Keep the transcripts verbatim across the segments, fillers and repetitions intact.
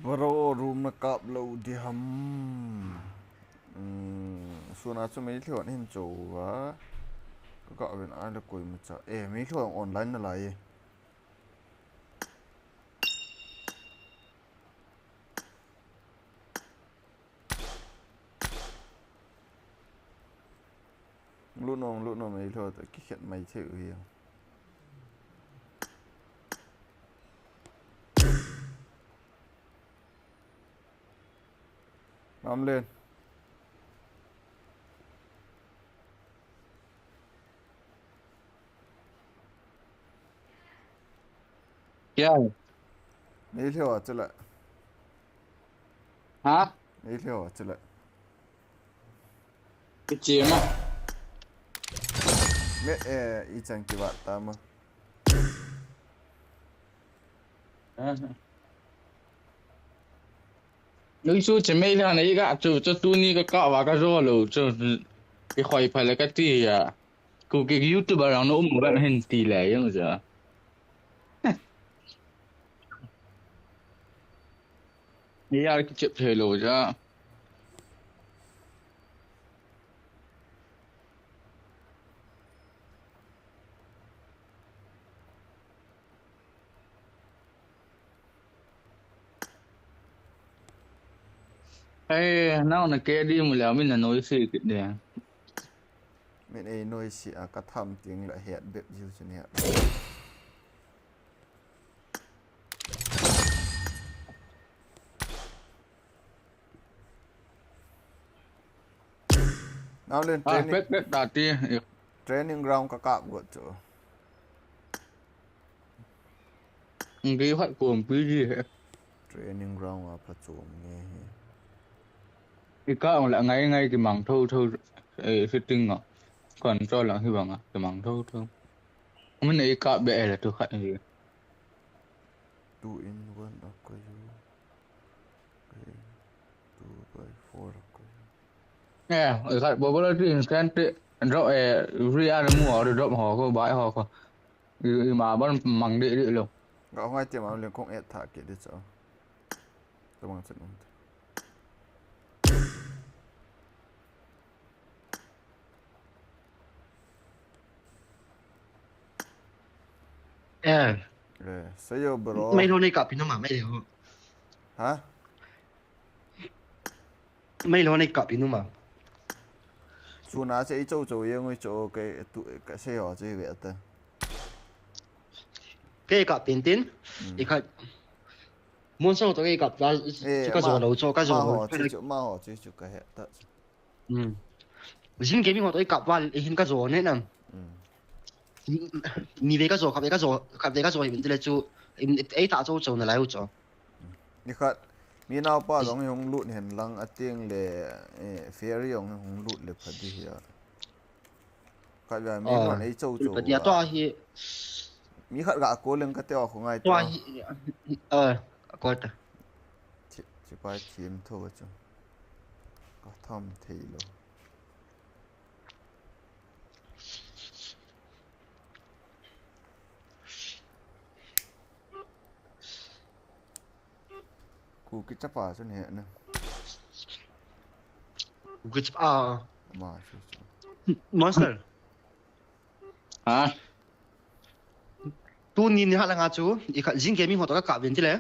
Bro, room na kap lou di ham. Hmm, suna chu Meitei hon hin chou va. Ka ka ven ai la koi ma cha. Eh, Meitei hon online na lai. Lut nom, lut nom, ei lo ta kikhet mai thei u hi. Mam len. Kya? Nei lheo a chule. Ha? Nei lheo a chule. Kiche ma. Me, eh, i chan kivat ta ma. Aha. Nui chu che mei la nei ga chu, chu tuni ka ka va ka zo lo chu. Ki khoi pha le ka ti ya. Ku ki YouTuber ang no um ga hin ti le yang ja. Ni ya ki chep thei lo ja. Ei, nau na ke di mu le, min na noise kit de. Min ei noise a ka tham ting la het bep jiu chun het. Nau len Ah, training, pet pet ta ti. Training ground ka kap got chu. Ngi hat kom pi ji he. Training ground a pha chom nge he. I ka ong la ngai ngai ki mang tho tho, eh, sitting a. Control lang hi bang a, ki mang tho tho. Min ei ka be la tu khat ni. Two in one a ka ju. Okay. Two by four a ka ju. Eh, i khat bobol ti instant drop, eh, free a mu a drop ho ko, buy ho ko. I, i ma ban mang de de lo. Ga ngai te ma le kong et tha ke de cho. Tabang chen um. Eh. Eh, sayo bro. Mai lo nei kap pi nu ma, mai lo. Ha? Mai lo nei kap pi nu ma. Suna che i cho cho ye ngui cho ke tu ka sayo che ve ta. Ke kap pin tin. Hmm. I khat. Mon so to ke kap ta. Eh, ka zo lo cho, ka zo lo. Ho che cho, ma ho che cho ka he ta. Hmm. Zing gaming ho to i kap val, i hin ka zo ne nam. Hmm. Ni ve ka zo, kap ve ka zo, kap ve ka zo, i min tile chu, i, ei ta cho cho na lai u cho. Ni khat, mi nau pa zong i hong lut hen lang a ting le, eh, fairy zong hong lut le pha di hi a. Khat ve mi Ah, non ei cho cho. Pha di a to a hi. Mi khat ga ko leng ka te a khu ngai to. To a hi, eh, ko ta. Chi, chi pai thim tho ka chu. Ka tham thei lo. Ku ki chapa chu ne na. Ku ki chapa. Ma chu chu. Monster. Ha? Tuni ni ha la nga chu, i kha, zing gaming ho to ka kap ven tile.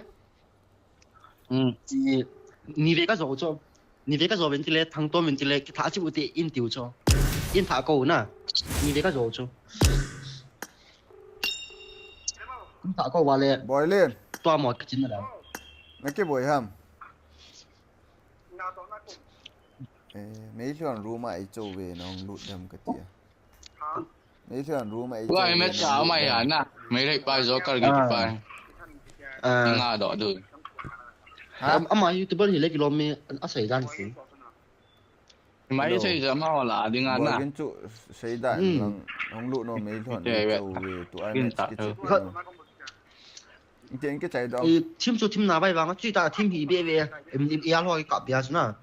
Hmm. I, ni ve ka zo cho. Ni ve ka zo ven tile, thang to ven tile, ki tha chi u te in tiu cho. In tha ko na. Ni ve ka zo cho. In tha ko va le. Boy len. Tua mo ka chin na la. Na ke boy ham. Eh, mei lhon room a i cho ve nong lut dem ka tia. Nei thian room a i Wa cho i met ve cha nong mai lut ya dem. Na. Mei lei pa zo kar gi Ah. Pa. Ah. Nga do du. Ha? Am-, ama YouTuber hi le kilom mi a sei dan si. Mai Hello. Sei ja ma wala ding a Boy na. Gin chu sei dan Hmm. Nong, nong lut no mei lhon Che i ve. Cho ve tu ai Gin met ta ki tu. Che. Ken ke chai dong. I, thim chu thim na vai vang, chu ta thim hi be be. Em, em, ya lo ka bia chu na.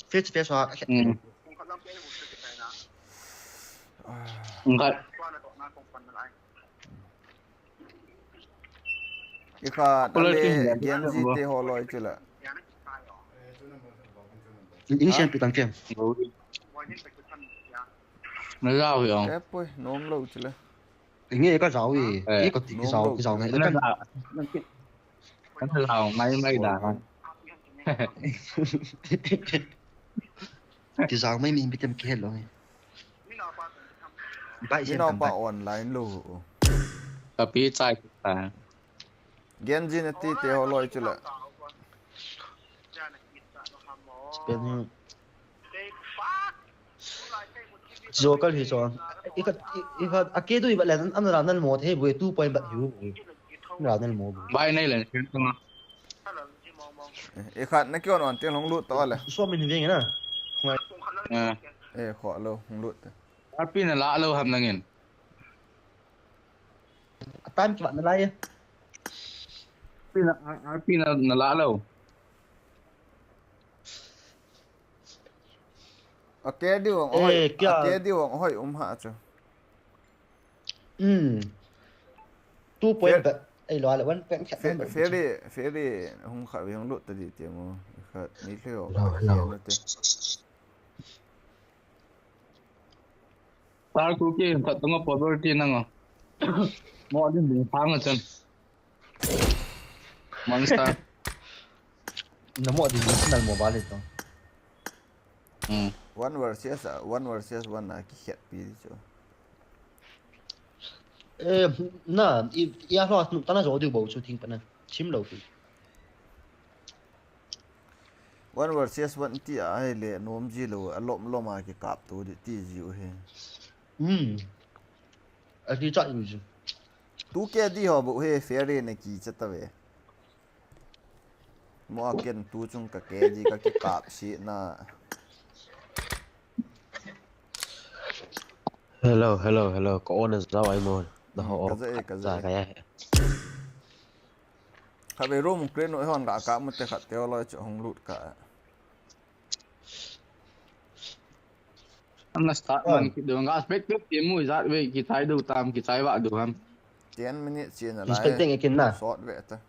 Face face wa. Hmm. Ngai. Ki kha, Kolo le, thim ya. Gen Z te ho loi chu la. Ing siam pi tang kem. Na jao hi ong. Kepoi, nom lou chule. Inge ka jao hi. Eh. Inge ka ti ki jao, ki jao ngai. Ka na jao. Ka na jao ngai mai da. Ki jao mai mi bitem ki hello. Bai siam pa online lou. Ka pi chai ta. Gen jin ati te ho loi chule. Spending. Joker hi chon. Ika, ika, a ke du iba le an ra nan mo the bu two point bat hi bu. Ra nan mo bu. Bai nei le ken tong. E khat na kyon on te long lut to le. So min veng na. Ngai. Eh. E kho lo long lut. Arpi na la lo ham nangin. Time ki vat na lai. Arpi na, arpi na, na la lo. A ke diu ang hoi, eh, a ke diu ang hoi um ha chu. Hmm. Two point bet. Ei lo ale one point khat. Feri, feri hung kha vi hung lut ta di ti mo. Khat ni leo. Lo, lo. Tar ku ki khat tong poverty nang. Mo din din phang chan. Monster. Na mo din din nal mo bale to. Hmm. One versus, uh, one versus one na ki khet pi di chu. Eh, na, i, i a hlo, ta na jo diu bo chu thing pa na. Chim lo pi. One versus one ti a hi le nom ji lo, a lom lom a ki kap tu di ti ji u hi. Hmm. A ti cha yu ji. Tu ke di ho bo he feri ne ki cha ta ve. Mo a ken tu chung ka ke di ka ki kap si na. Hello, hello, hello. Ka on as dau ai mo. Na ho. Hmm, ka za e, ka za e. Ka ya. Kha ve room kre no hon ga ka mu te khat te lo chu hong lut ka. Am na start man ki do nga spec tu ti mu jat ve ki chai do tam ki chai va do ham. Ten minutes chen a lai. Spec teng e kin na. Short ve ta.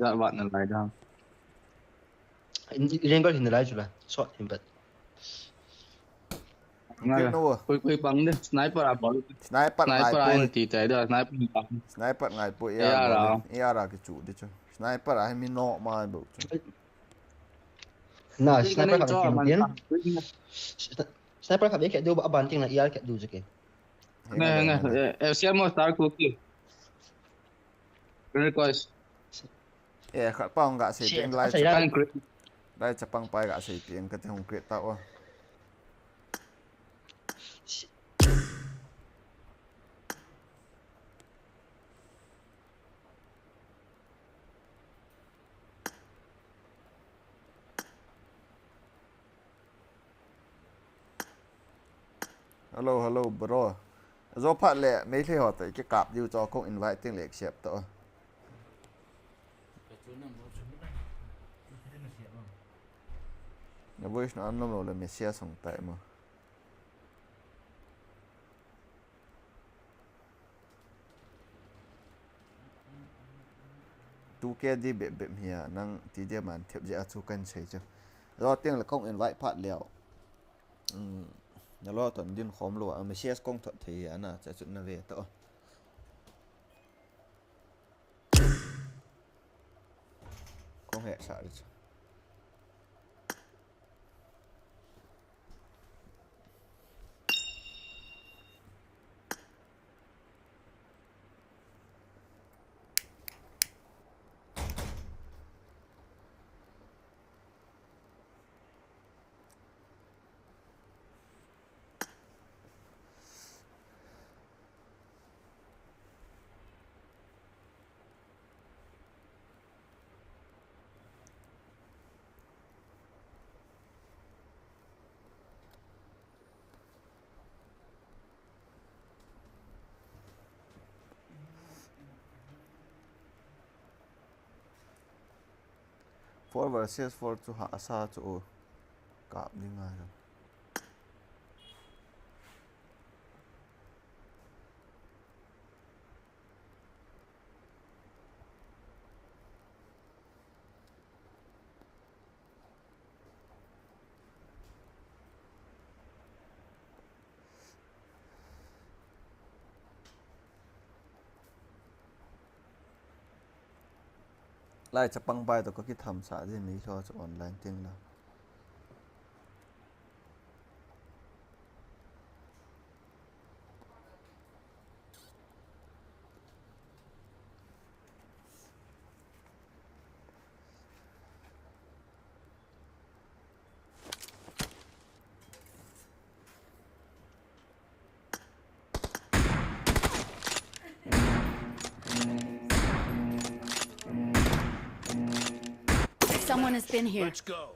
Jat va na lai da. Rengar hin lai chu la. Short hin bat. Nga la. Koi koi pang de sniper a bol. Sniper ngai poi. Ti tai da sniper pang. Sniper ngai poi. Ya ra. Ya ra ki chu de chu. Sniper a mi no ma bo chu. Na sniper ka chu man. Sniper ka be ke do ba ban ting na yar ke do je ke. Nga nga. Eh, siamo star ku ki. Request. Eh, khat pa hong ga sei peng lai. Lai chapang pai ga sei peng ka te hong create ta o. Hello, hello, bro. Zo phat le, Meitei ho te, ki kap diu cho kong invite ting le accept to. Na voice na an nom lo le message song tai mo. Tu ke di bep bep hia nang ti dia man thep je a chu kan sei chu. Lo teng le kong invite phat leo. Um, na lo ton din khom lo a message kong thot thei ana cha chu na ve to. Kong he sa ri chu. Four versus four chu hahsa chu kap ding ngai lo. Lai chapang bai to ka kitham sa di mi lo chu online ting la. Someone has been here. Let's go.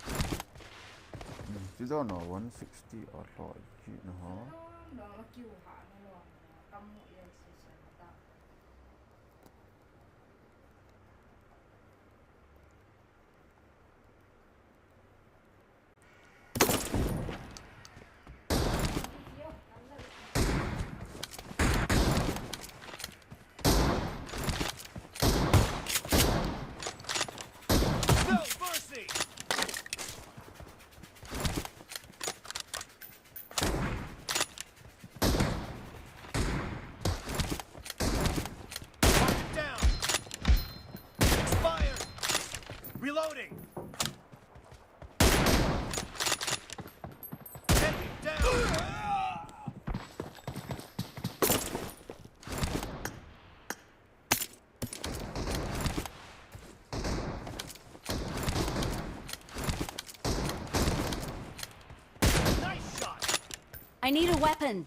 Hmm, ti do no, one sixty a lo ji no ho. No mercy! Target down! Expired! Reloading! Enemy down! Nice shot! I need a weapon.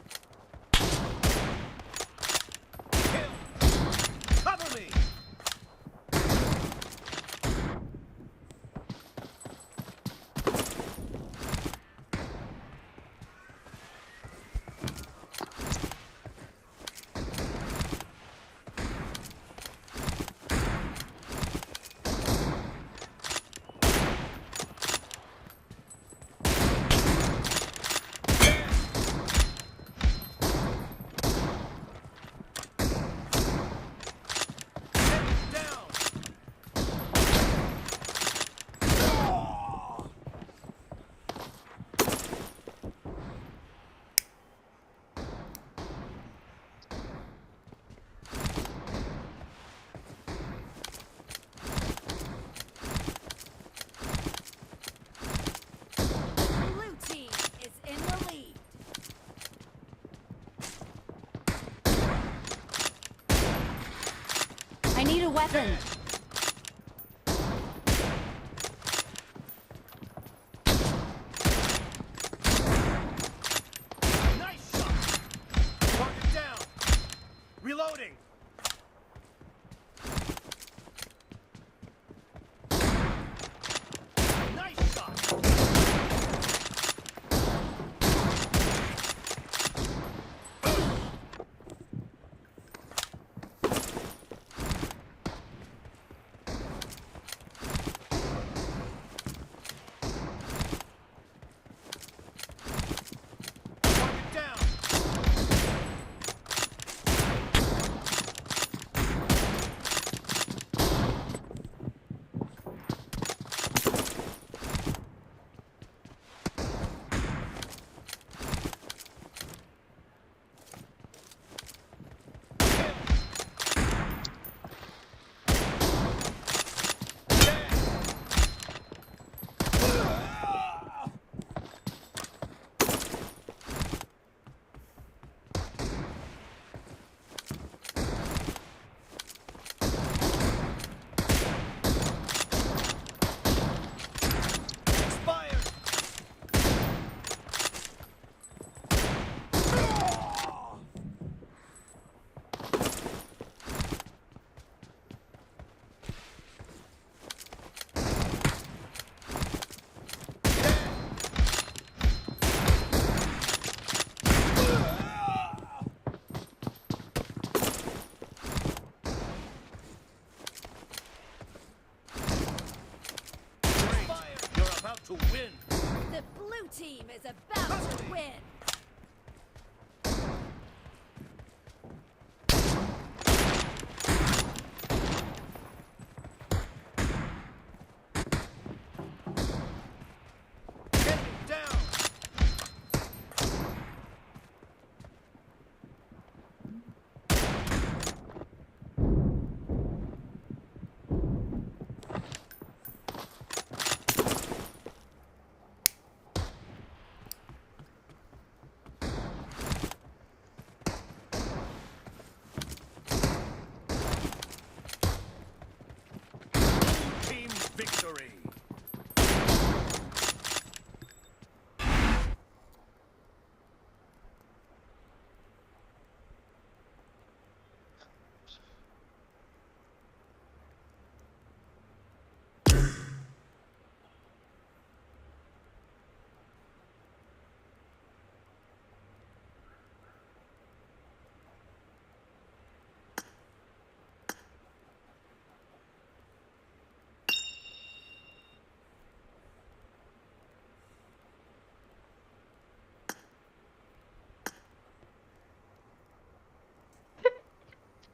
Kill! Cover me! Blue team is in the lead. I need a weapon. Nice shot! Target down! Reloading! Nice shot!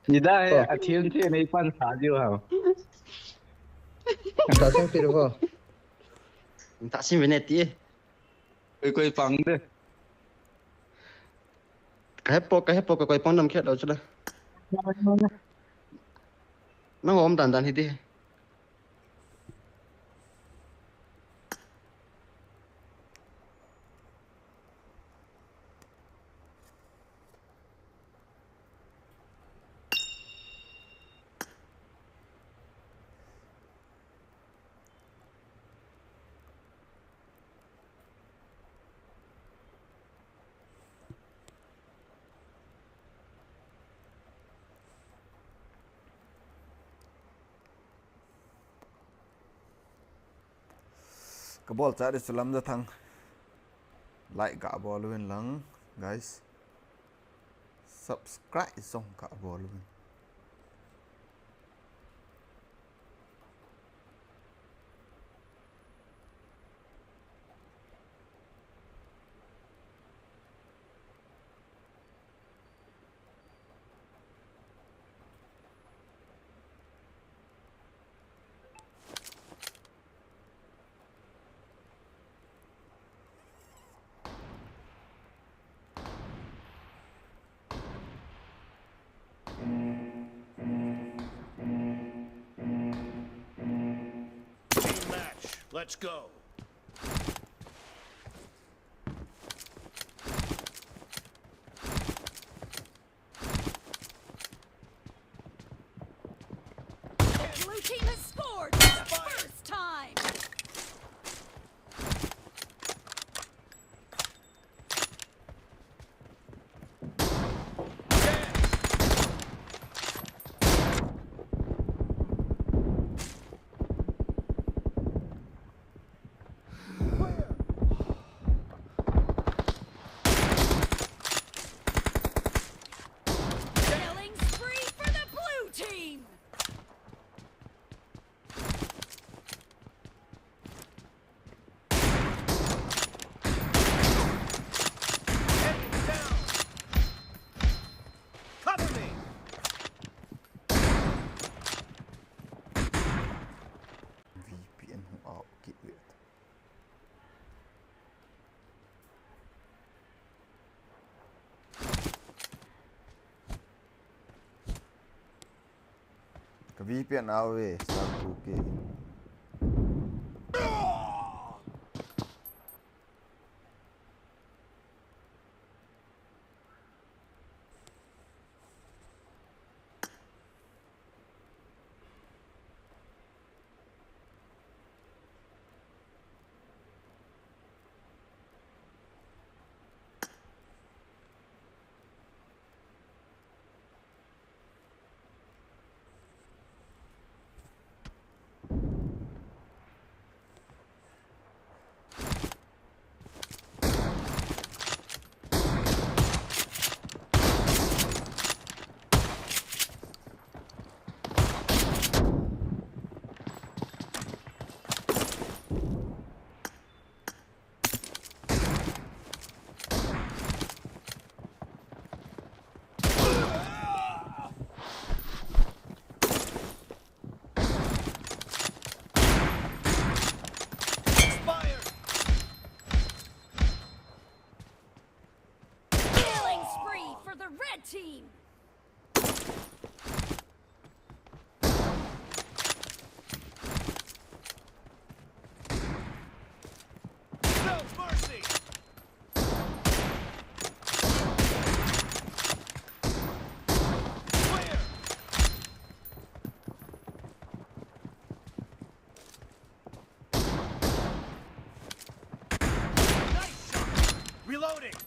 Ida he, oh, a thiam thiam nei pan sa diu ham. Ang ta sung pir vo. Ang ta sim vene ti. Koi koi pang de. Ka hepo, ka hepo, ka koi pang dam khe do chula. Nang om dan dan hi di. Ka bol cha di sulam da thang. Like ka bol win lang, guys. Subscribe jong ka bol win. Team match. Let's go. Blue team has scored for the first time. Killing spree for the blue team. Enemy down. Cover me. V P N hung out kit ve. Ka V P N out ve, sa tu ke. Expired. Killing spree for the red team. No mercy. Clear. Nice shot. Reloading.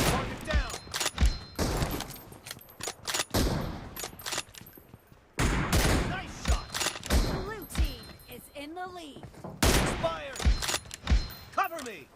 Target down. Nice shot. Blue team is in the lead. Expired. Cover me.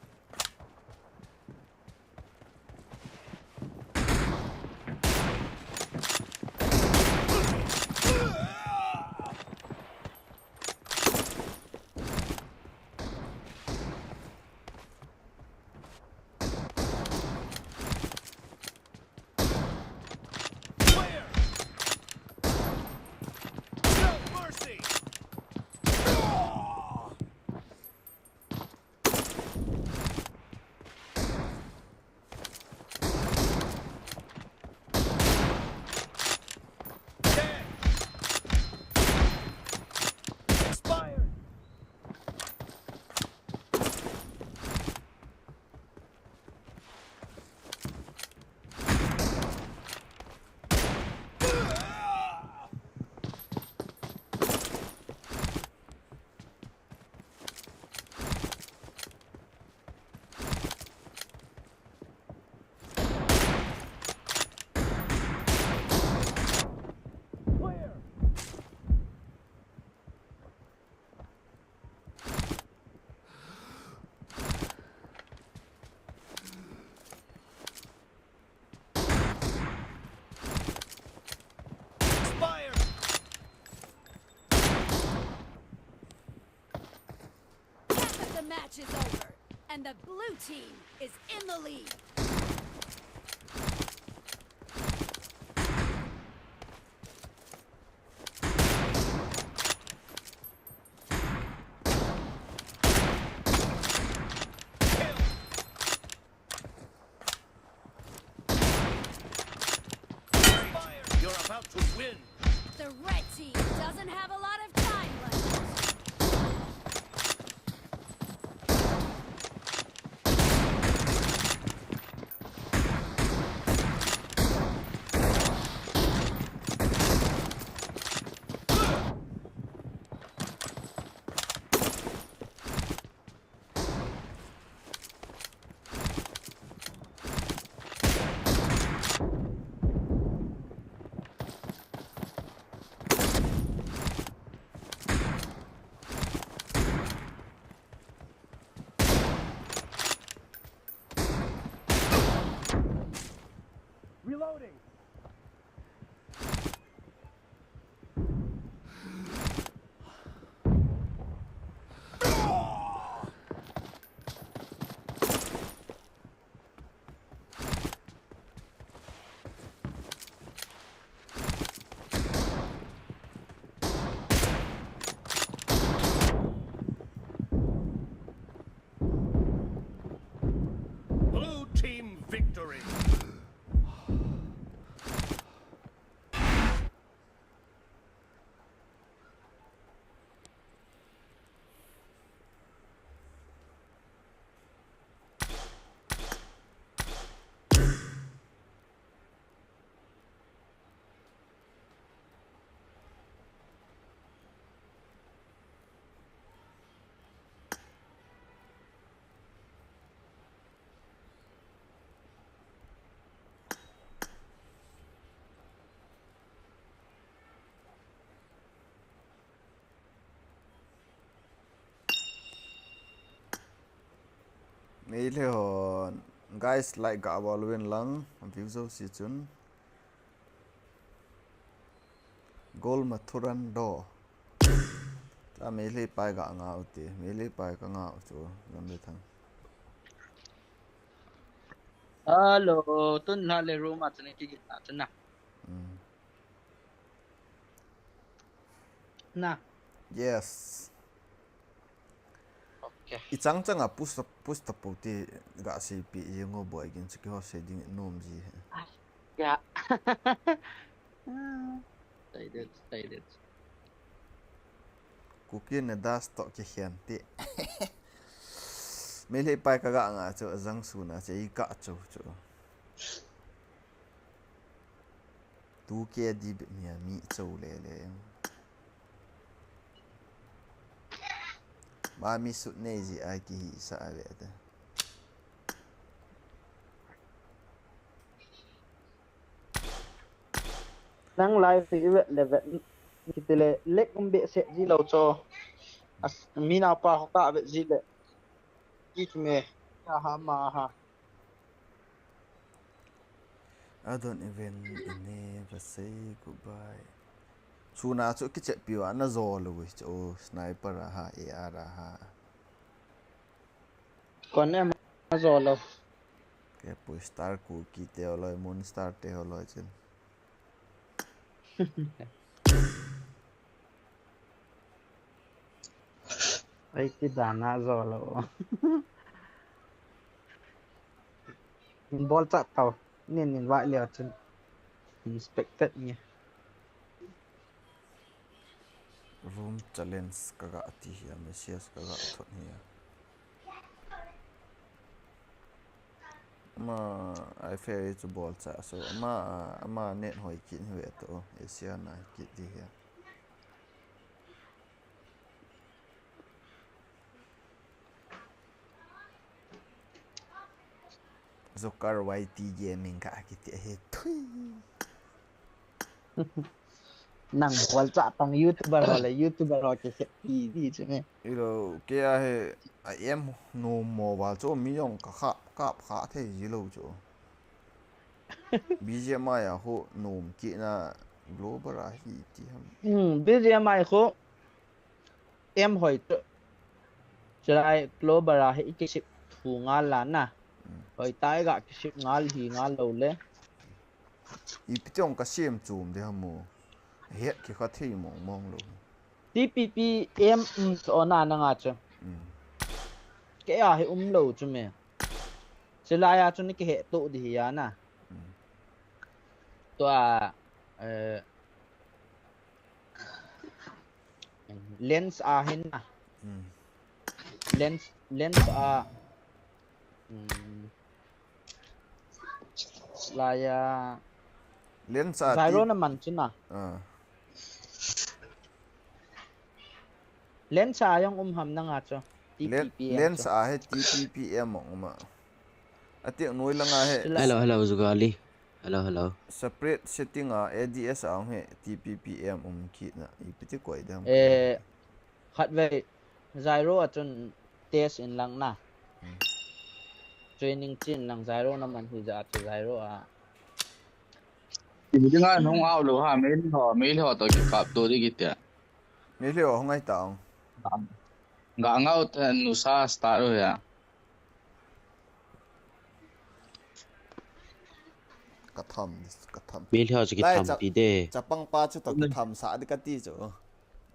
Match is over, and the blue team is in the lead. You're about to win. The red team doesn't have a lot of time left. Reloading. Blue team victory. Meilhei hon, guys, like ga bol uvin lang, view jouse chun. Goal ma thuran do. Cha Meilhei pai ga nga u te, Meilhei pai ka nga u chu, Lamlethang. Hello, tun la le room a chun kigin na chun na. Hmm. Na. Yes. Okay. I chang chang a push ta, push ta pou te ga sei pi jeng o boi gin chu keiho sei ding nom ji he. Ya. Sai det, sai det. Kuki na das to ke hian te. Meilhei pai ka ga nga chu a jang suna che i ka chu chu. Tu ke di bit mi a mi chou le le. Ma mi sut nei ji a kihi sa a ve te. Nang live hi vet le vet kiti le lek um behseh ji lo cho. As, mi napa ho ka vet ji le. Ki me. Ka ha ma ha. I don't even never say goodbye. Suna chu kichep piu a na zo lo chu sniper a ha, A R a ha. Kon em a zo lo. Ke pu star ku ki te lo, moon star te ho lo chin. Ai, ti dan a zo lo. Bol cha tau. Nin nin vai leo chun. Inspected ni. Room challenge ka ga ti hi a, message ka ga thot hi a. Ama, ai fair chu bol cha so. Ama, ama net hoi kit hi ve to. Asia na kit di hi a. Zokar Y T Gaming ka kiti he thui. Nang bol cha tang YouTuber ho le YouTuber ho ke se T V chu me. Ilo, ke a he, a em no mo wa chu mi jong ka kha, ka kha thei ji lo chu. B G M I a ho nom kit na global a hi ti ham. Hmm, B G M I ho em hoi chu. Chulai Clover a hi i kisip thu ngal la na. Hoi tai ga kisip ngal hi ngal lo le. Ipi tiong ka siam chum de hamu. Het ki kha thei mong mong lo. T P P M um to na na nga chu. Ke a hi um lo chu me. Chulai a chu ni ke he to di hi ya na. To a eh, lens a hin na. Lens lens a um, laya Lens a Zairo na man chu na. Lens a jong um ham na nga chu. T P P M Lens a he T P P M ong ma. Ati noi langa he. Hello, hello, Zugali. Hello, hello. Separate setting a A D S a ong he T P P M um kit na. Ipi ti koi dam. Eh, khat vei Zairo a chun test in lang na. Training chin lang Zairo na man hi ja chu Zairo a. Ibi nga nung au lo ha, mail ho, mail ho to ki kap to di kitia. Mail ho ngai ta ong. Ga ngau ta nusa start ho ya. Ka tham, ka tham. Mail ho chu ki tham pi de. Chapang pa chu to ki tham sa di ka ti chu.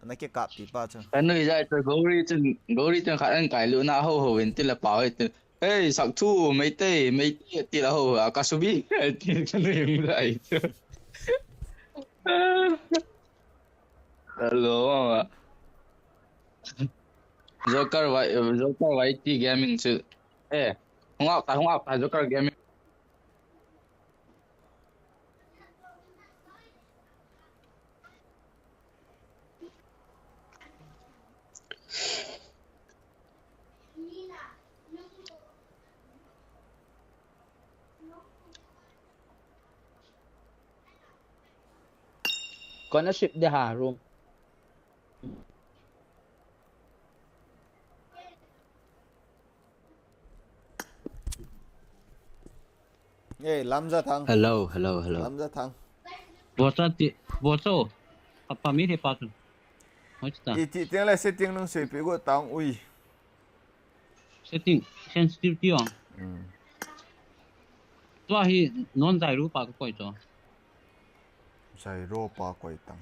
Na ki kap pi pa chu. Ka nui jai chu Gauri chun, Gauri chun khat an kai lu na ho ho in ti la pau he ti. Hey, sak thu, Meitei, Meitei ti la ho a ka subi. Ti ka nui jai chu. Hello. Joker Y, Joker Y T Gaming chu. Eh, hung out ta, hung out ta, Joker Gaming. Kona ship de ha room. Ei, Lamja Thang. Hello, hello, hello. Lamja Thang. Bocha ti, bocha. Apa mi he pa tu. Hoi ta. Iti tiang le setting nung seipi go tang ui. Setting sensitivity ong. Hmm. Tua hi non Zairo pa ko koi to. Zairo pa koi tang.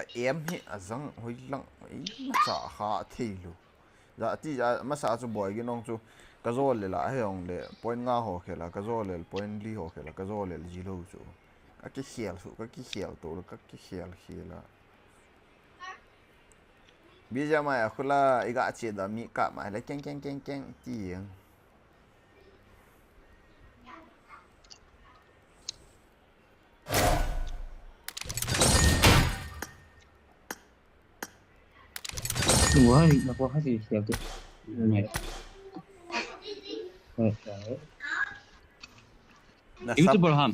A em hi a zang hoi lang, i macha ha thei lu. Za ti za masa chu boi gi nong chu ka zol le la he ong le point nga ho khela, ka zol le point li ho khela, ka zol le ji lo chu. Ka ki khel su, ka ki khel to, ka ki khel khela. Bija mai a khula i ga che da mi ka mai le keng keng keng keng ti yang. Why? Na ko ha si siya tu. Mai. Na YouTuber ham.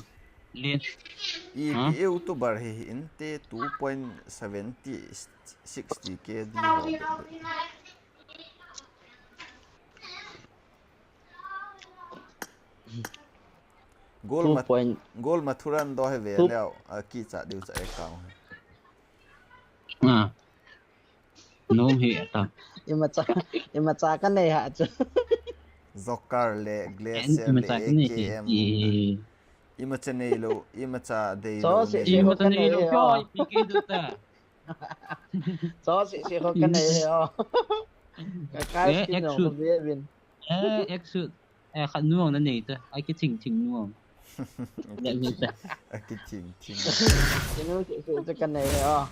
Lin. I Huh? YouTuber hi inte two point seventy sixty K di ho. Goal Two mat point goal mathuran do he ve Two- leo a ki cha diu cha account. Ah. Nom hi ta. Imacha, imacha ka nei ha chu. Zokar le En Glacier imacha le ka nei A K M. hi. Imacha nei lo, imacha dei So lo. si- Nei. Imacha ka nei lo nei kyo ho. I P K do ta. So si si ho ka nei he o. Ka kai Eh, skin no exo. Ko be bin. Eh, exo. Eh, khat nuang na nei ta. Ai ki ching ching nuang. Ya ni ta. A ki ching ching. Chinu si si chu ka nei he o.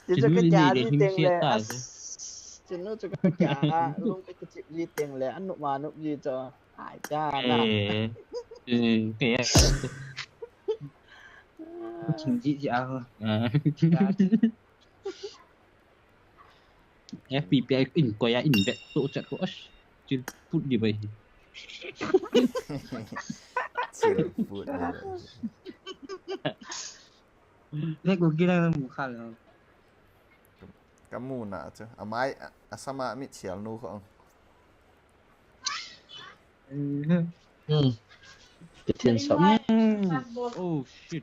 Chu Chinu ka ni kya nei ni hing teng sia le. ta As- Chinu chu ka kya ha. Lung ka kichip ji teng le. Anu ma nu ji chu. Ai cha na. Eh. Eh, kaya. Ching ji ji a. Ah. F P P I in ko ya in bet to chat ko ash. Chil put di bai. Chill food. Lek ko kila mu khal. Ka mu na chu. A mai a sama mi chial nu ko. Hmm. Kitin sa. Oh shit.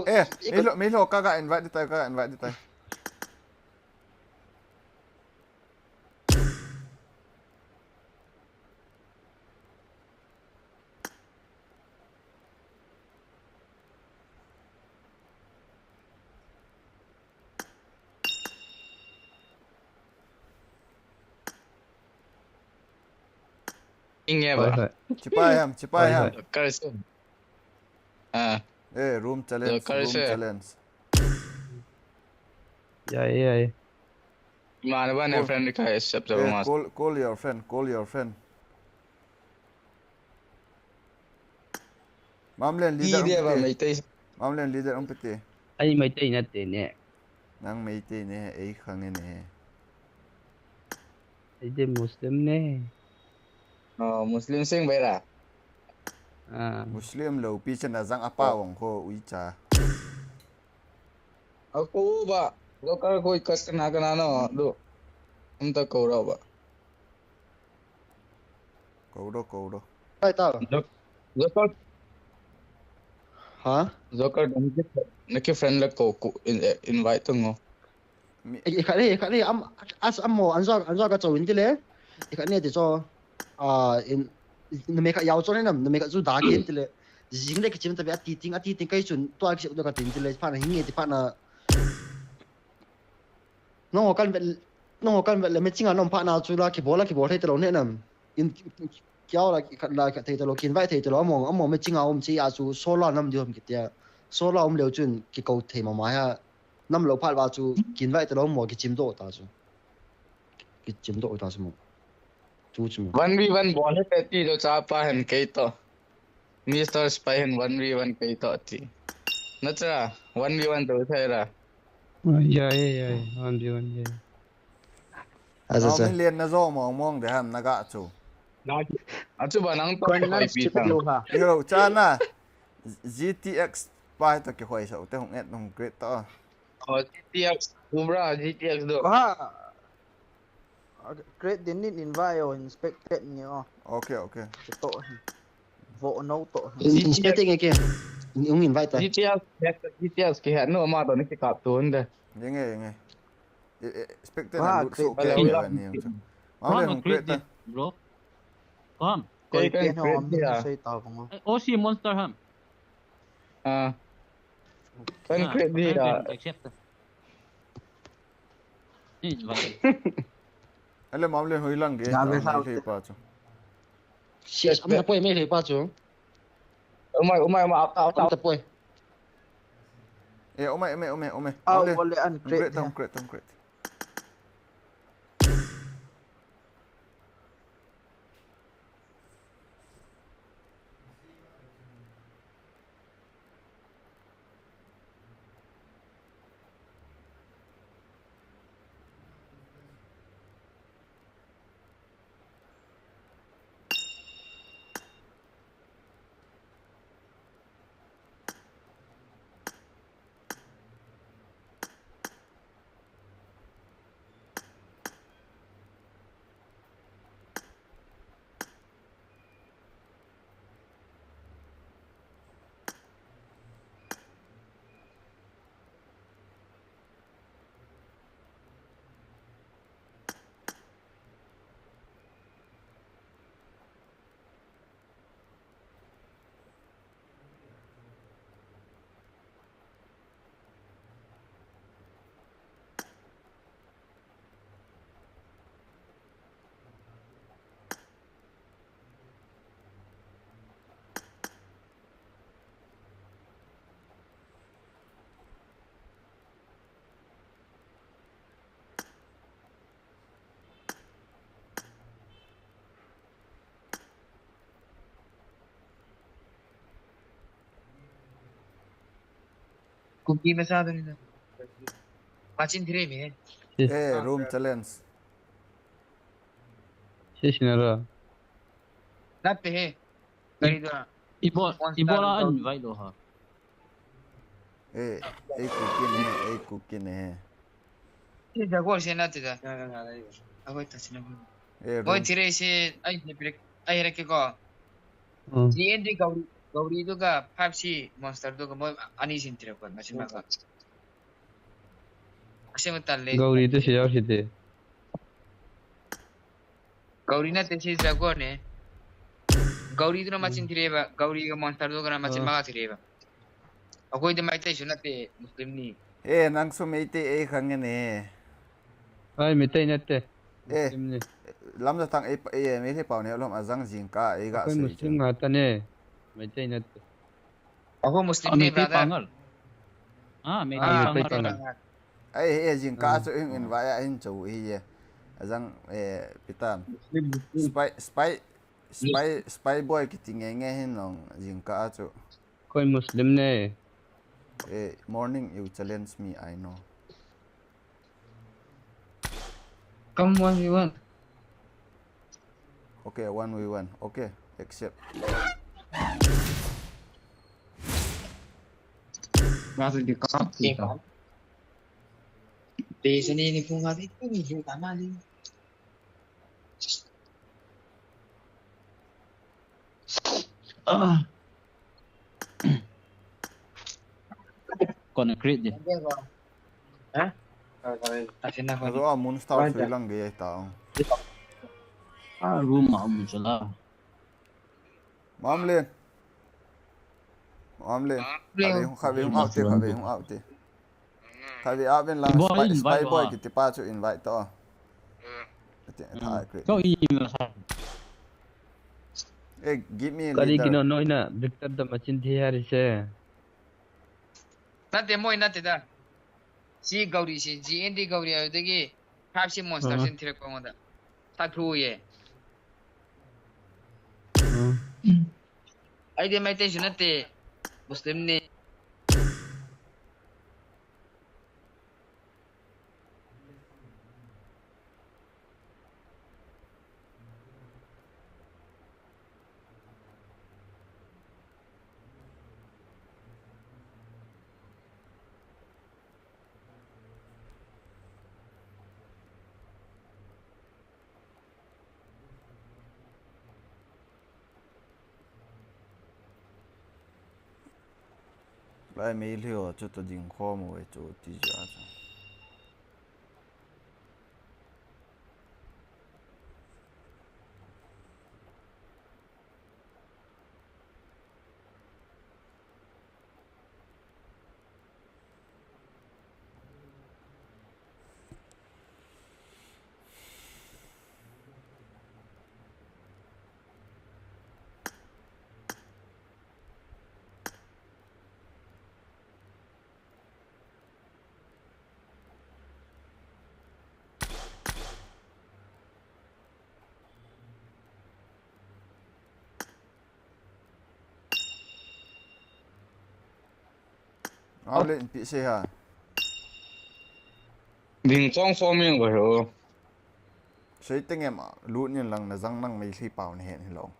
Meilhou, eh, Meilhou, Meilhou, kaga invite ding tai, kaga invite ding tai. Inge ba. Hoi, hoi. Chipai ham, chipai ham. Hoi, hoi. Kar se. Ah. Eh, room challenge, room challenge. Yai, yai. Mana ba ne friend ka accept ba mas. Call, call your friend, call your friend. Mamlen leader. Mamlen leader ang piti. Ai Meitei nate ne. Nang Meitei ne, ei khang ne. Ei de Muslim ne. Oh, Muslim sing bera. Ah. Muslim lo pi chen a jang apa wang ko uicha. Ako ba, local ko ikat kana kana no do. Amta ko ra ba. Kou do, kou do. Kai ta. Joker. Ha? Joker, naki friend le kou, kou invite tu ngo. Ikhat le, ikhat le, am, as amo, anjo, anjo ka chou in tile. Ikhat ne ti cho. Ah, in, na me kha yau cho ne nam, na me kha chu da kin tile. Jing le kichim ta be ati ting, ati ting kai chun, tua kichim do ka tin tile, pha na hinge ti pha na. Nangho kan vet, nangho kan vet le mechinga nom pha na chu la kibol la kibol thei talou ne nam. In kiau la khat la khat thei talou, kin vai thei talou, amo, amo mechinga um chi a chu sola nam di hom kitia. Sola um leu chun kikou thei mama ha. Nam lou phat va chu kin vai talou mo kichim do ta chu. Kichim do ta chu mo. Chu chu. One v one bol he pe ti do cha pa hen kei to. Mister Spy hen one v one kei to ti. Na cha one v one to thei ra. Yai, yai, one v one yai. Acha cha. Min len na jo mong mong de ham na ga chu. Na achu ba nang to koi pi ta. Yo cha na. G T X pa to kihoi sa u te hung et hung great to. Oh, G T X, Cobra, G T X do. Ha. Create din nin invite o inspected ni o. Okay, okay. Cheto. Vo no to. Inspected nge ke. Ung invite ta. G T X, G T X ke ha no ma to ni ke kap to nde. Yenge, yenge. Expected na lut so ke ni. Kom, create din, bro. Kom. Koi ke no am ni sei ta ko. O C monster ham. Ah. Kan create dia. Accept. Ele mam le hoi lang ge. Yes, am ta poi me le pa chu. Umai, umai, umai, up, up, up. Am ta poi. Eh, umai, umai, umai, umai. Ah, wale an create, create, create. Kuki masa tu ni na. Machin dire mi hai. Eh, room challenge. Sisi na ra. Na pe hai. Kari da. Ibo, Ibola invite lo ha. Eh, ei kuki ne, ei kuki ne. Ti da gol se na ti da. Agoi ta sina. Eh, Goi room. Tire se ai ne pire ai re ke ko. Hmm. G N D Gauri, Gauri tu ka five C monster tu ka mo ani sin tire ko na sin ma ka. Ase mo tan le. Gauri tu se ya si te. Gauri na te si ja ko ne. Gauri tu na ma sin tire ba. Gauri ka monster tu ka na ma sin ma ka tire ba. Akoi de Meitei su nate Muslim ni. Eh, nang su Meitei ei khang ne. Ai, Meitei nate. Eh, Muslim ni. Lamja thang ei, ei, Meitei pau ne lom ajang jingkah ei ga sei. Muslim nga ta ne. Meitei nate. Ako Muslim ni, brother. Ah, Meitei pangal. Ai, eh, jingkah chu in invite a in chu hi ye. Ajang, eh, pitam. Spy, spy, spy, spy boy kiti nge nge hin long jingkah chu. Koi Muslim ne. Eh, morning you challenge me, I know. Come one v one. Okay, one v one. Okay, accept. Masih di kap kita. Di sini ni kung ngati ni yung tama ni. Ah. Concrete je. Ha? Azo a mun star sui lang ge ta. Ah, room a mun chala. Mamle. Mamle. Khavi hung out te, khavi hung out te. Khavi out ven lang. Spy boy kiti pa chu invite to. Ati tha kre. Kau i ma sa. Eh, give me a leader. Kari kino noina Victor da machin thi hari se. Nate moi nate da. Si Gauri si, G N D Gauri ayo degi. Five si monster sin thirek pa ngoda. Sa thu ye. Ai de Meitei su nate Muslim ni. Lai Meitei ho chu to ding khom uve chu ti ja chu. Au le, pi se ha. Ding khong khom ing ve ho. Sei teng em, lut nin lang na jang nang Meitei pau na hen hi lo.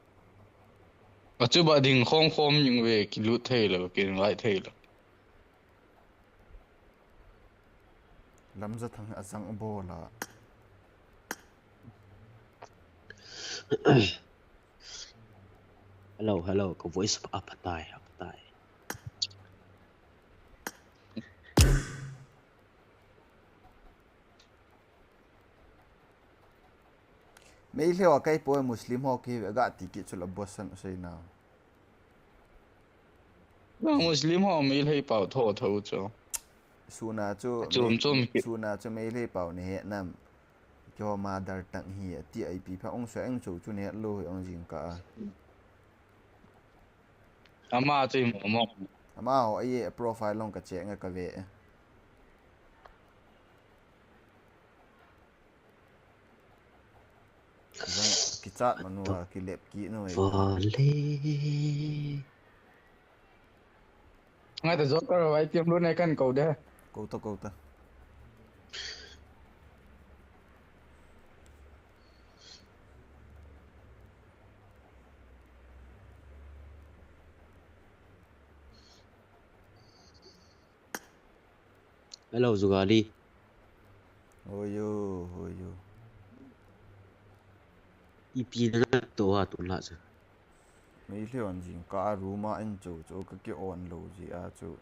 Achu ba ding khong khom ing ve, ki lut thei lo, ki lai thei lo. Lamjathang a jang bol a. Hello, hello, ka voice a phatai, a phatai. Meitei ho kai poi Muslim ho ki ga ti ki chu la bosan sei na. Muslim ho Meitei pau tho tho chu. Suna chu chum chum ki. Suna chu Meitei pau ne he nam. Kyo mother tongue hi ati ai pi pha ong sa eng chu chu ne lo ong jing ka. Ama chu mo mo. Ama ho ai profile long ka che nga ka ve. Jang kichat manu a kilep ki nu e. Vale. Ngai ta Joker vai tiam lu nai kan ko de. Ko ta, ko ta. Hello, Zugali. Hoyo, hoyo. Ipi na to ha to la cha. Meitei hon jingkah a room a in chu chu ka ki on lou jeh a chu.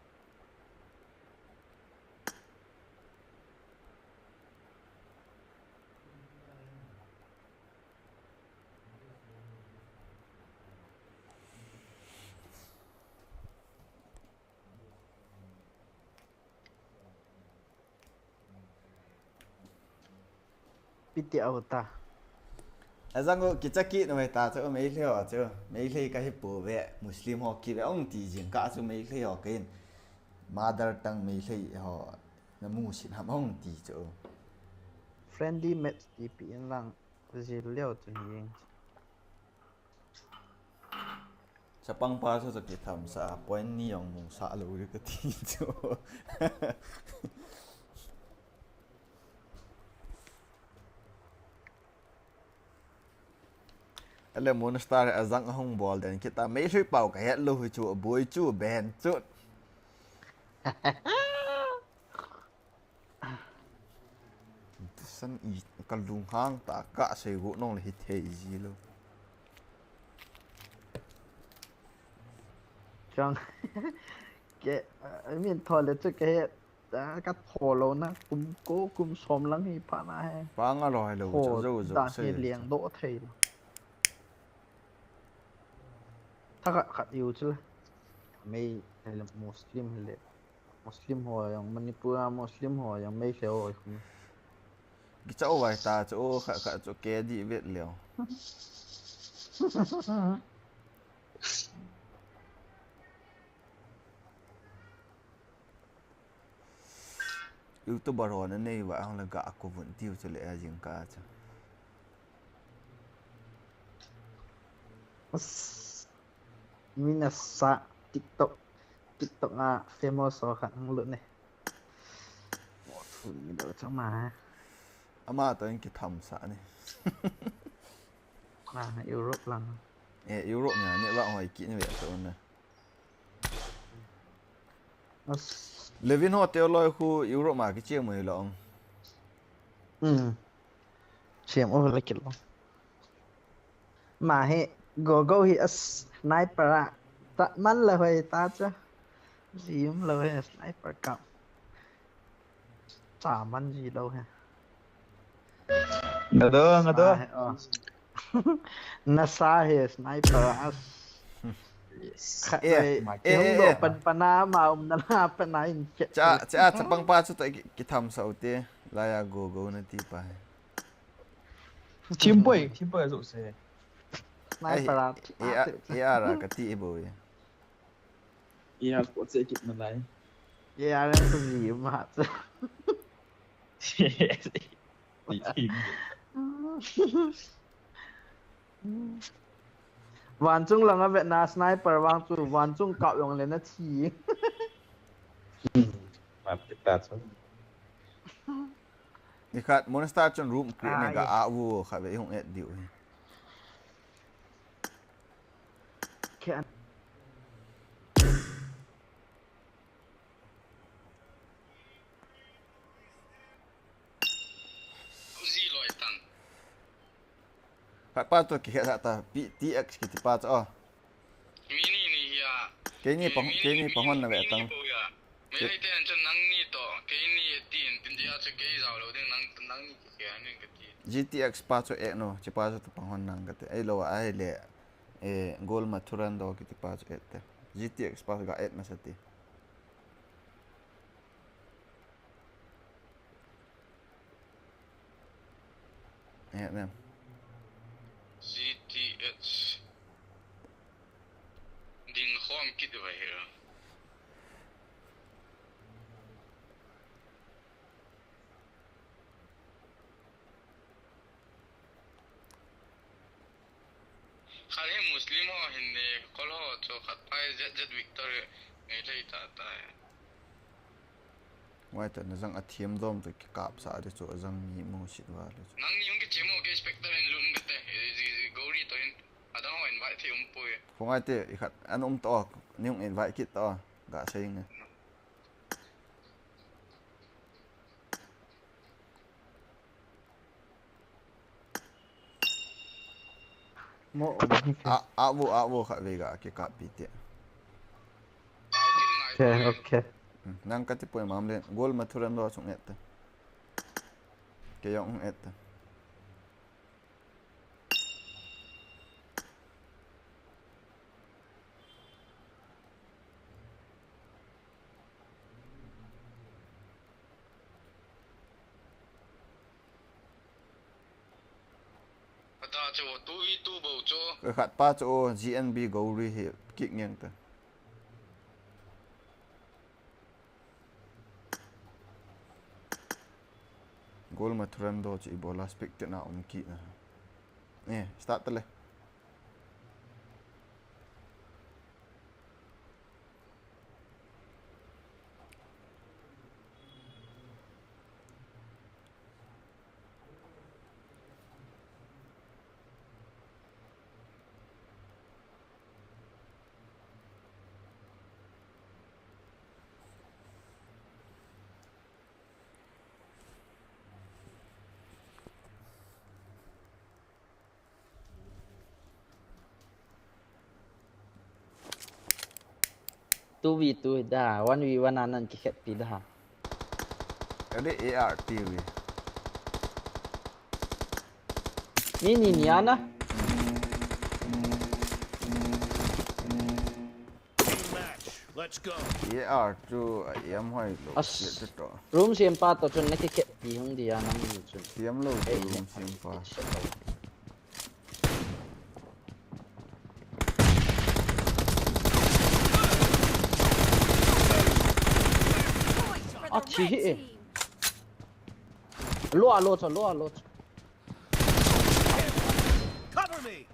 Piti au ta. Ajang u kicha kit nai ta chu Meitei ho chu. Meitei ka hi pouve, Muslim ho kive ong ti jingkah chu Meitei ho kei in. Mother tongue Meitei ho na musit ham ong ti chu. Friendly match ti pi in lang jil leo chu ni. Chapang pa chu chu kitham sa, point ni jong mu sa lou ri ka ti chu. Ale Moonstar ajang ahung bol den kita, Meitei pau ka het lou hi chu, boi chu, ben chu. San i ka lunghang ta ka sei go nong le hi thei ji lou. Chang. Ke, I mean, tho le chu ke he, ta ka tho lou na, kum ko, kum som lang hi pha na he. Pang a lou hai lou, tho, zo zo da sei. He liang do thei lou. Tha khat khat iu chu la. Mei, le Muslim le. Muslim ho jong, Manipur a Muslim ho jong, Meitei ho jong. Kicha u vai ta chu, khat khat chu ke di vet leo. YouTuber ho na nei va hong la ga ko vun tiu chu le a jing ka chu. As, mi na sa TikTok, TikTok a famous ho khat hong lut ne. Mo thu ni do cha ma. Ama to in kitham sa ni. Ma Europe lang. Eh, Europe nia, ne va hoi ki ni ve to na. As. Levin ho teo loi khu Europe ma kiche mo hi long. Hmm. Chem o la kilo. Ma hi go go hi as sniper a. Ta man la hoi ta cha. Jim la hoi sniper ka. Cha man ji lo he. Nga do, nga do. Ah, oh. Nasa he sniper as. Yes. Kha, eh, eh, eh, eh. Pan pana ma um na la pana in che. Cha, cha, cha pang pa chu ta ki, kitham sa u te. La ya go go na ti pa he. Team boy, team boy zo se. Sniper a. Eh, eh, eh, ara ka ti e boy. Ina ko che kit na lai. Ye, a len ko ji ma. Vanchung lang a vet na sniper vang chu, vanchung kap jong le na thi. Ma pe ta chu. Ni khat Moonstar chun room create ne ga a vu kha ve hung et diu hi. Khe an. Uzi loi tan. Khat pa to kihe sa ta, P T X kiti pa to. Mini ni ya. Keini pang, keini panghon na ve tang. Mei lei te an chun nangni to, keini tin, tin dia chu kei jao lo ding nang, nangni ki kei anin ka ti. G T X pa chu et no, chi pa chu tu panghon nang ka te. Ei lo a, ei le, eh, Gol Mathuran do kiti pa chu et te. G T X pa chu ga et masa te. Eh, nem. G T H. Ding khom kit vai hira. Khat hi Muslim ho hin ni, kol ho chu khat pai Z Z Victor ngai thei ta ta. Ngai ta na jang a thiam dom to ki kap sa de chu a jang ni mo sit va le chu. Nang ni hung ki chemo ke specter in lum ka te, eh, zi, zi, gori to in, adang ho invite thei um poi. Ko ngai te, i khat, an um to, ni hung invite kit to, ga sei nge. Mo. A, a vo, a vo kha vega ke ka pi te. Okay, okay. Hmm, nang kati poi mam le, gol ma thuran lo chung et te. Ke yong et te. Kata chu two v two bou chu. Ka khat pa chu G N B Gori hi kick ngang ta. Gol ma thuran do chu ibola spectate na um ki na. Eh, start ta le. Two v two da, one v one anan kikhet pi da. Ade A R T v. Ni ni ni ana. Team match. Let's go. A R chu a em hoi lo. As. Room siam pa to chun na kikhet pi hung dia nang ni chun. Siam lo chu room siam pa. A thi hi e. Lo a lo cha, lo a lo cha. Cover me.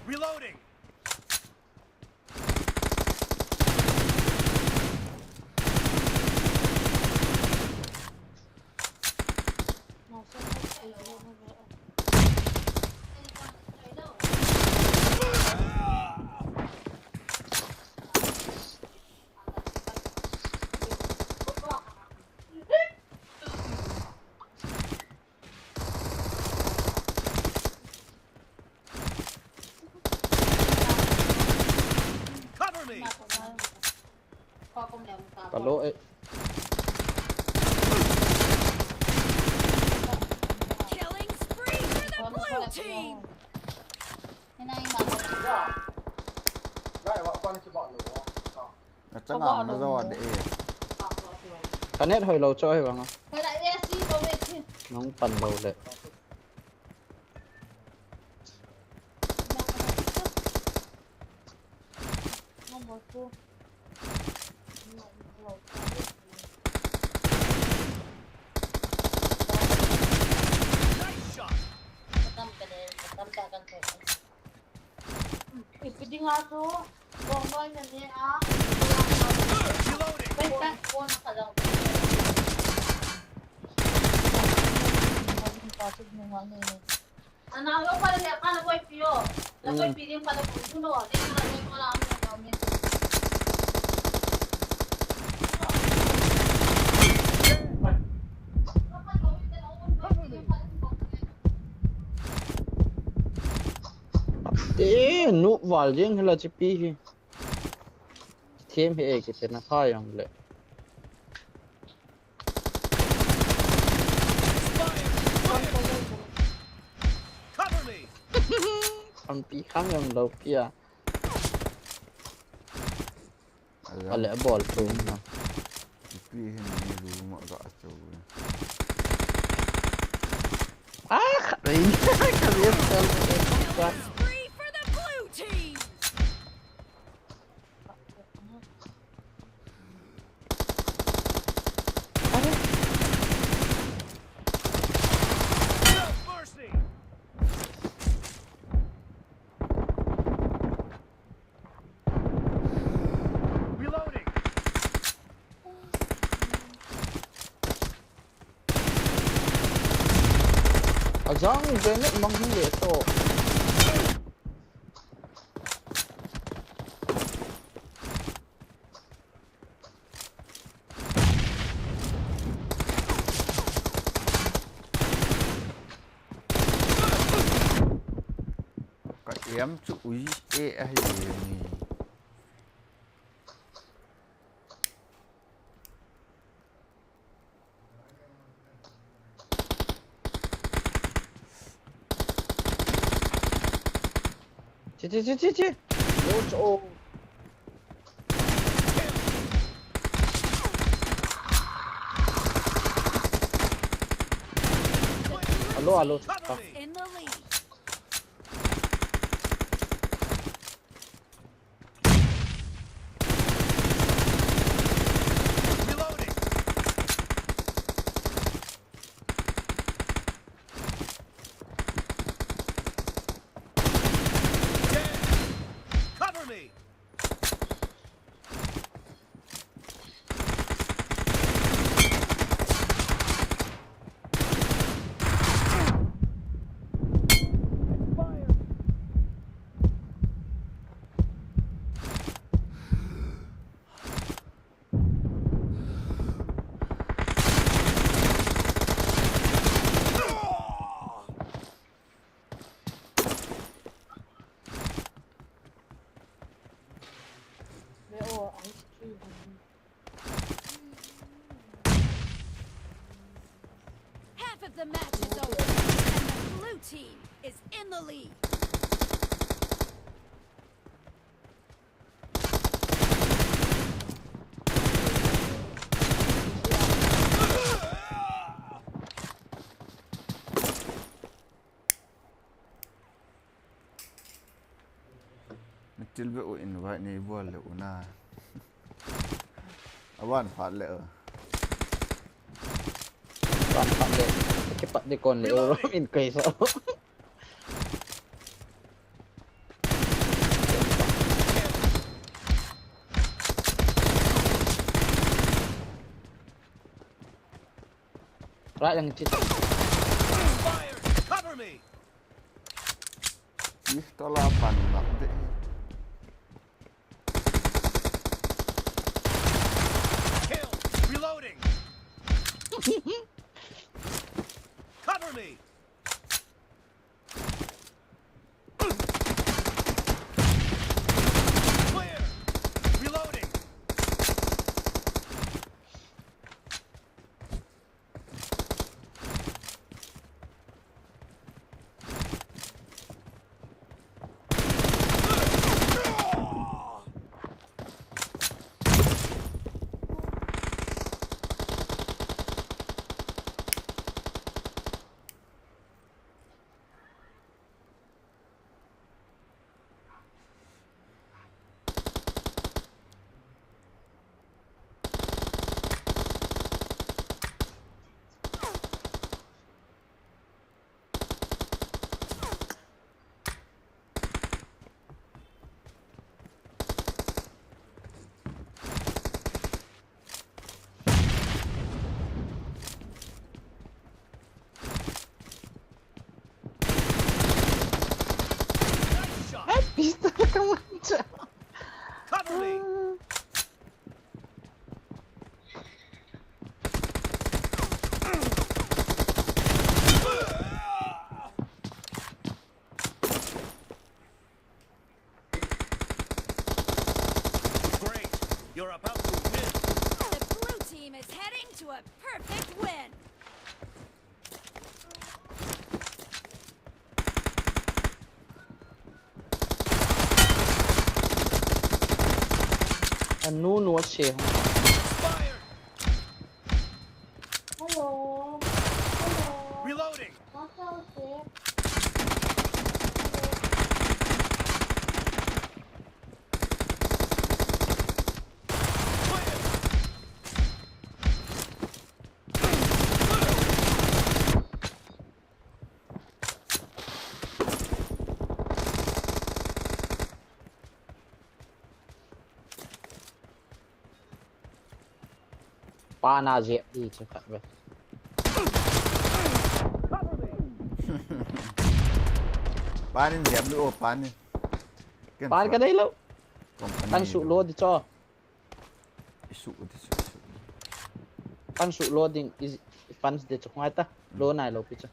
Reloading. Cover me. Hello, eh. Killing spree for the blue team. Achang ang na zaw de eh. Ka net hoi lo cho hi vang a. Nang pan lo le. Nice shot. Ipi ding a tu, bong noi na ni a. Reloading. Wait, wait, phone na ka lang. Ana lo pa le ka na koi pio. La koi pi ding pa le ku no. Ni na ni ko la am na mi. Te, nu val jeng hela chi pi hi. Them hi e kiti na kha jong le. Cover me. An pi khang jong lo pi a. Ale bol tu na. Pi hin ni lu ma ga cho. Ah, kha re. Kha re. Killing spree for the blue team. Ajang grenade mang hi le to. Chu ui e ahi ni. Chi, chi, chi, chi, chi. Oh, oh. Alo, alo. In the lead. Half of the match is over, and the blue team is in the lead. Mitil be u invite nei bol le u na. Awan phat le u. Awan phat le. Kipat di kon le u. Min kai sa. Right lang chit. Fire! Cover me! Ih, tola pan nak de. Kill! Reloading! Cover me! Clear! Reloading! Nice shot. Ay, pista ka man siya. Cover me. Great. You're about to win. The blue team is heading to a perfect win. Anu no se. Fire. Hello. Hello. Reloading. Pa na jep di chu khat ve. Pa nin jep lu o pa nin. Ken pa ka dei lo. Company tang su lo di cho. Isu di su, isu. Tang su lo ding is fans de chu ngai ta. Lo nai lo pi chu.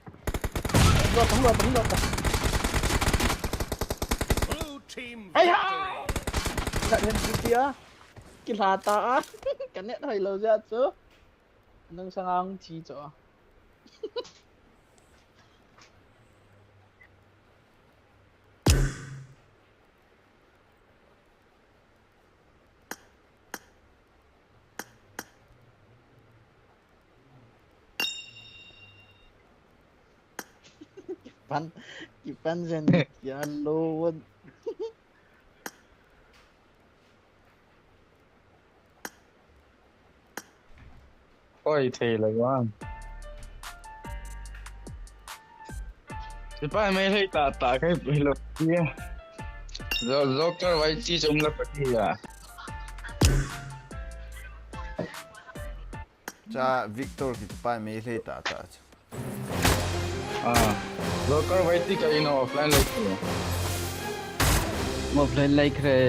Lo ta, lo ta, lo ta. Team victory. Khat hin kitia. Kilha ta a. Ka net hoi lou jeh chu. Nang sang ang thi chu. Kipan, kipan jen, kian lo won. Oi, thei le vang. Sipai Meitei tah tah kai pui lo. Joker vai chi chom la pati ya. Cha Victor kiti pa Meitei tah tah. Ah, Joker vai ti ka ino offline lai kre. Offline lai kre.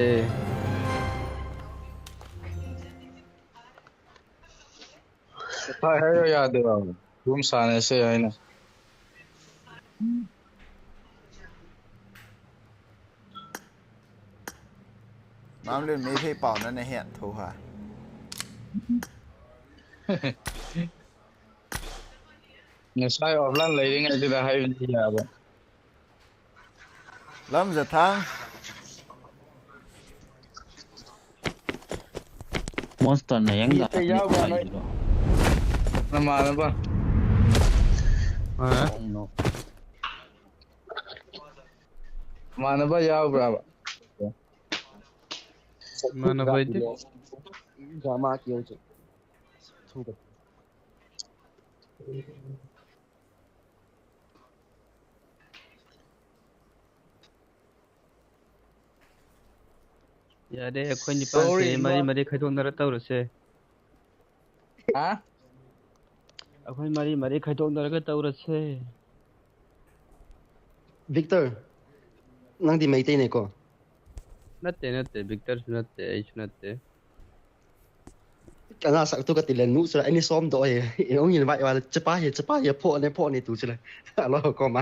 Sipai hai ya de ba. Room sa ne se ai na. Namlen Meitei pao na na hian tho ha. Nasai offline lai ding ai ti da hai ni ya ba. Lam ja thang. Monster na yang da. Ite yau ba na. Na ma na ba. Ha? Ma na ba yau bra ba. Ma na ba ite. Jama kiu chu. Thu ba. ꯌꯥꯔꯦ, ꯑꯩꯈꯣꯏ ꯅꯤꯄꯥꯟꯁꯦ ꯃꯔꯤ ꯃꯔꯤ ꯈꯥꯏꯗꯣꯛꯅꯔ ꯇꯧꯔꯁꯦ꯫ ꯍꯥ? ꯑꯩꯈꯣꯏ ꯃꯔꯤ ꯃꯔꯤ ꯈꯥꯏꯗꯣꯛꯅꯔꯒ ꯇꯧꯔꯁꯦ꯫ ꯕꯤꯛꯇꯔ, ꯅꯪꯗꯤ ꯃꯩꯇꯩꯅꯦꯀꯣ? ꯅꯠꯇꯦ, ꯅꯠꯇꯦ, ꯕꯤꯛꯇꯔꯁꯨ ꯅꯠꯇꯦ, ꯑꯩꯁꯨ ꯅꯠꯇꯦ꯫ Kana sak tu ka tile nu sila, ani som do e. E ong in vai wala, chapa ye, chapa ye, pho ne, pho ne tu sila. Alo ko ma.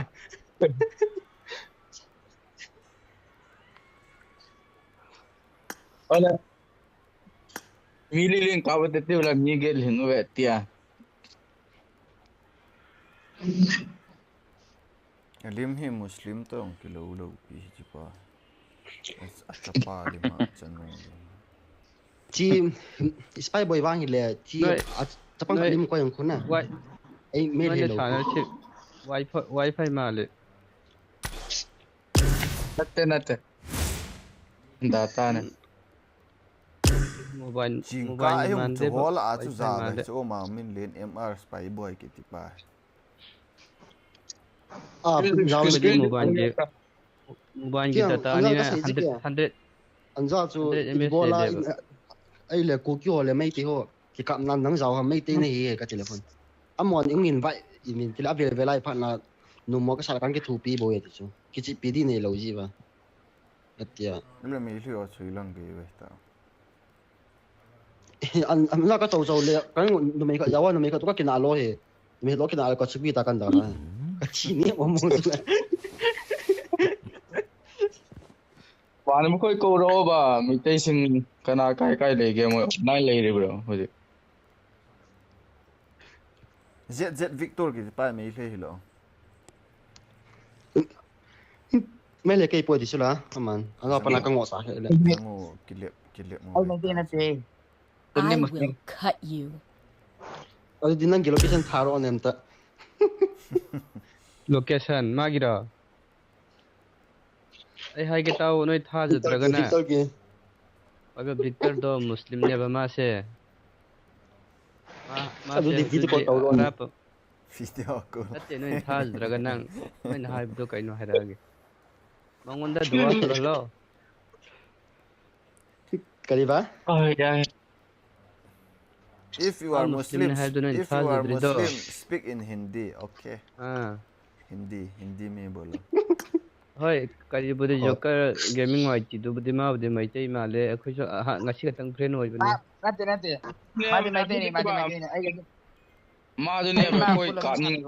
Wala. Mi li ling ka wa te te wala mi ge ling we tia. Lim hi Muslim tong kilo lo pi hi pa. Achapa lim a chanu lim. Chi spy boy vang hi le chi a chapang lim ko yang khuna. Ei me le lo. Wifi, wifi ma le. Natte, natte. Data ne. Mobile, chingka mobile ahung man chu de hol a chu wifi ja man le de. Chu ma min len M R spy boy kiti pa. Ah, screen, jao screen, le mobile screen. Ge. Mobile ge ta ta ni na hundred, hundred. Anja chu hundred M S bola le in, ai le ku kyo le mai ti ho. Ki kap nan nang jao ha mai te ne hi ka telephone. Amon ing min vai, i min tila vel vel ai phat na nu mo ka sa kan ki thu pi bo ye ti chu. Ki chi pi di ne lo ji ba. Atia. Em le mi hli o chui lang ge ve ta. An, an la ka chau chau le, kan numei khat jao a, numei khat tu ka kina lo he. Numei lo kina lo ka chupi ta kan da ka. Ka chi ni mo mo tu. Ba ni mo koi ko ro ba, mi te sin kana kai kai le ge mo, nai le ri bro, ho ji. Z Z Victor ki pa mi le hi lo. Mai le kei poi ti sula, aman. Anga pana ka ngo sa he le. Ngo kilep, kilep mo. Ai, nate, nate. Tunni I Muslim. Will cut you. Adi nang ki location tharo nem ta. Location, ma gira. Ai, hai ke tau, noi tha jut ra ga na. Victor ki. Aga Victor do Muslim ne ba ma se. Ma, ma adu se di video call tau lo na. Video call. Ate noi tha jut ra ga nang. Noi na hai do kai no hai ra ge. Mangonda dua lo. Kali ba? Oh, yeah. If you are Muslim, if you are Muslim, speak in Hindi, okay? Ah. Hindi, Hindi mein bolo. Hoi, kali budi Joker Gaming Y T du budi ma budi Meitei ma le, akhoi so, ha, ngasi khatang friend hoi bani. Nate, nate. Mati Meitei ni, mati Meitei ni. Ai, ai. Ma du ne ba koi ka ni.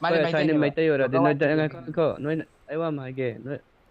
Mati Meitei ni, Meitei ora de, noi da ngai ko, noi, ai wa ma ge, noi.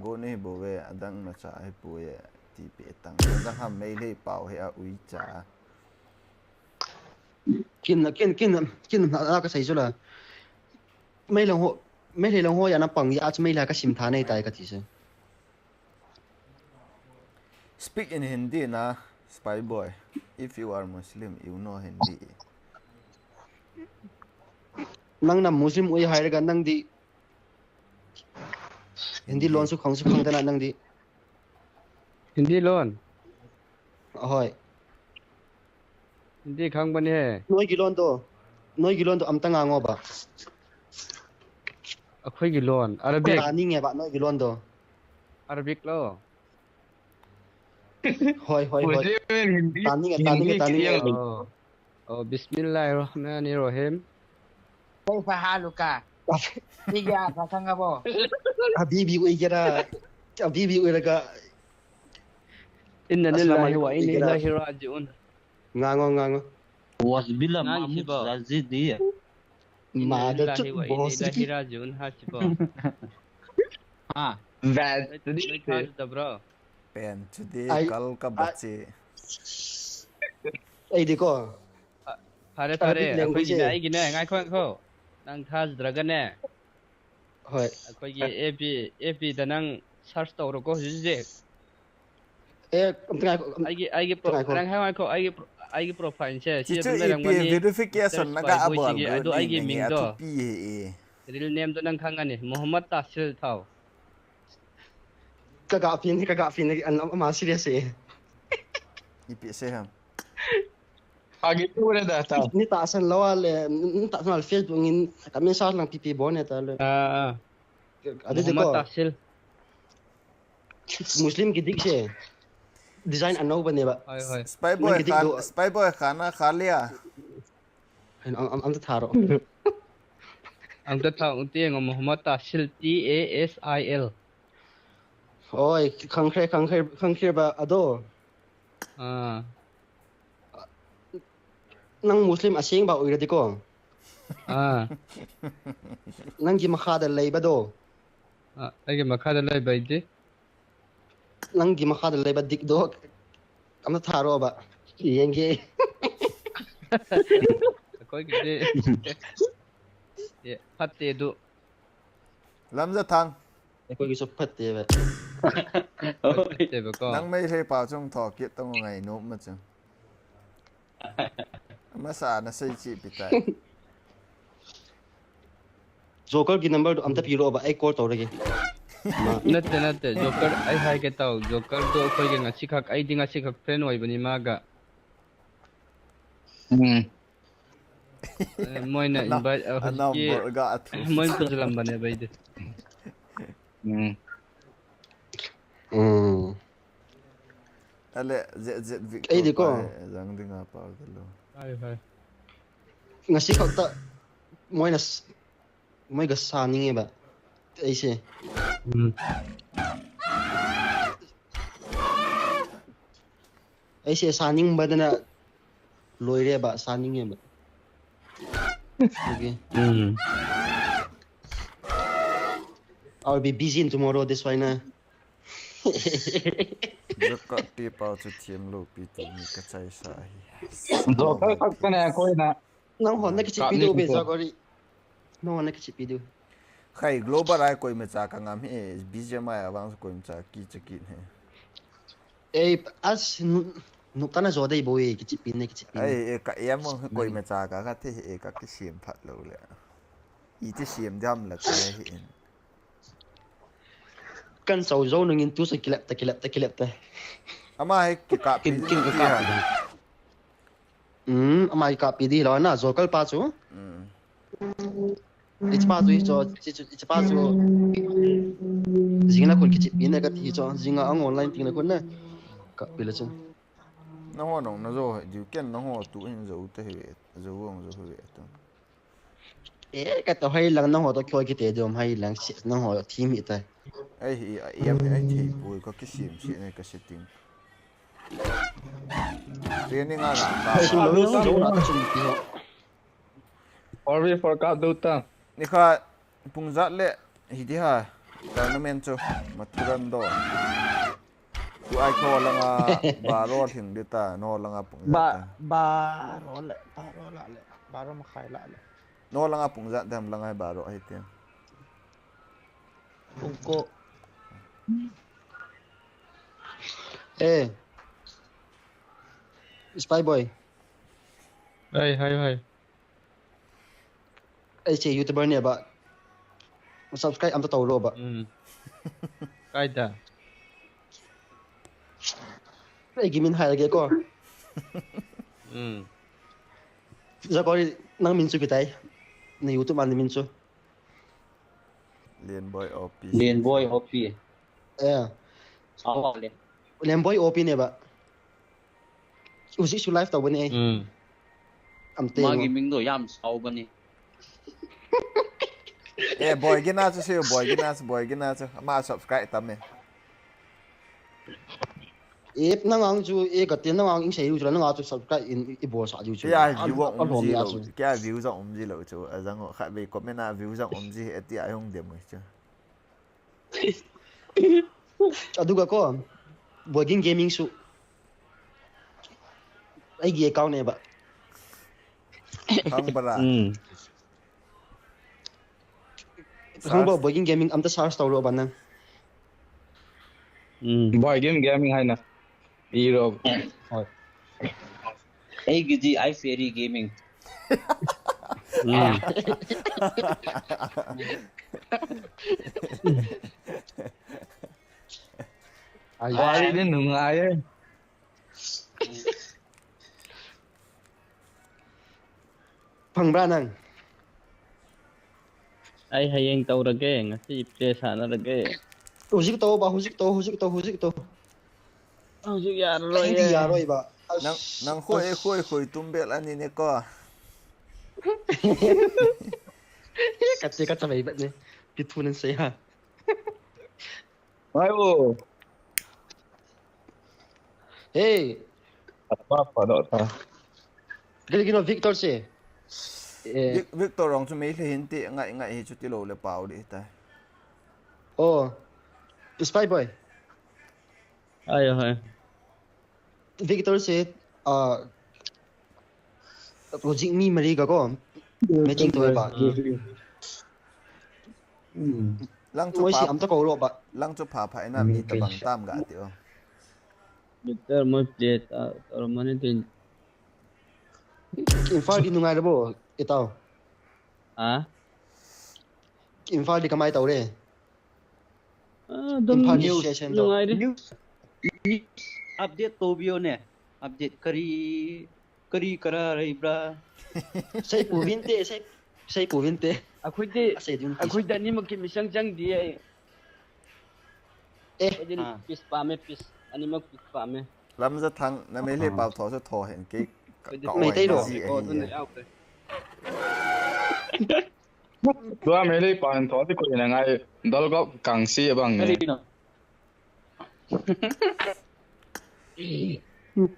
Lamgo nei bou ve, adang na cha hi pu e, ti pe tang. Adang ham Meitei pau hi a ui cha. Kin, kin, kin, kin na ka sei chu la. Meilong ho, Meilong ho ya na pang ya chu Meilong ka sim tha nei tai ka ti se. Speak in Hindi na, Spy Boy. If you are Muslim, you know Hindi. Nang na Muslim ui hai ga nang di. Hindi lon su khang su khang ta na nang di. Hindi lon. Ahoi. Hindi khang bani he. Noi gilon to. Noi gilon to amta ngango ba. Akhoi gilon. Arabic. Ka ni nge ba noi gilon to. Arabic lo. Hoi, hoi, hoi. Mujhe Hindi, Tani nge, tani nge, Hindi tani nge. Clear. Oh. Oh, Bismillahirrahmanirrahim. Kaifa haluka? Ija, kakanga bo. Habibi, ui kira. Habibi, ui laga. Inna lillahi wa inna ilaihi raji'un. Ngango, ngango. Wasbila Mahmud Zazidi. Inna lillahi wa inna ilaihi raji'un, ha, chibo. Ha. Bad. Pen chude kal ka bache. Ai di ko. Phare, phare. Akhoi gine, ai gine, ngai kho, kho. Nang tha dragon ne. Hoi. Akhoi gi A P, A P da nang search to ro ko jije. Eh, am tengai ko. Ai gi, ai gi pro, ngai ko. Nang hai ko, ai gi pro, ai gi profile se. Si tu A P verification na ga abo. Ai do ai gi ming do. Real name do nang khang ani. Muhammad Tahsil thao. Ka ga pin, ka ga pin, an, ama serious e. Ipi se ham. Agi tu le da ta. Ni ta san lo le, ni ta san Facebook in, ka min sa lang pipi bon e ta le. Ah, ah. Adi de ko. Muhammad Tahsil. Muslim ki dik se. Design ano bane ba. Hoi, hoi. Spy boy khan, spy boy khana kha liya. Am, am, am ta tharo. Am ta tharo ti ngo Muhammad Tahsil, T A S I L. Oi, khangkhe, khangkhe, khangkhe ba ado. Ah. Nang Muslim asing ba uira diko. Ah. Nang ki makha da lei ba do. Ah, ai ki makha da lei ba di. Nang ki makha da lei ba dik do. Am ta tharo ba. Yenge. Koi ki di. Ye, phat te du. Lamja Thang. Koi ki so phat te ba. Phat te ba ko. Nang Meitei pa chung tho kit tong ngai nu ma chung. Masa na sei chi pi tai. Joker ki number tu am ta pi ro ba ai call to re ki. Natte, natte. Joker ai hai ke tau. Joker tu koi ke ngasi khak ai di ngasi khak friend wai bani ma ga. Hmm. Eh, moina invite, ah, hojiki, moin kujalam bane bai de. Hmm. Hmm. Ale, Z Z Victor. Ei, di ko. Jang dinga pa de lo. Hai, hai. Ngasi khak ta, moina s-, Mai ga sa ning e ba. Aise. Hmm. Aise sa ning ba dana. Loi re ba sa ning e ba. Okay. Hmm. I'll be busy in tomorrow, that's why na. Joker te pau chu thiam lou pi ti ni ka chai sa hi. Joker khat ka na koi na. Nang hon na kichi pi du be Joker. Nang hon na kichi pi du. Khai global ai koi me cha ka ngam hi B G M I avang koi me cha ki cha ki he. Ei as nu, nu ka na jo dei bo e kichi pi ne kichi pi. Ai e ka em koi me cha ka ka the e ka kisiam phat lou le. Iti siam diam la ka hi in. Kan sau zo nung in tu sa kilap ta, kilap ta, kilap ta. Ama hi kikap pi kin, kin kikap pi. Hmm, ama kikap pi di lo na, Joker pa chu. Hmm. Ichi pa chu, ichi, ichi, ichi pa chu. Jing na kun kichi pi na ka ti chu, jing a ang online ting na kun na. Kap pi la chu. Na ho nong na zo, diu ken na ho tu hin zo ta hi ve, zo ang zo hi ve ta. E, ka to hai lang na ho to kyo ki te dom hai lang si na ho team hi ta. Ai hi, ai em, ai thei pui ka kisim si ne ka setting. Training a ga ka. Four v four ka do ta. Nikha pung jat le hi di ha. Tournament chu Mathuran do. Tu ai kho langa baro thing di ta, no langa pung jat. Ba, baro le, baro la le, baro makhai la le. No langa pung jat dem langa baro hi ti. Pung ko. Eh. Spy boy. Hai, hai, hai. Ei, che YouTuber ne ba. Subscribe am ta tau ro ba. Hmm. Kai da. Ei, gimin hai ge ko. Hmm. Jakori nang min chu kitai. Na YouTube an min chu. Lianboy O P. Lianboy O P. Eh. Awa le. Lianboy O P ne ba. Usi su live tau bani ai. Hmm. Am te. Magi ming do yam sau bani. Eh, boy gina chu siu, boy gina chu, boy gina chu. Ma subscribe tam me. Ep na ngang chu, e ka te na ngang ing sei lu chu, na ngang chu subscribe in i bol sa lu chu. Kei a view a um ji lo, kei a view jong um ji lo chu, a jang ho khat vei comment a view jong um ji, e ti a hung dem chu. Aduga ko, Boigin Gaming su. Aigi account ne ba. Hang bara. Hmm. Hang ba Boigin Gaming am ta search tau lo ba nang. Hmm. Boigin Gaming hai na. Hero. Hoi. Ei gidi ai Fairy Gaming. Hmm. Ai, ai, din nungai. Phangbra nang. Ai, hayeng tau rage, ngasi ipte sana rage. Hujik tau ba, hujik tau, hujik tau, hujik tau. Hujik ya roi. Hindi ya roi ba. Nang, nang khoi, khoi, khoi tumbel ani ne ko. Kache kacha bai bat ne. Pitu nan sei ha. Ayo. Hey. Apa apa dok ta. Gil gino Victor se. Eh. Victor rong chu mei le hin ti ngai ngai hi chu ti lo le pau di ta. Oh. Spy boy. Ayo hai. Victor se, ah, Project mi mari ka ko. Matching to ba. Lang chu pa. Am ta ko ro ba. Lang chu pha pha ina mi ta bang tam ga ti o. Victor mo play ta, ta mani tin. Imphal di nungai le bo, itao. Ha? Imphal di kamai tau le. Ah, dum news, news, news update to biyo ne. Update kari, kari kara rai bra. Sai pu vinte, sai, sai pu vinte. Akhui de, akhui de ni mo ki misang jang di ai. Eh. Pis pa me, pis. Ani mo pis pa me. Lamjathang, na Meitei pau tho se tho hen ke. Meitei lo. Tua Meitei pau hen tho ti ko ina ngai dol ko kang si bang ne.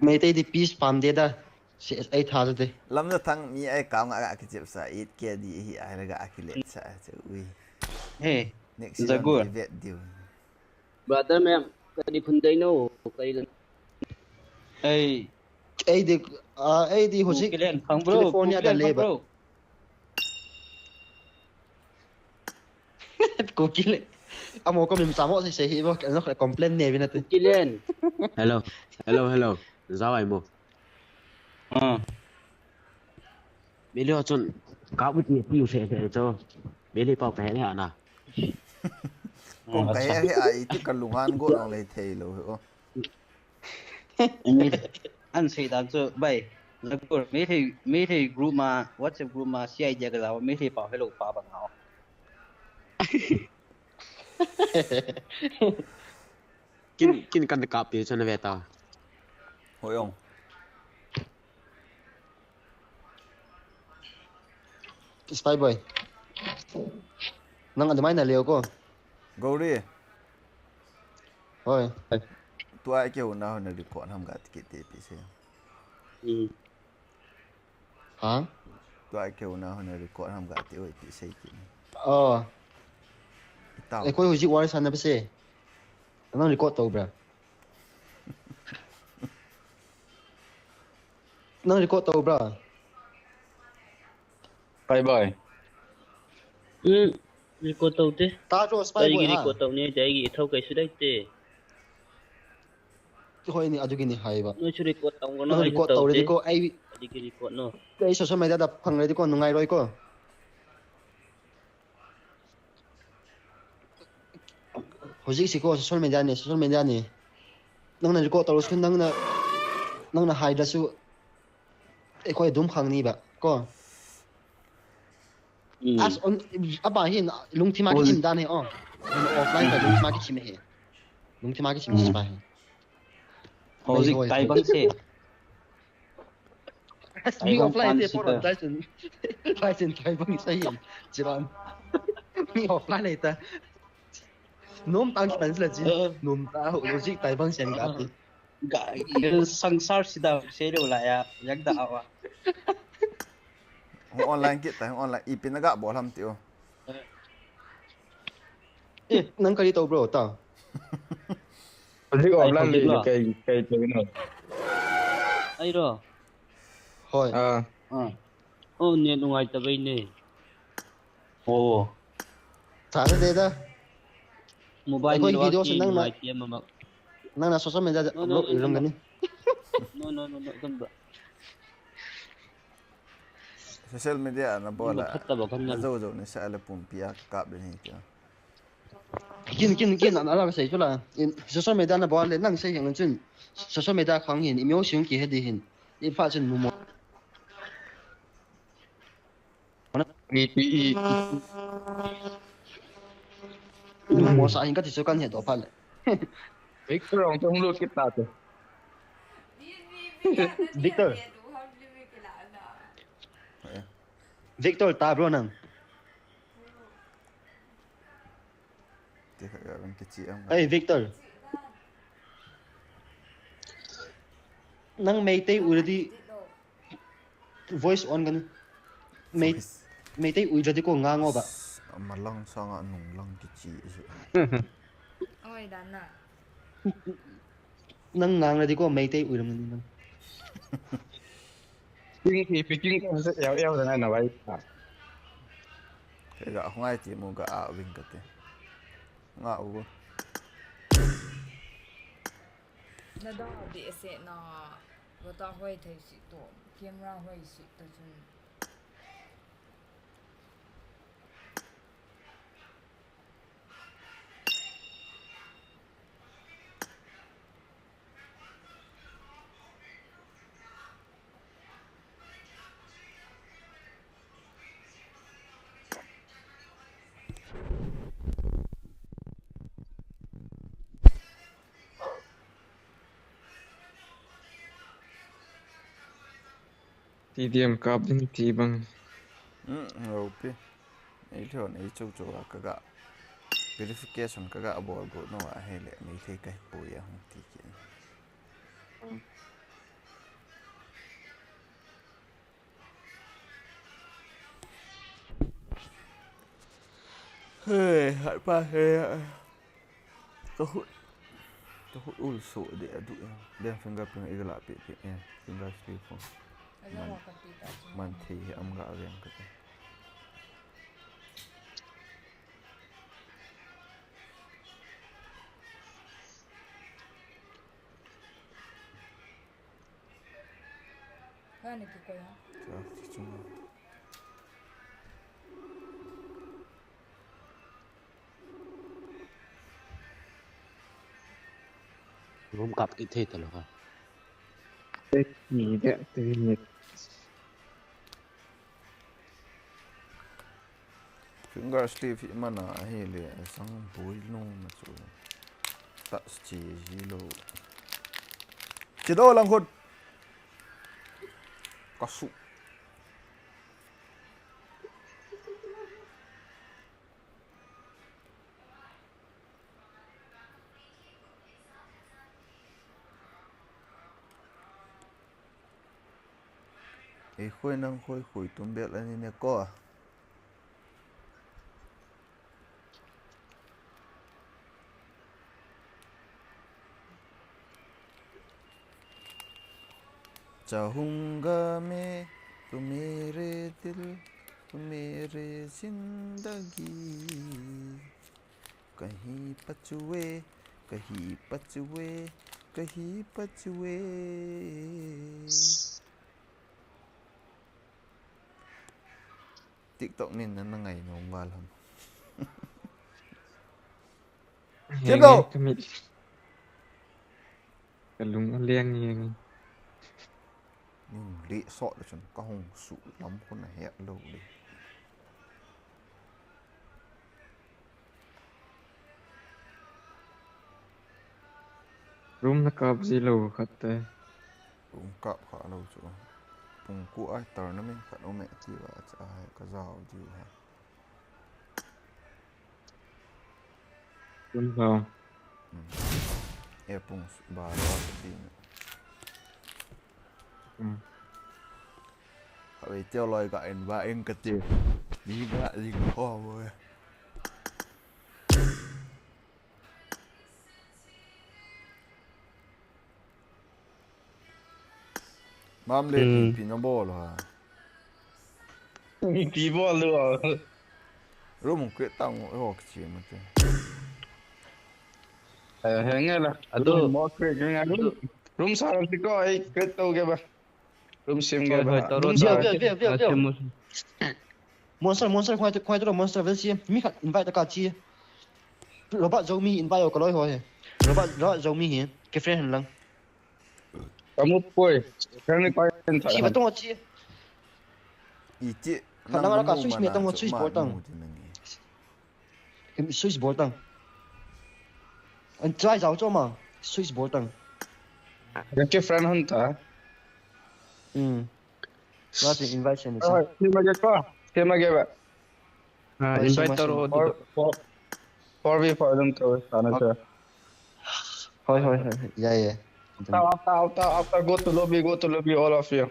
Meitei di peace pam de da. Si ai tha de. Lamjathang mi ai kau nga ga kichep sa it ke di hi ai ga kilet sa ui. Hey. Next season Zagur. Vet diu. Brother ma'am, kadi phun dai no, kadi lan. Ei. Ei di, ah, ei di hojik. Kukilen, khang bro, California da le ba. Kukilen, khang bro. Kukilen. Amo ko mim samo se se hi bo, no complain ne bina te. Kukilen. Hello. Hello, hello. Jao ai mo. Ah. Meitei ho chun ka ut ni tiu se se cho. Meitei pau ka he le ana. Ko ka he he ai ti ka lungan go long le thei lo he o. An sei dan chu bai. Meitei, Meitei group ma, WhatsApp group ma, C I D ka la, Meitei pau hello pa bang hao. Kin, kin kan kap ti chana ve ta. Hoi ong. Spy boy. Nang adamai na leo ko. Gauri. Hoi. Tua keu na hon record ham ga ti kit te pi se. Hmm. Ha? Tua keu na hon record ham ga ti oi pi se ki. Oh. Itau. Eh, koi hojik wari sana pe se. Nang record tau bra. Nang record tau bra. Bye bye. Hmm, record tau te. Ta jo spy boy ha. Record tau ne, te aigi thau kai su dai te. Hoi ni, adu gini hai ba. No chu record tau no. Record tau re ko ai. Adi ki record no. Kai social media da phang re ko nungai roi ko. Hojik si ko social media ni, social media ni. Nang na record tau su nang na, nang na hai da su. Eh, koi dum khang ni ba ko. Hmm. As on, aba hin, lungthima kichim dan hi, oh. Offline ka lungthima kichim hi. Lungthima kichim hi, hmm, ba hi. Hojik tai bang se. Mi offline te pora tai sen. Tai sen tai bang se hi. Chiran. Mi offline ta. Nom tang ki tan sila chi. Eh. Nom ta hojik tai bang sen ka ti. Ga, sangsar sida se lo la ya, yak da awa. Hung online kit ta, hung online. Ipi na ga bol ham ti o. Eh. Nang kari to bro, ta. Hojik online kit lo. Kai, kai to no. Ai ro. Hoi. Ah. Ah. Oh, ne nungai ta bai ne. Oh. Thare de da. Mobile network video se nang na, nang na social media upload ilam gani. No, no, no, no, don't. Social media na bola. Phatta ba kan na. Zo zo ni sa ala pumpi a kap ni kya. Kin, kin, kin, ana la sei chula. In social media na bola nang sei yang chun. Social media khang hin, email siung ki he di hin. In fa chun mo mo. I, i, i. Mo sa hin ka ti chu kan he do pha le. Victor, ang tong lut kita tu. Victor. Victor, ta bro nang. Hey, Victor. Nang Meitei u le di. Voice on kan. Mei, voice. Meitei u le di ko nga ngo ba. Amalang sanga nunglang kichi. Oi, dan na. Nang ngang le di ko Meitei u le di nang. Ping ki, ping ki, yau, yau, na, na, bai. Kei ga hungai ti mu ga a wing ka te. Nga u. Na da di ese na, wata hoi thei si to, camera hoi si to chun. T D M kap ding ti bang. Hmm, ropi. Ei lhon, ei chou chou a ka ga. Verification ka ga bol go no a hele, Meitei kai pui a hung ti ki. Hey, hai pa he. Ka hut. Ka hut ul so de adu ya. Den fingerprint igala pe pe ya. Fingerprint phone. Man, man thei he am ga veng ka te. Kani kikoi a? Chak chi chunga. Room kap kit thei talou ha. Tek ni de, tek ni. Finger slip hi mana ahile, sang boi nung na chu. Touch chi ji lou. Chi do lang khun. Ka su. Ei khoi nang khoi khoi tum bel ani ne ko. चाहूंगा मैं तो मेरे दिल, तो मेरे जिंदगी। कहीं पचुए, कहीं पचुए, कहीं पचुए। TikTok nin na nangai nong val ham. Henge, kami. Kalung aliang henge. Nin le sot le chun kahung su lam khun ahet lo le. Room na kap ji lo khat te. Room kap kha lo chu. Pung ko ai tournament khat um e ti va cha ai ka jao diu ha. Room sao. Hmm. E pung ba lo ti. Hmm. Ka ve teo loi ka en ba en ka ti. Ni ba ni ko bo. Mam le pi pi na bol ha. Pi bol lo. Room ke tang ho ke chi ma te. Eh, henge la. Adu. Room mo ke ke nga room. Adu. Room sa ram ti ko ai ke to ke ba. Room sim ke ba. Room sa. Veo, veo, veo, veo. Monster, monster, khoi, khoi to monster, vel si. Mi khat invite ka chi. Robot Zomi invite ka loi ho he. Robot, Robot Zomi he. Ke friend han lang. Kamu poi. Kani koi en ta. Chi ba tong chi. Iti. Khat lang ka switch me tong switch bol tang. Switch bol tang. An try jao cho ma. Switch bol tang. Ke friend han ta. Hmm. Nothing invite send. Ah, same again pa. Same again ba. Ah, invite taro. Four, four, four v four them to sana cha. Hoi, hoi, hoi. Yeah, yeah. After, after, after, after, go to lobby, go to lobby, all of you.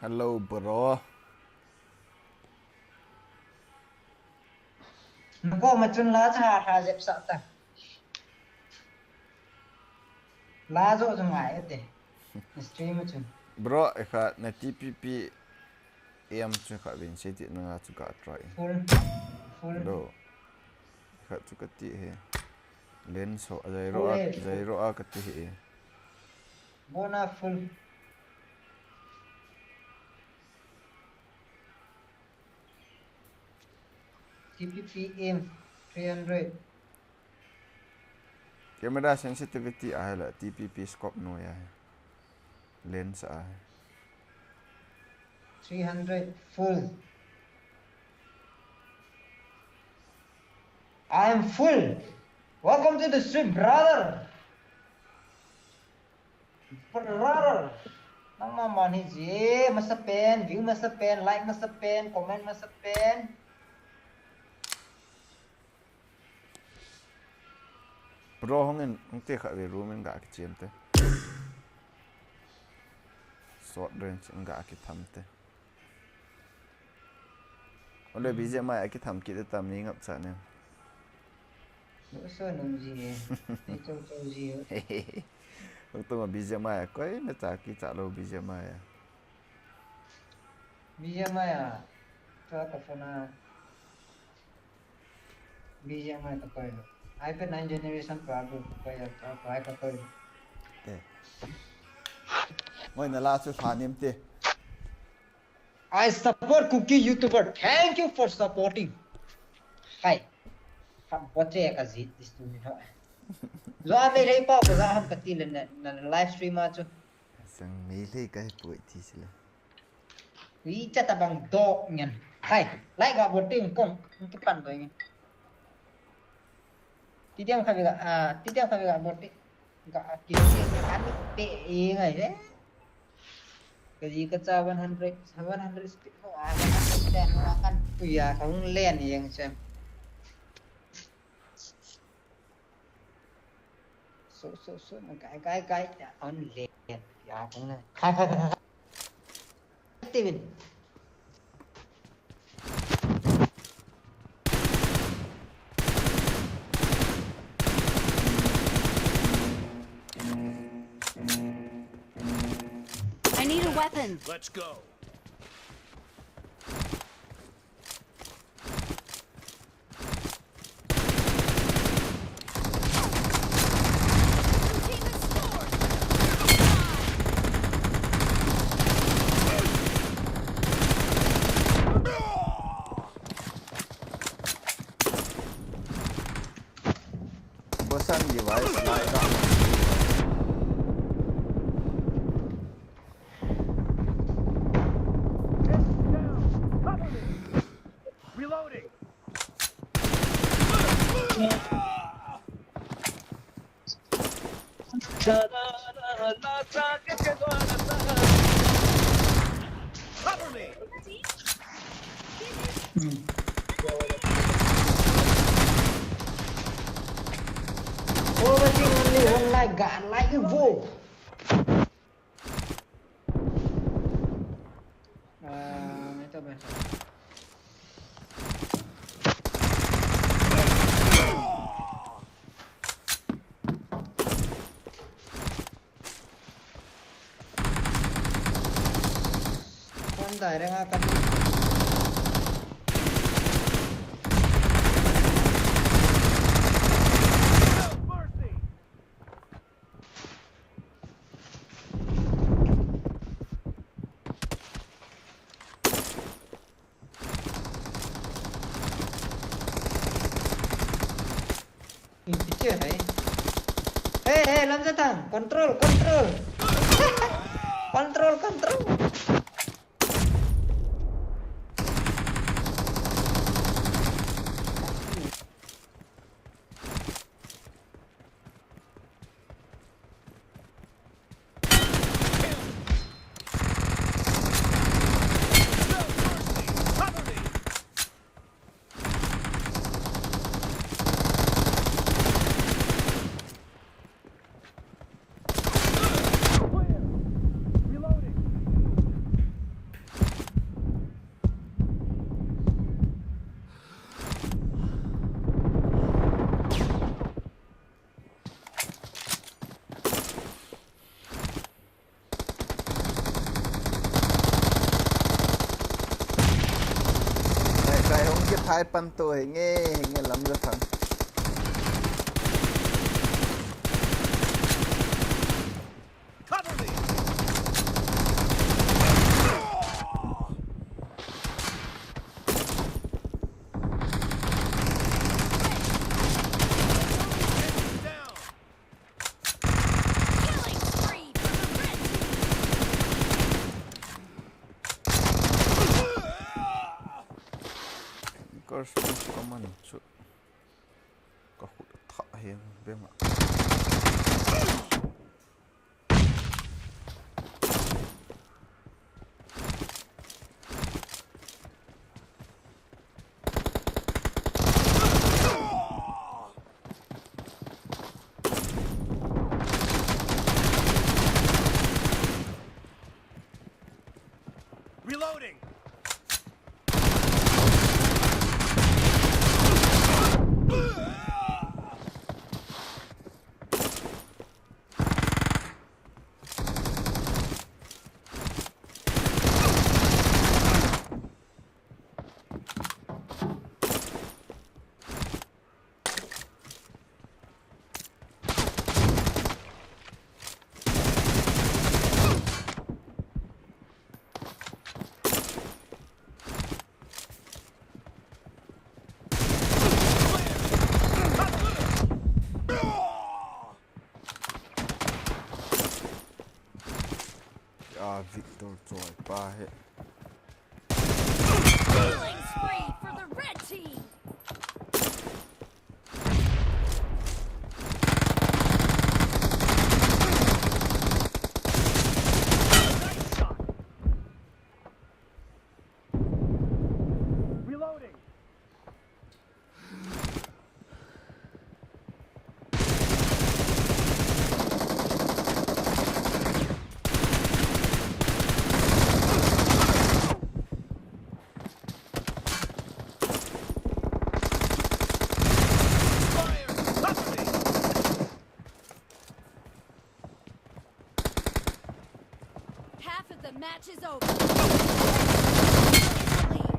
Hello, bro. Nako machun la cha ha jep sa ta. La jo jo ngai ate. Stream machun. Bro, ekha na T P P M chu kha vin se ti na nga chu ka try. Full. Full. Do. Kha chu ka ti he. Len so, zero a, full he, full. Zero a ka ti he. Bona full. T P P M three hundred. Camera sensitivity a hela, T P P scope no ya. Lens a. Three hundred full. I am full. Welcome to the stream, brother. Brother. Nangma man hi je, masa pen, view masa pen, like masa pen, comment masa pen. Bro, hung in, hung te kha ve room in ga kichiem te. Short range in ga kitham te. Ole B G M I a kitham kit te tam ni ngap cha ne. Lo so nung ji e. Ni chou chou ji e. Hung tu ma B G M I a koi na cha ki cha lo B G M I a. B G M I a. Cha ka phone a. B G M I ka koi lo. iPad nine generation pa bu ka koi lo, pa, pa ka koi lo. Te. Ngoi na la chu tha nem te. I support Kuki YouTuber. Thank you for supporting. Hi. Ham poche ka ji this to me, no. Lo a me lei pa ko za ham ka ti le na, na live stream a chu. Sang me lei ka poi ti sila. Ui, cha ta bang do ngen. Hai, lai ga bot ting kong, ki pan do ngen. Ti diang kha ga, ah, ti diang kha ga bot ting. Ga ki, ki, ani pe e ngai le. Ka ji ka cha one hundred, one hundred speed ho, ah, one hundred ten ho kan tu ya, ka hung len yang chem. So, so, so, kai, kai, kai, ya, on le, ya, kong na. Kai, kai, kai, kai. Steven. I need a weapon. Let's go. Bosan device lai ka. Reloading. Cover me. Hmm. Oh, watching only one like, God, like you, bro. Ah, ito ba siya? Pantay, reng akan. Hey, hey, lamjatang, control, control. Control, control. Ai pan to, henge, henge, Lamjathang. Cover me! Killing spree for the red team! First push ka man chu. Ka khut a thah hi beng a. Reloading! Ah, Victor choi pa he. Killing spree for the red team! Nice shot! Reloading! Fire! Cover me! Half of the match is over. Lead.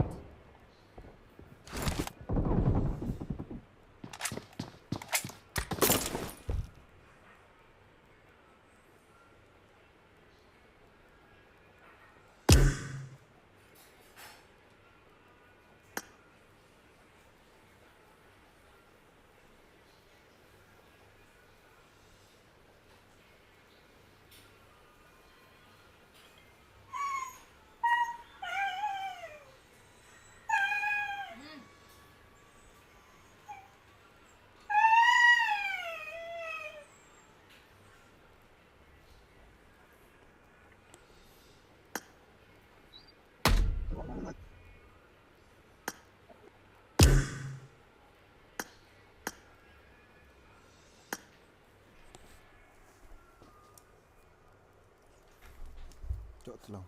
Chot lang.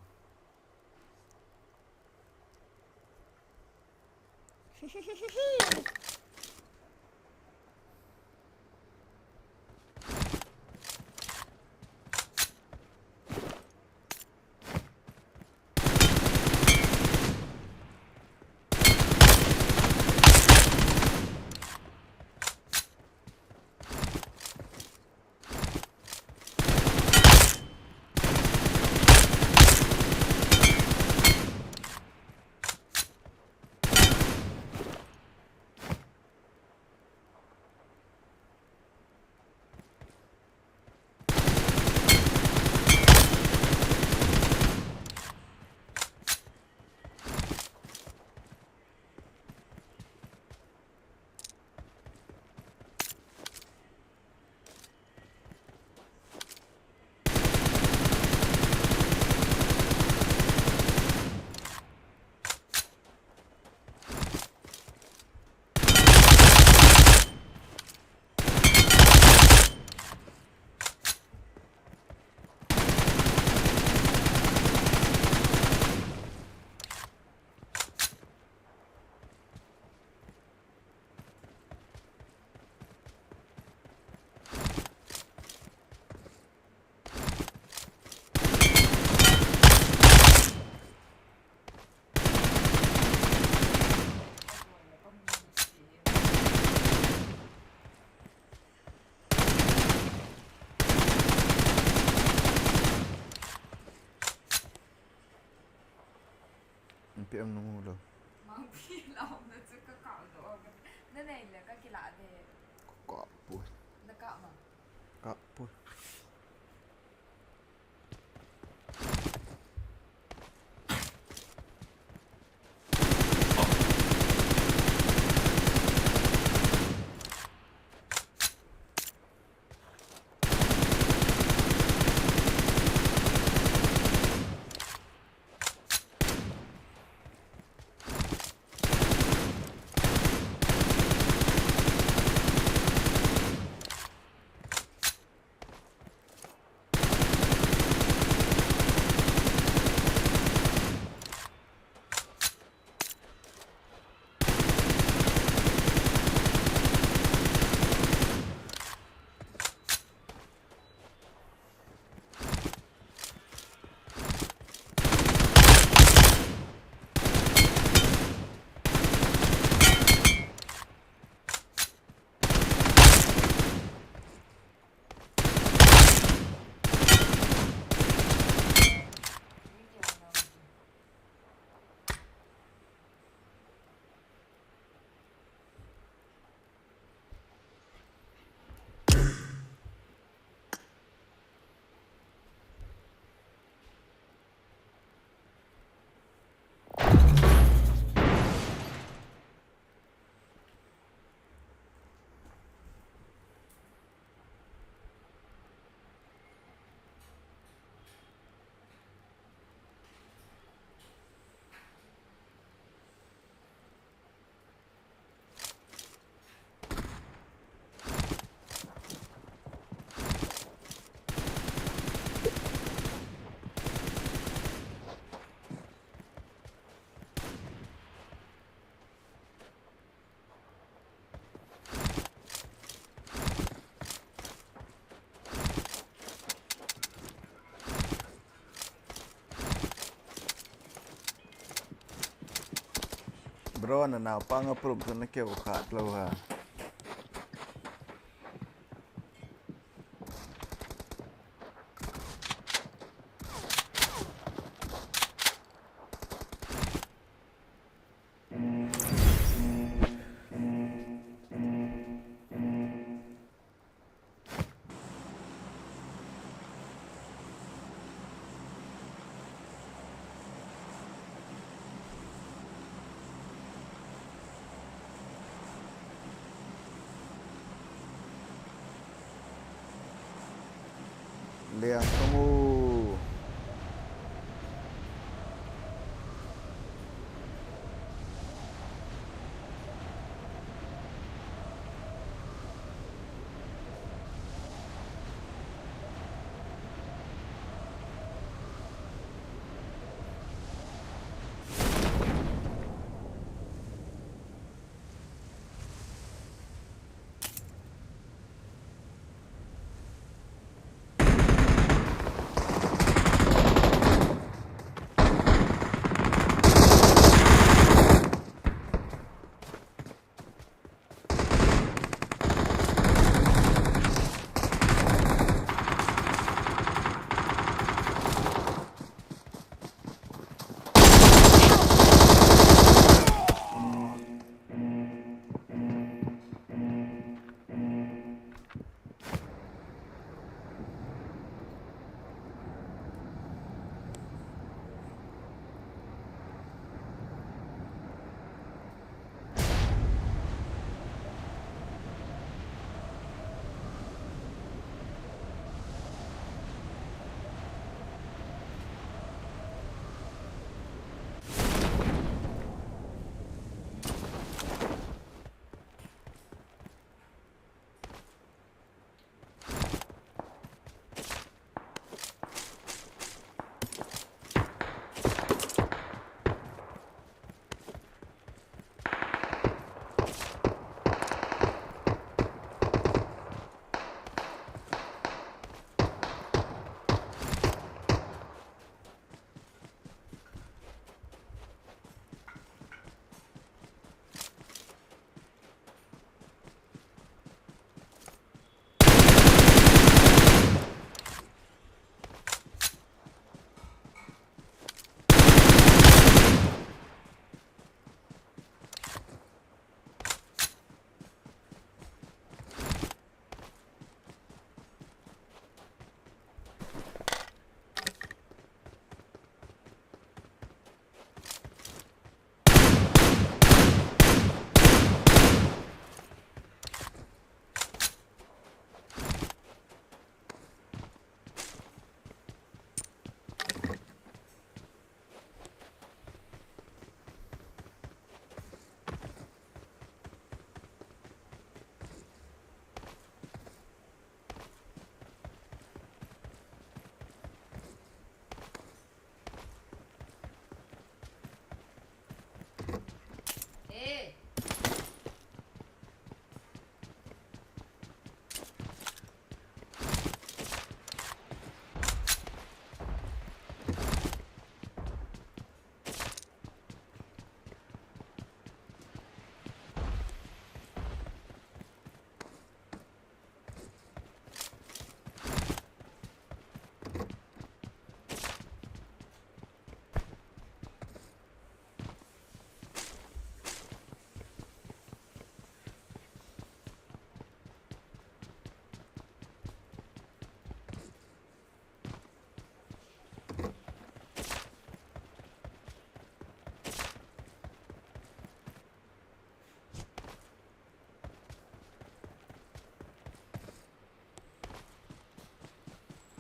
Nung lo. Mangpi la umna chu ka kap doh. Na nei le ka kila de. Ka kap poi. Na kap ma? Kap poi. Bro, na naopa nga prum tu na keu khat lou ha. Liang kamu.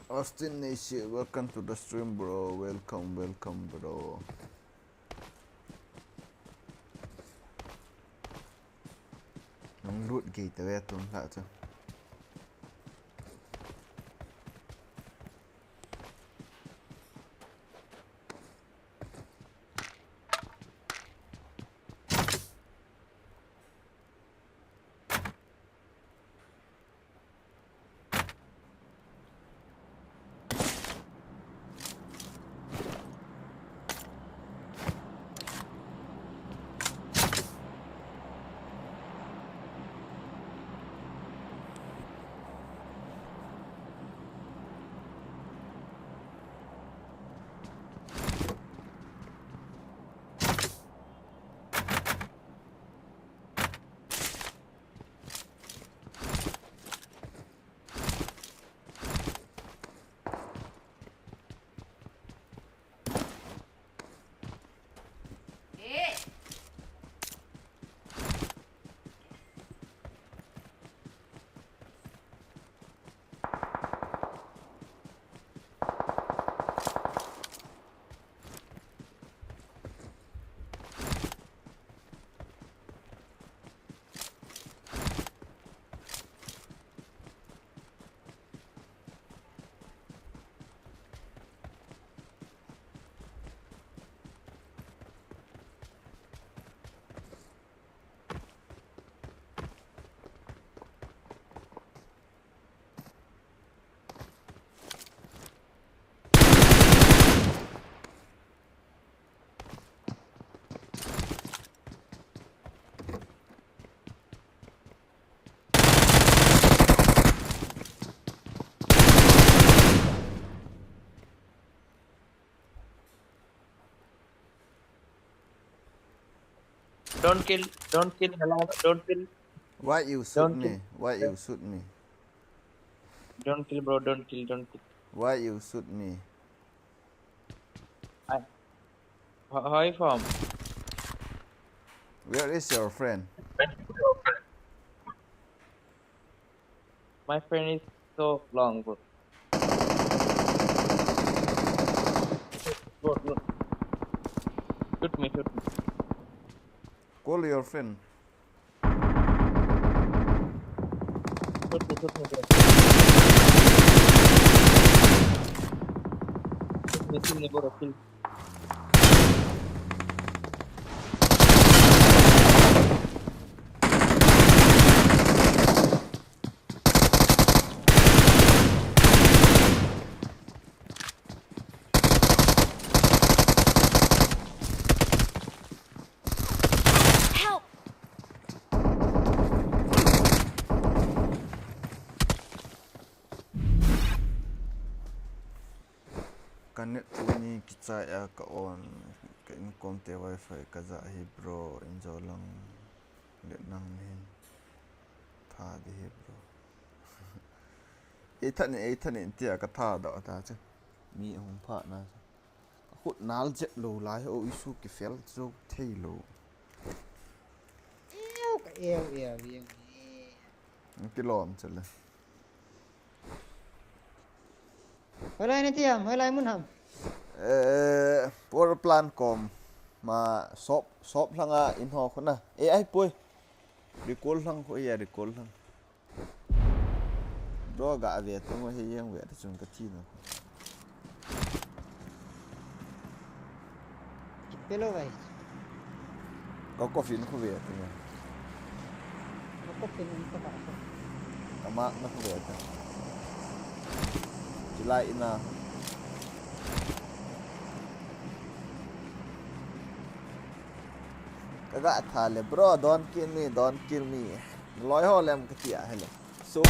Austin Nation, welcome to the stream, bro. Welcome, welcome, bro. Nang lut gei ta ve tun la chu. Don't kill, don't kill, hello, don't kill. Why you shoot Don't me? Why you shoot me? Don't kill, bro. Don't kill, don't kill. Why you shoot me? I, how, how you from? Where is your friend? My friend is so long, bro. Bro, bro. Shoot me, shoot me. Call your friend. Shoot me, shoot me, bro. Shoot me, shoot me, bro. Kill. Help! Ka net tuni kichai a ka on, ka income te wifi ka ja hi bro, in jo lang le nang hin tha di hi bro. Ei tha ni, ei tha ni tia ka tha doh ta chu. Mi hung pha na chu. Ka khut nal jep lou lai, o isu kifel jou thei lou. Eo ka eo eo eo. Kilom chale. Hoilai na ti ham, hoilai mun ham. Eh, power plant kom. Ma shop, shop langa in ho khuna. Eh, ai poi. Recall lang khu ya, recall lang. Bro ga ve tung he yang ve ta chung ka ti na. Pelo vai. Ka coffin khu ve tung. Ka coffin in ka ka. Ka ma na khu ve ta. Chilai ina. Ka ga tha le bro, don't kill me, don't kill me. Loi ho lem ka ti a hele. So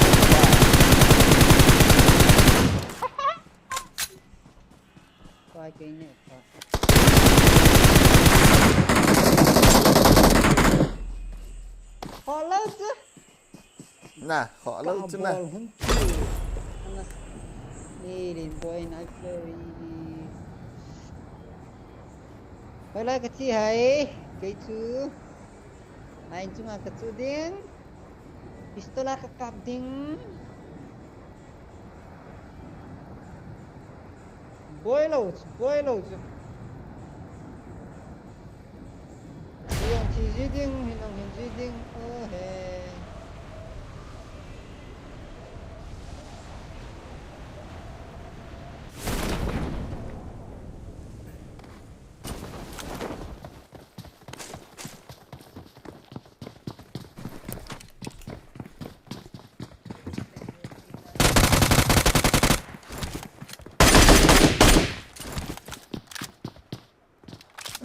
Koi kei ne ka. Hello sir. Na, ho lo chu na. Ni din boy na flow. Hoilai ka ti hai, kei chu. Main chunga ka chu ding. Pistola ka kap ding. Boi lou chu, boi lou chu. Hijong thi ji ding, hinong hin ji ding, o he.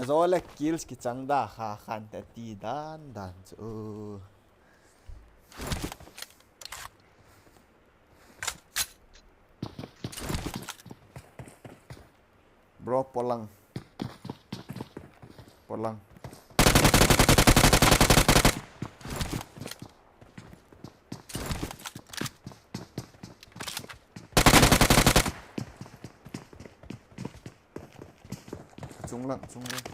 Zole kills kichang da kha khan te ti dan dan chu. Bro, polang. Polang. Chunglang, chunglang.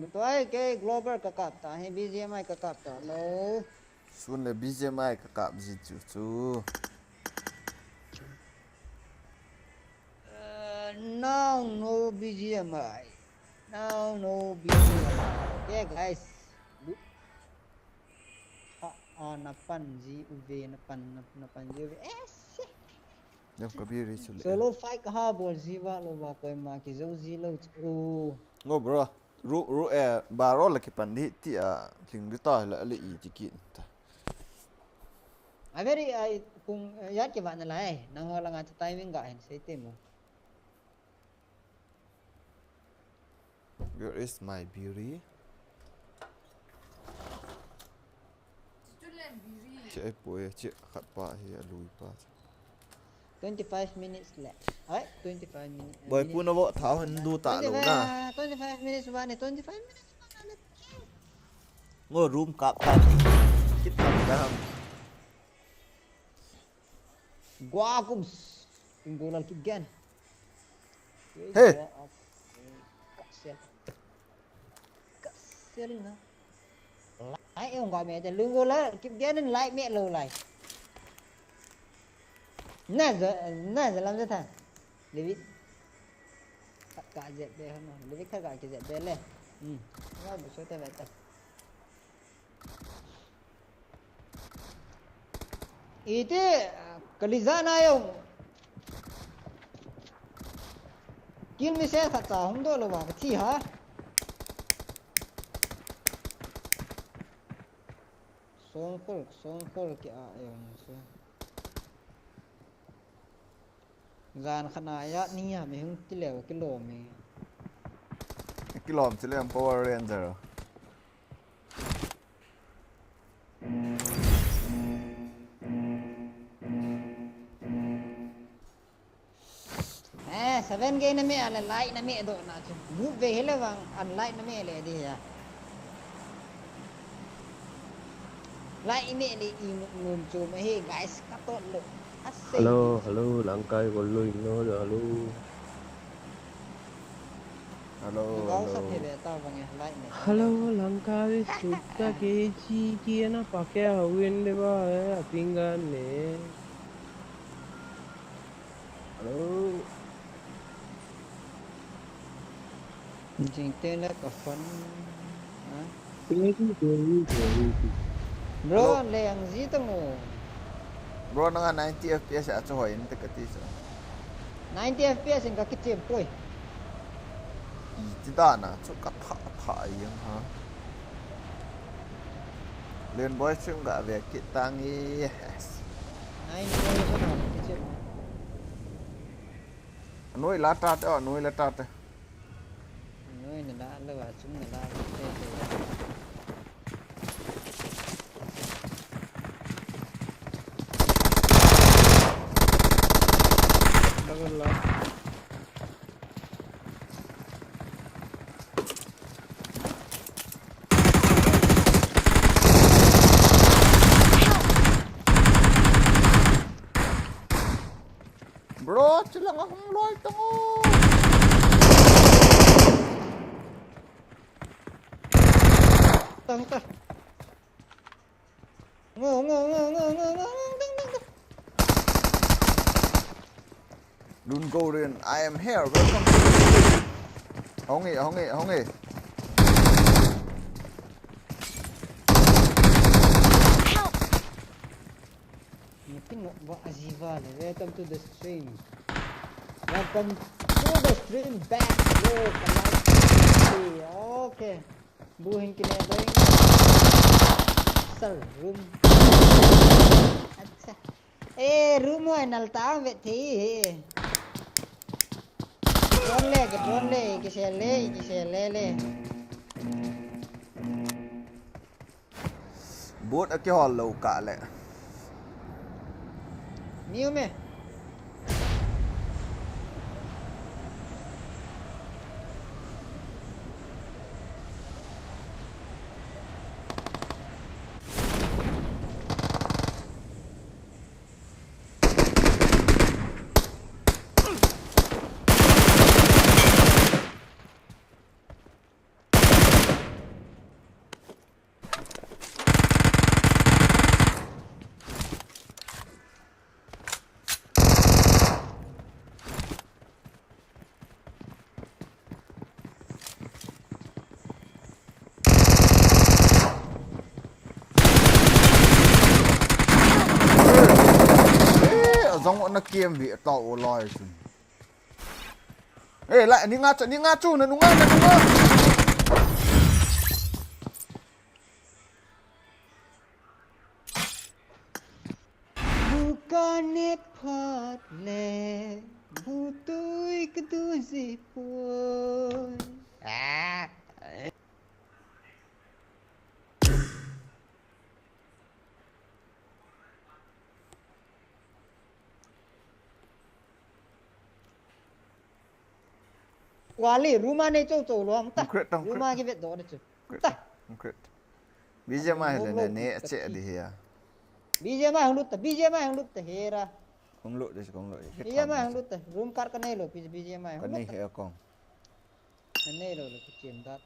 Tuai ke global ka kap ta, hi B G M I ka kap ta, lo. Sun le B G M I ka kap ji chu chu. Uh, now no B G M I. Now no B G M I. Okay, guys. Lu-, ha, ah, na pan ji uve, na pan, na, na pan ji uve. Eh, shit. Jam ka biri chu le. Solo fight ka ha bol ji va lo va koima kijou ji lo chu. Ngo, bro. Ru, ru, eh, baro la kipan di ti a, ling di ta la le i ti ki ta. A very, ai, kung, eh, ya ki va na lai, nang ho la nga ta timing ga hin sei te mo. Where is my beauty? Che ai poi, che khat pa hi a lui pa. Twenty-five minutes le. Ai, twenty-five minutes. Boi pu na vo tha hon du ta lo na. Twenty-five, twenty-five minutes ba ne, twenty-five minutes ba ne. Ngo room kap ta. Kit kap ta ham. Gua kum. Tinggo lal kit gen. Hey. Gua ap. Kasel. Kasel na. Lai, eh, ong ka me te, lung go la, keep getting light me lo lai. Na za, na za lam za tha. David. Ka, ka je be ha no. David ka, ka je be le. Hmm. Wa bu so te be ta. Iti, kalizana yo. Kill mi se khat cha hung do lo ba, ka thi ha. Songkol, songkol ki a, eh, se. Jan khat na ya ni ha mi hung ti leo kilom mi. Kilom ti lem Power Ranger. Eh, seven K na me ale light na me do na chu. Group ve hele vang an light na me le di ya. Light me le i ngun chu me he guys ka to lo. Hello, hello, Langkai ko lo no, hello. Hello, hello. Hello, Langkai, sutta ke chi ki na pa ke hawin de ba, eh, apingan ne. Hello. Jing te na ka phone. Ha? Bro, le ang ji ta mo. Bro, nanga ninety F P S a chu hoi inte kati chu. Ninety F P S in ka kichem poi. Iti dan a chu ka tha tha jeng ha. Len boy chung ga ve kit tange. Yes. Ninety F P S a kichem. Anoi la ta te, anoi la ta te. Anoi na la, la wa chung na la, te te. Double la. Bro, chilang ahung loi tang o. Tang ta. Ngo, ngo, ngo. Lun Gorin, I am here. Welcome to the stream. Hong e, hong e, hong e. Help! Makin ba ajiva le. Welcome to the stream. Welcome to the stream back. Yo, like. Okay. Bu hin kine doing. Sir, room. Acha. Eh, room ho nal ta ve thi he. Drone le, ke drone le, ke se le, ke se le le. Bot a kihol lou kah le. New me. Eh, azong na kem hi ta o lai sun. Eh, la, ni nga chu, ni nga chu, na nunga, na nunga. Bu ka ne phat le, bu tui ka du ji poi. Ah. Wali, room a nei chou chou lou ta. Concrete, concrete. Room a kivet doh de chu. Concrete, ta. Concrete. B G M I le ne ne che di hia. B G M I hung lut ta, B G M I hung lut ta hera. Hung lut de, hung lut de. B G M I hung lut ta. Room kar ka nei lou, B G M I hung lut ta. Ka nei he kong. Ka nei lou le, ka chem dat.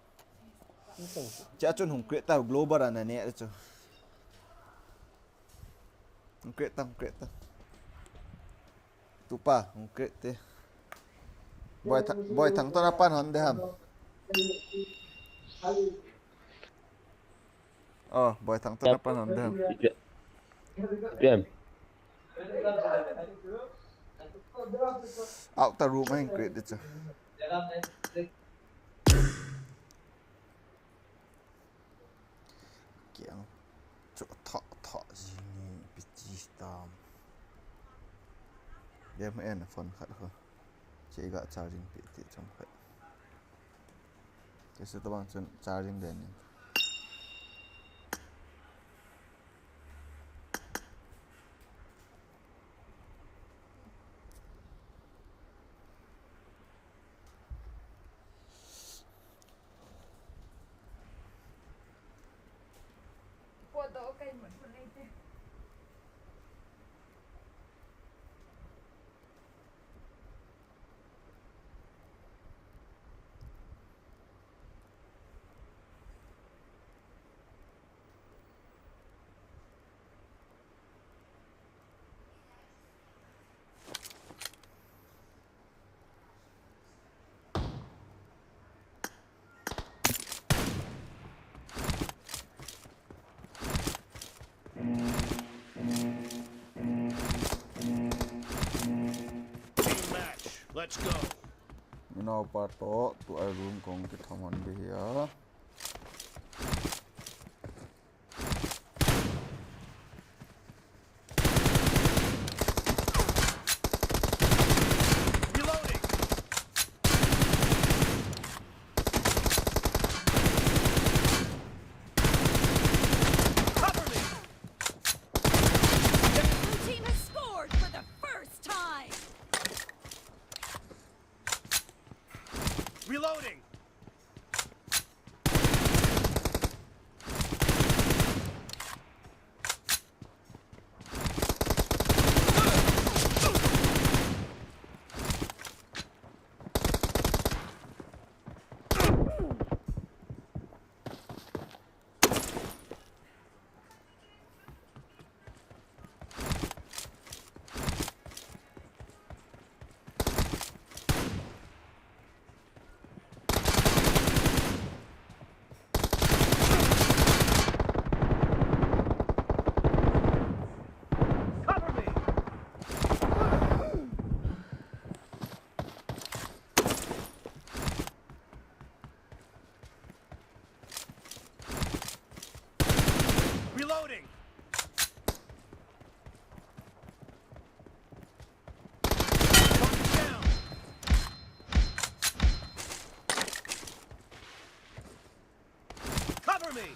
Ni to. Cha chun hung create ta global a na ne de chu. Hung create ta, hung create ta. Tupa, hung create te. Boy Tha-, Boy Thang to na pan hon de ham. Oh, Boy Thang to na pan hon de ham. P M. Outer room a hung create de chu. Kiang chu tha tha jing ni piti tam. Dem en phone khat ho. Che ga charging pi ti chom khat. Ke su tabang chun charging den ni. Let's go. Minau pa to tu ai room kong kitham hon di hi a. Reloading. Cover me. Blue team has scored for the first time. Reloading. Cover me. Reloading. Target down. Cover me.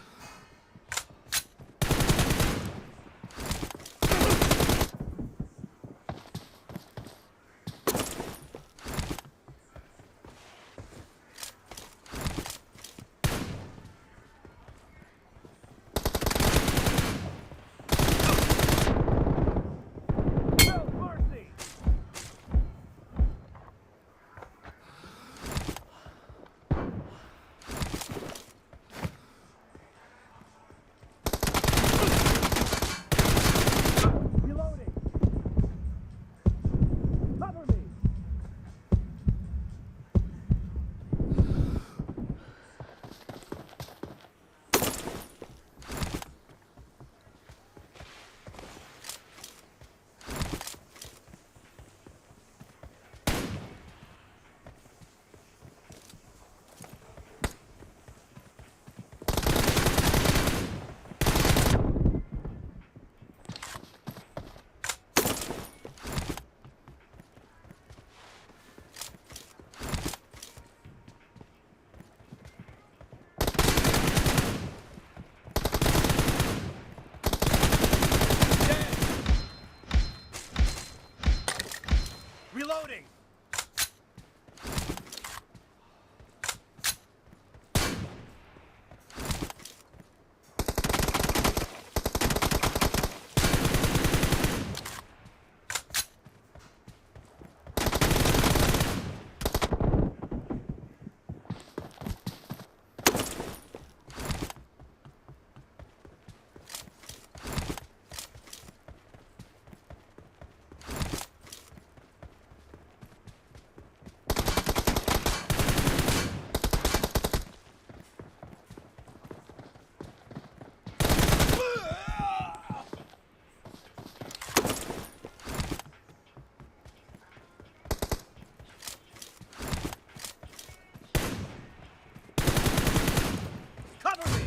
Reloading. Cover me. Reloading. Cover me!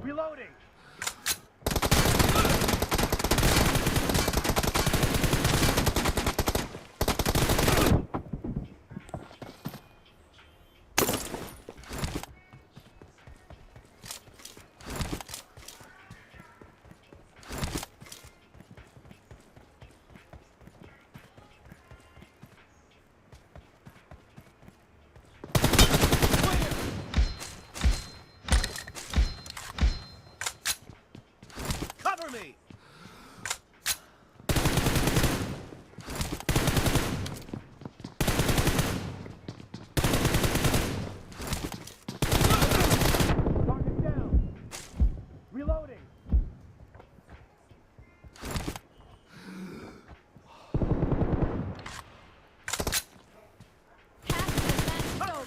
Reloading! Cover me! Target down. Reloading. Half of the match is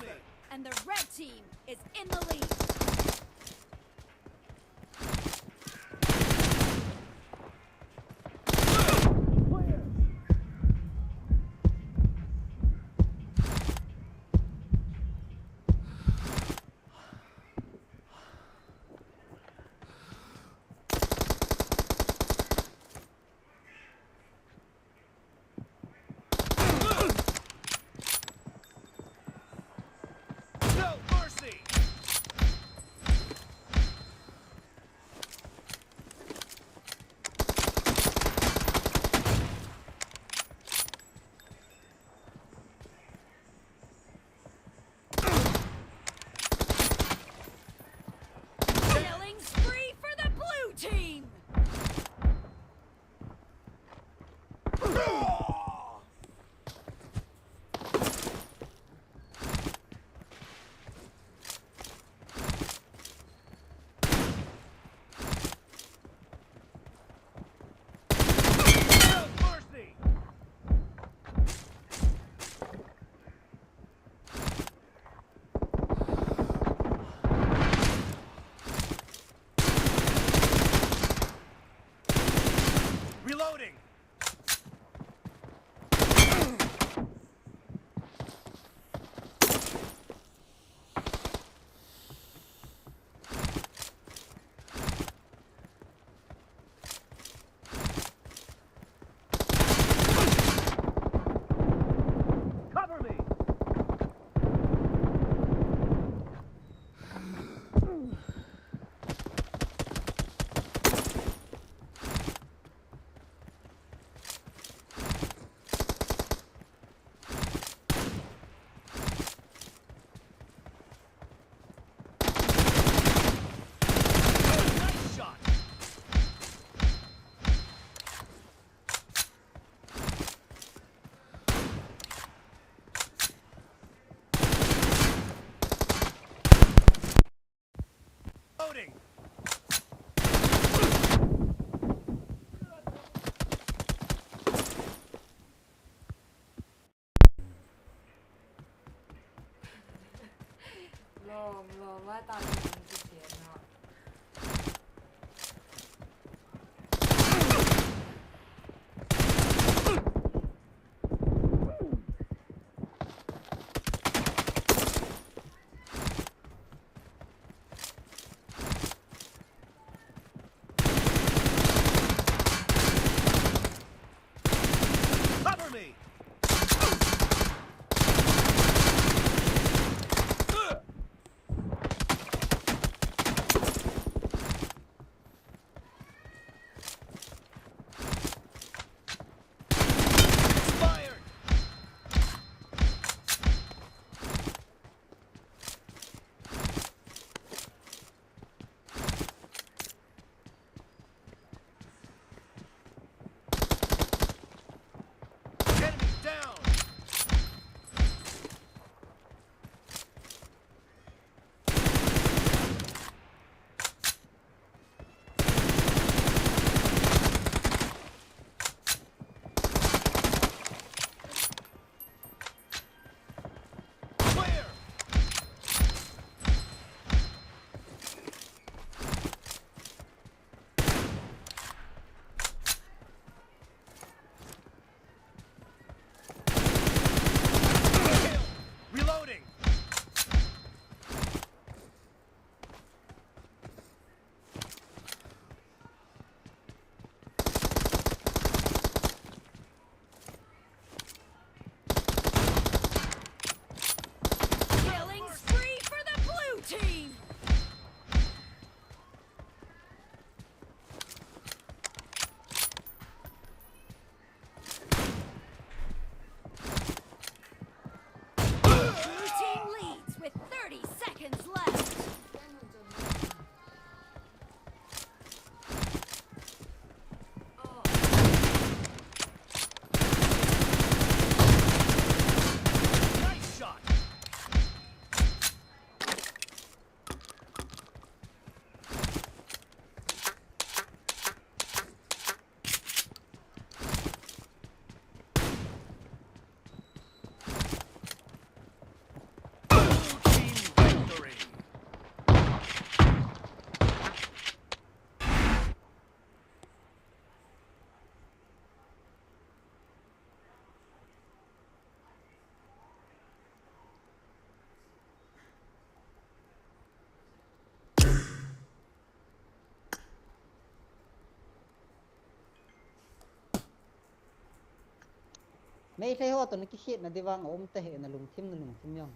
Meitei ho toh na kikhetna di vang a um ta he, na lungthim, na lungthim jong.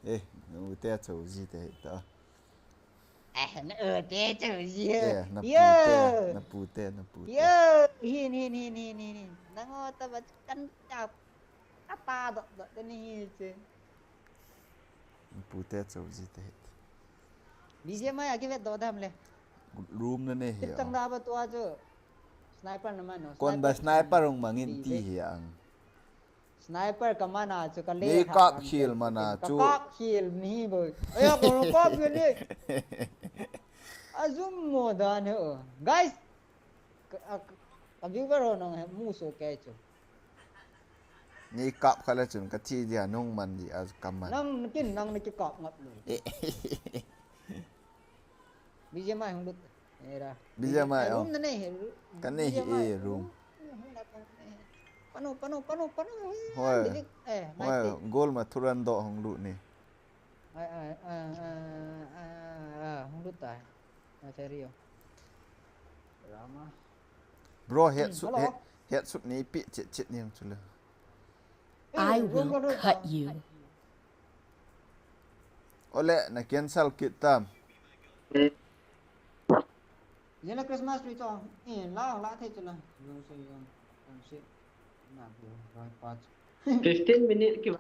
Eh, na u te chou ji te ta. Eh, na u te chou ji he. Eh, na pu te, na pu te, na pu te. Yo, hin, hin, hin, hin, hin, hin. Nang o ta ba kan ta, ta pa dot dot ni hi che. Pute chou ji te het. B G M I a kivet doh dam le. Room na ne hi. Tip tang da ba tua chu. Sniper na man no. Kon ba sniper hung mangin ti hi ang. Sniper ka mana chu ka le. Ni kap khil mana chu. Kap khil ni bo. Aya ko kap khil ni. Azum mo dan he o. Guys. Ka, ka, ka viewer ho nong he mu so ke chu. Ni kap kha le chun ka thi dia nung man di a ka man. Nang kin nang ni ki kap ngap lu. B G M I hung lut. Era. B G M I, oh. Room na nei he. Ka nei he, eh, room. Pano, pano, pano, pano. Hoi. Hoi, goal ma thuran do hung lut ni. Ai, ai, ai, ai, ai, ai, hung lut tai. Ai, Ferry o. Rama. Bro, headshot, hello. Head, headshot ni pi chet chet ni ang chule. I will cut you. Ole, na cancel kit tam. Yela Christmas tree chong. Eh, la, la thei chula. Yo se yo. Kan se. Na bu, right part. Fifteen minute ki ba.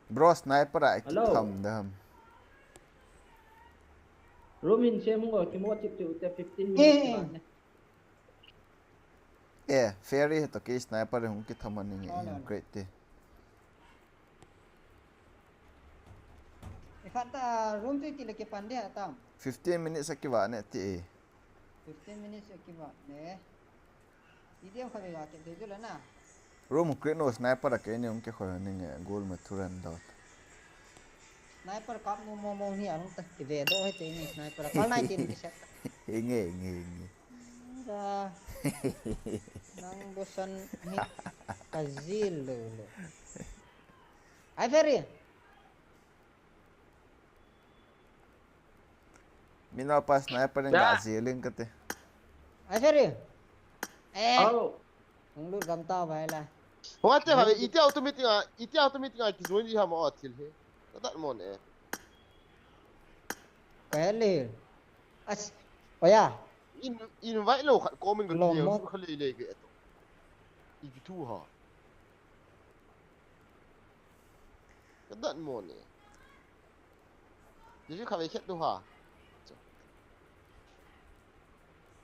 Bro, sniper ai ki tham dam. Room in sem ngo ki mo chip tu te fifteen minutes. Eh, Ferry to ki sniper hung ki tham ani nge. Great te. Ikhat ta room tu ki le ki pan de atam. Fifteen minutes a ki va ne ti. Fifteen minutes a ki va ne. Video kha ve ga ke de jula na. Room create no sniper a ke ni um ke khoi ni nge goal ma thuran dot. Sniper kap mo mo mo ni ang ta ki ve do he te ni sniper kal nai tin ki set. Nge nge nge. Nang bosan ni ka zil lo lo. Ai Ferry. Mina pa sniper in ga zilin kate. Ai Ferry. Eh. Hung lut gam ta vai la. What the hell? Iti automatic a, iti automatic a ki join di ham o thil he. Ka dat mon e. Ka le. As. Oya. In, invite lo khat comment ka lo mo kha le le ke to. Iti tu ha. Ka dat mon e. Livik kha ve khet tu ha.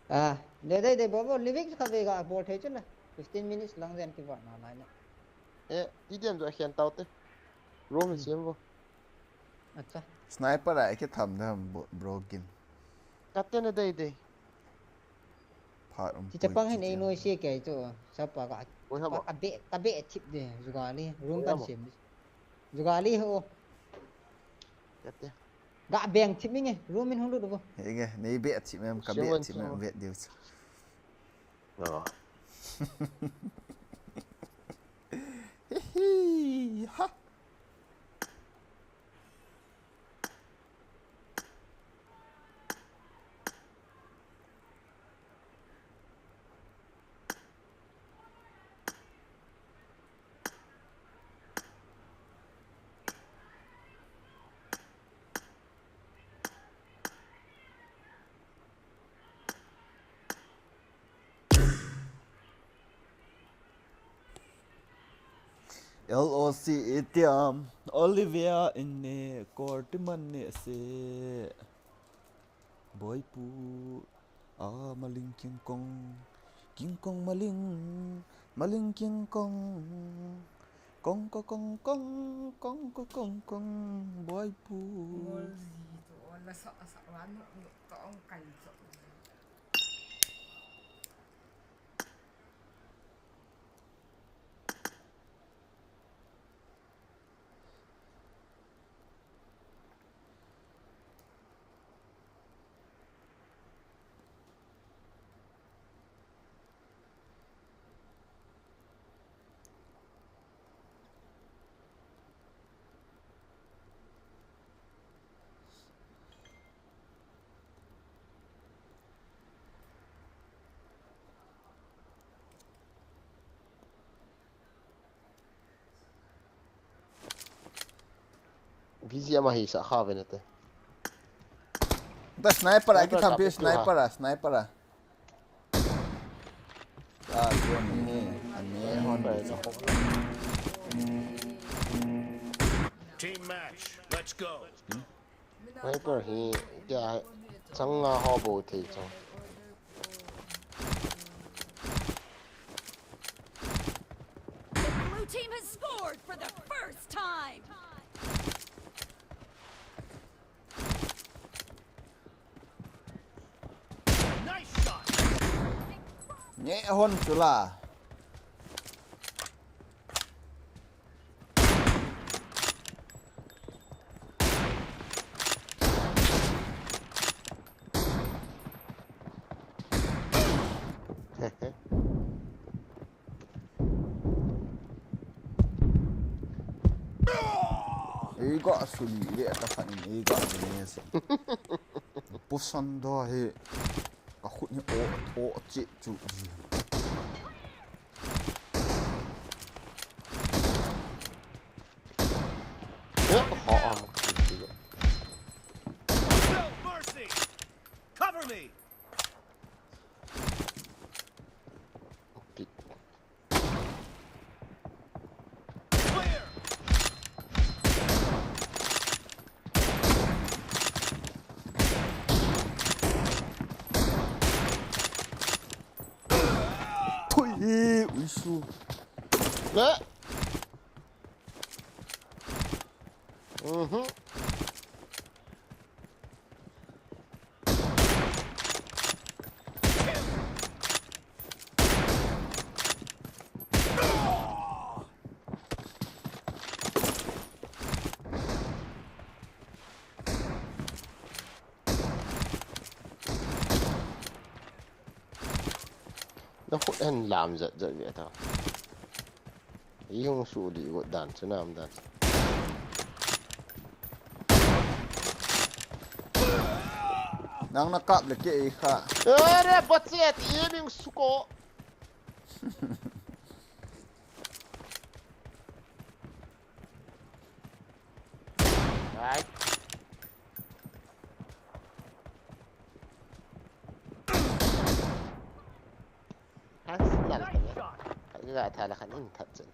Ah, le dei dei bo bo, Livik kha ve ga bol thei chu la. Fifteen minutes lang jen ki va na lai na. Eh, ti diam jo khen tau te. Room siam bo. Acha. Sniper ai ki tham da bro gin. Ka te na dei dei. Phat um. Ti chapang hin ei noi se ke chu. Sapa ka. Oi, haba. Ka be, ka be thip de. Jugali. Room kan sim. Jugali ho. Ka te. Ga beng thip mi nge. Room in hung lut bo. He nge. Nei be thip mem ka be thip mem be diu. Hi hi ha. L O C itiam Olivia in ne kor ti man ne se. Boipu a maling king kong, king kong maling, maling king kong, kong ko kong kong, kong ko kong kong, boipu. Ngol ji tu on la sa sa wan no to ong kai so. B G M a hi sa kha ve na te. Da sniper a ki tham pi, sniper a, sniper a. Ah, tu ni, ani hon. Team match, let's go. Sniper hi, kya, changa ho bo thei chang. The blue team has scored for the first time. Nice shot. Nge hon chula. Ei ga suli le ka khan in ei ga ne se. Pusan do he. Ka khut ni o o che chu ji. Eh, ha, ha. No mercy. Cover me. Thui, uisu. Le. Mhm. Na khut hen lam zat zat ve ta. Ei hung su di got dan chu nam dan. Nang na kap le ke ei kha. Ere bachet ei ning suko. Right. Has lal kene. Ga thala khan in that chen.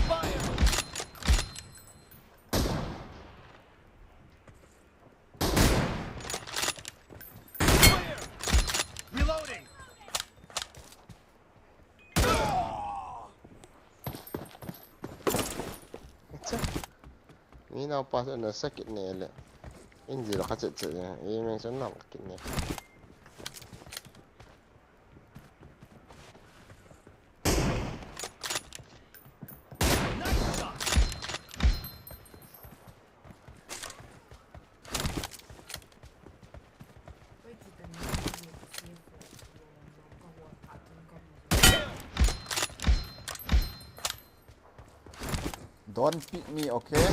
Fire! Clear! Reloading! Acha. Mi naopa chu ana sakit ne le. Injil kha chet chet ne. Ei meng chu nam kit ne. Don't pick me, okay?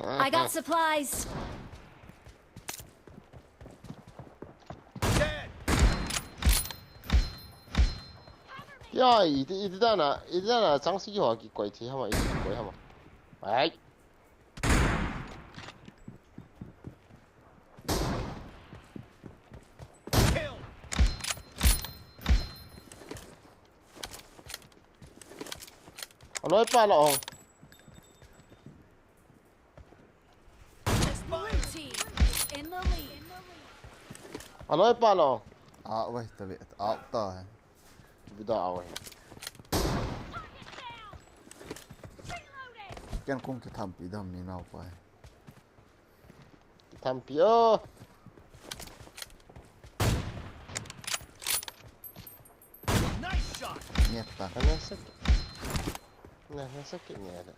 I got supplies. Ya, iti, iti dana, iti dana, chang si ho ki koi thi hama, iti koi hama. Ai. Aloi pa lo. Blue team is in the lead. Aloi pa lo. Ah, wai, ta ve, ah, ta hai. Vida ah, wai. Ken kong ki tham pi dam mi nau pa hai. Tampi o. Nice shot. Nieta. Ana sak. Na na sak niya da.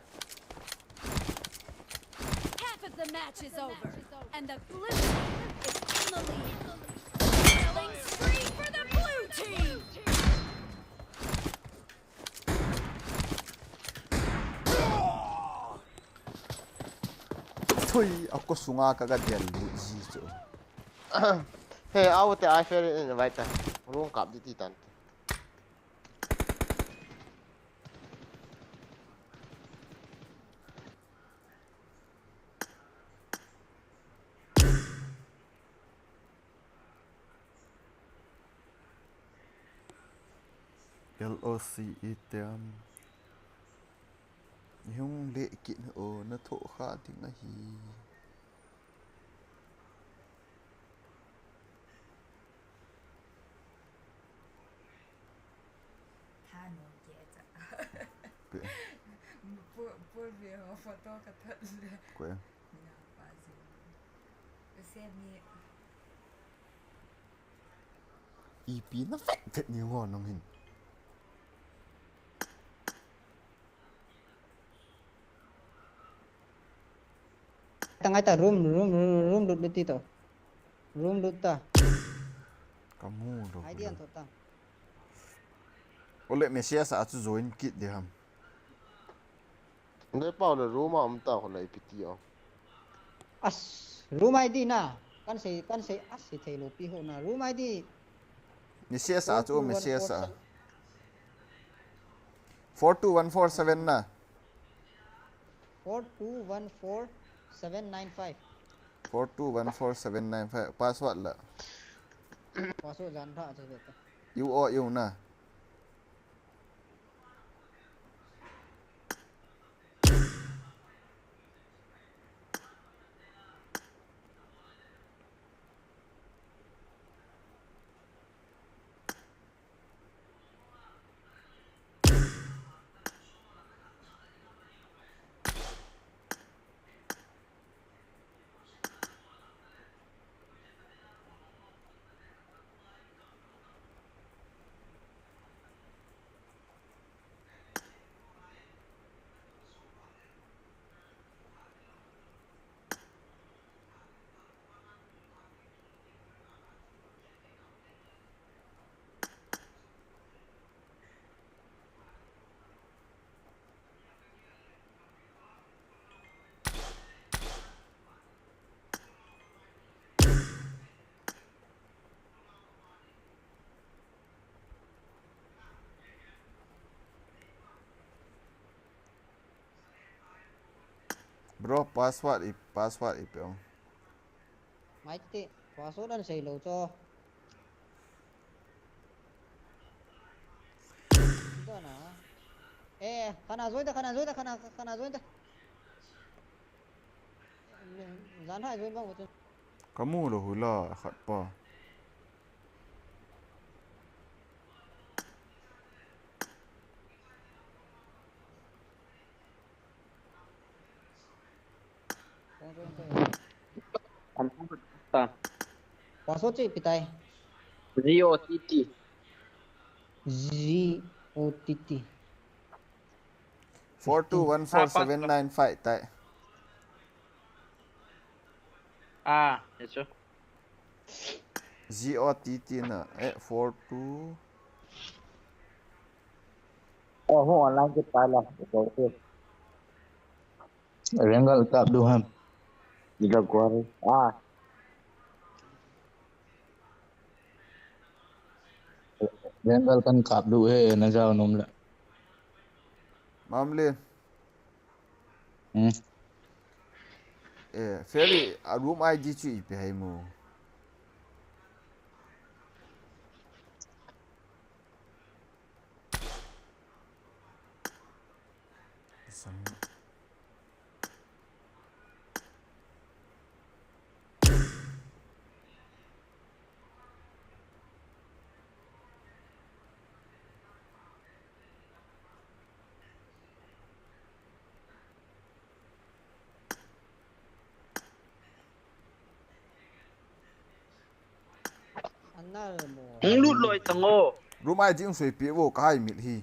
Half of the match is over, and the blue team is in the lead. Killing spree for the blue team. Thui, ako sunga ka ga del lu ji chu. Hey, aw te ai fair in invite ta. Rung kap di ti tan. L O C E tem. Hung le kit o na tho kha ding ahi. Tha no ke cha. Pe. Pur pur ve ho photo ka thot le. Kwe. Na pa ji. Se mi. Ipi na vet vet ni ngo nong hin. Tangai ta room, room, room, room lut lut ti to. Room lut ta. Kamu lo. Ai dian to ta. Ole message a chu join kit de ham. Ndai pau le room a um ta ko le ipi ti o. As, room I D na. Kan sei, kan sei, as, sei thei lo pi ho na. Room I D. Message a chu message a. Four two one four seven na. Four two one four seven nine five. Four two one four seven nine five. Password la. Password jan tha che ta. U O U na. Bro, password i, password i pe ong. Mai ti, password an sei lo cho. Ito na. Eh, kana join ta, kana join ta, kana, kana join ta. Jan hai join bang ko chun. Kamu lo hula khat pa. Password chu ipi tai. G O T T. G O T T. Four two one four seven nine five tai. Ah, yes sir. G O T T na, eh, four two. Oh, ho online ke pala. Okay. Rengal kap du ham. Jaguar. Ah. Rengal kan kap du he na jao nom la. Mamlin. Hmm. Eh, Ferry, a room I D chu ipi hai mo. Sang. Hung lut loi tang o. Room I D hung seipeh vo, ka hai mit hi.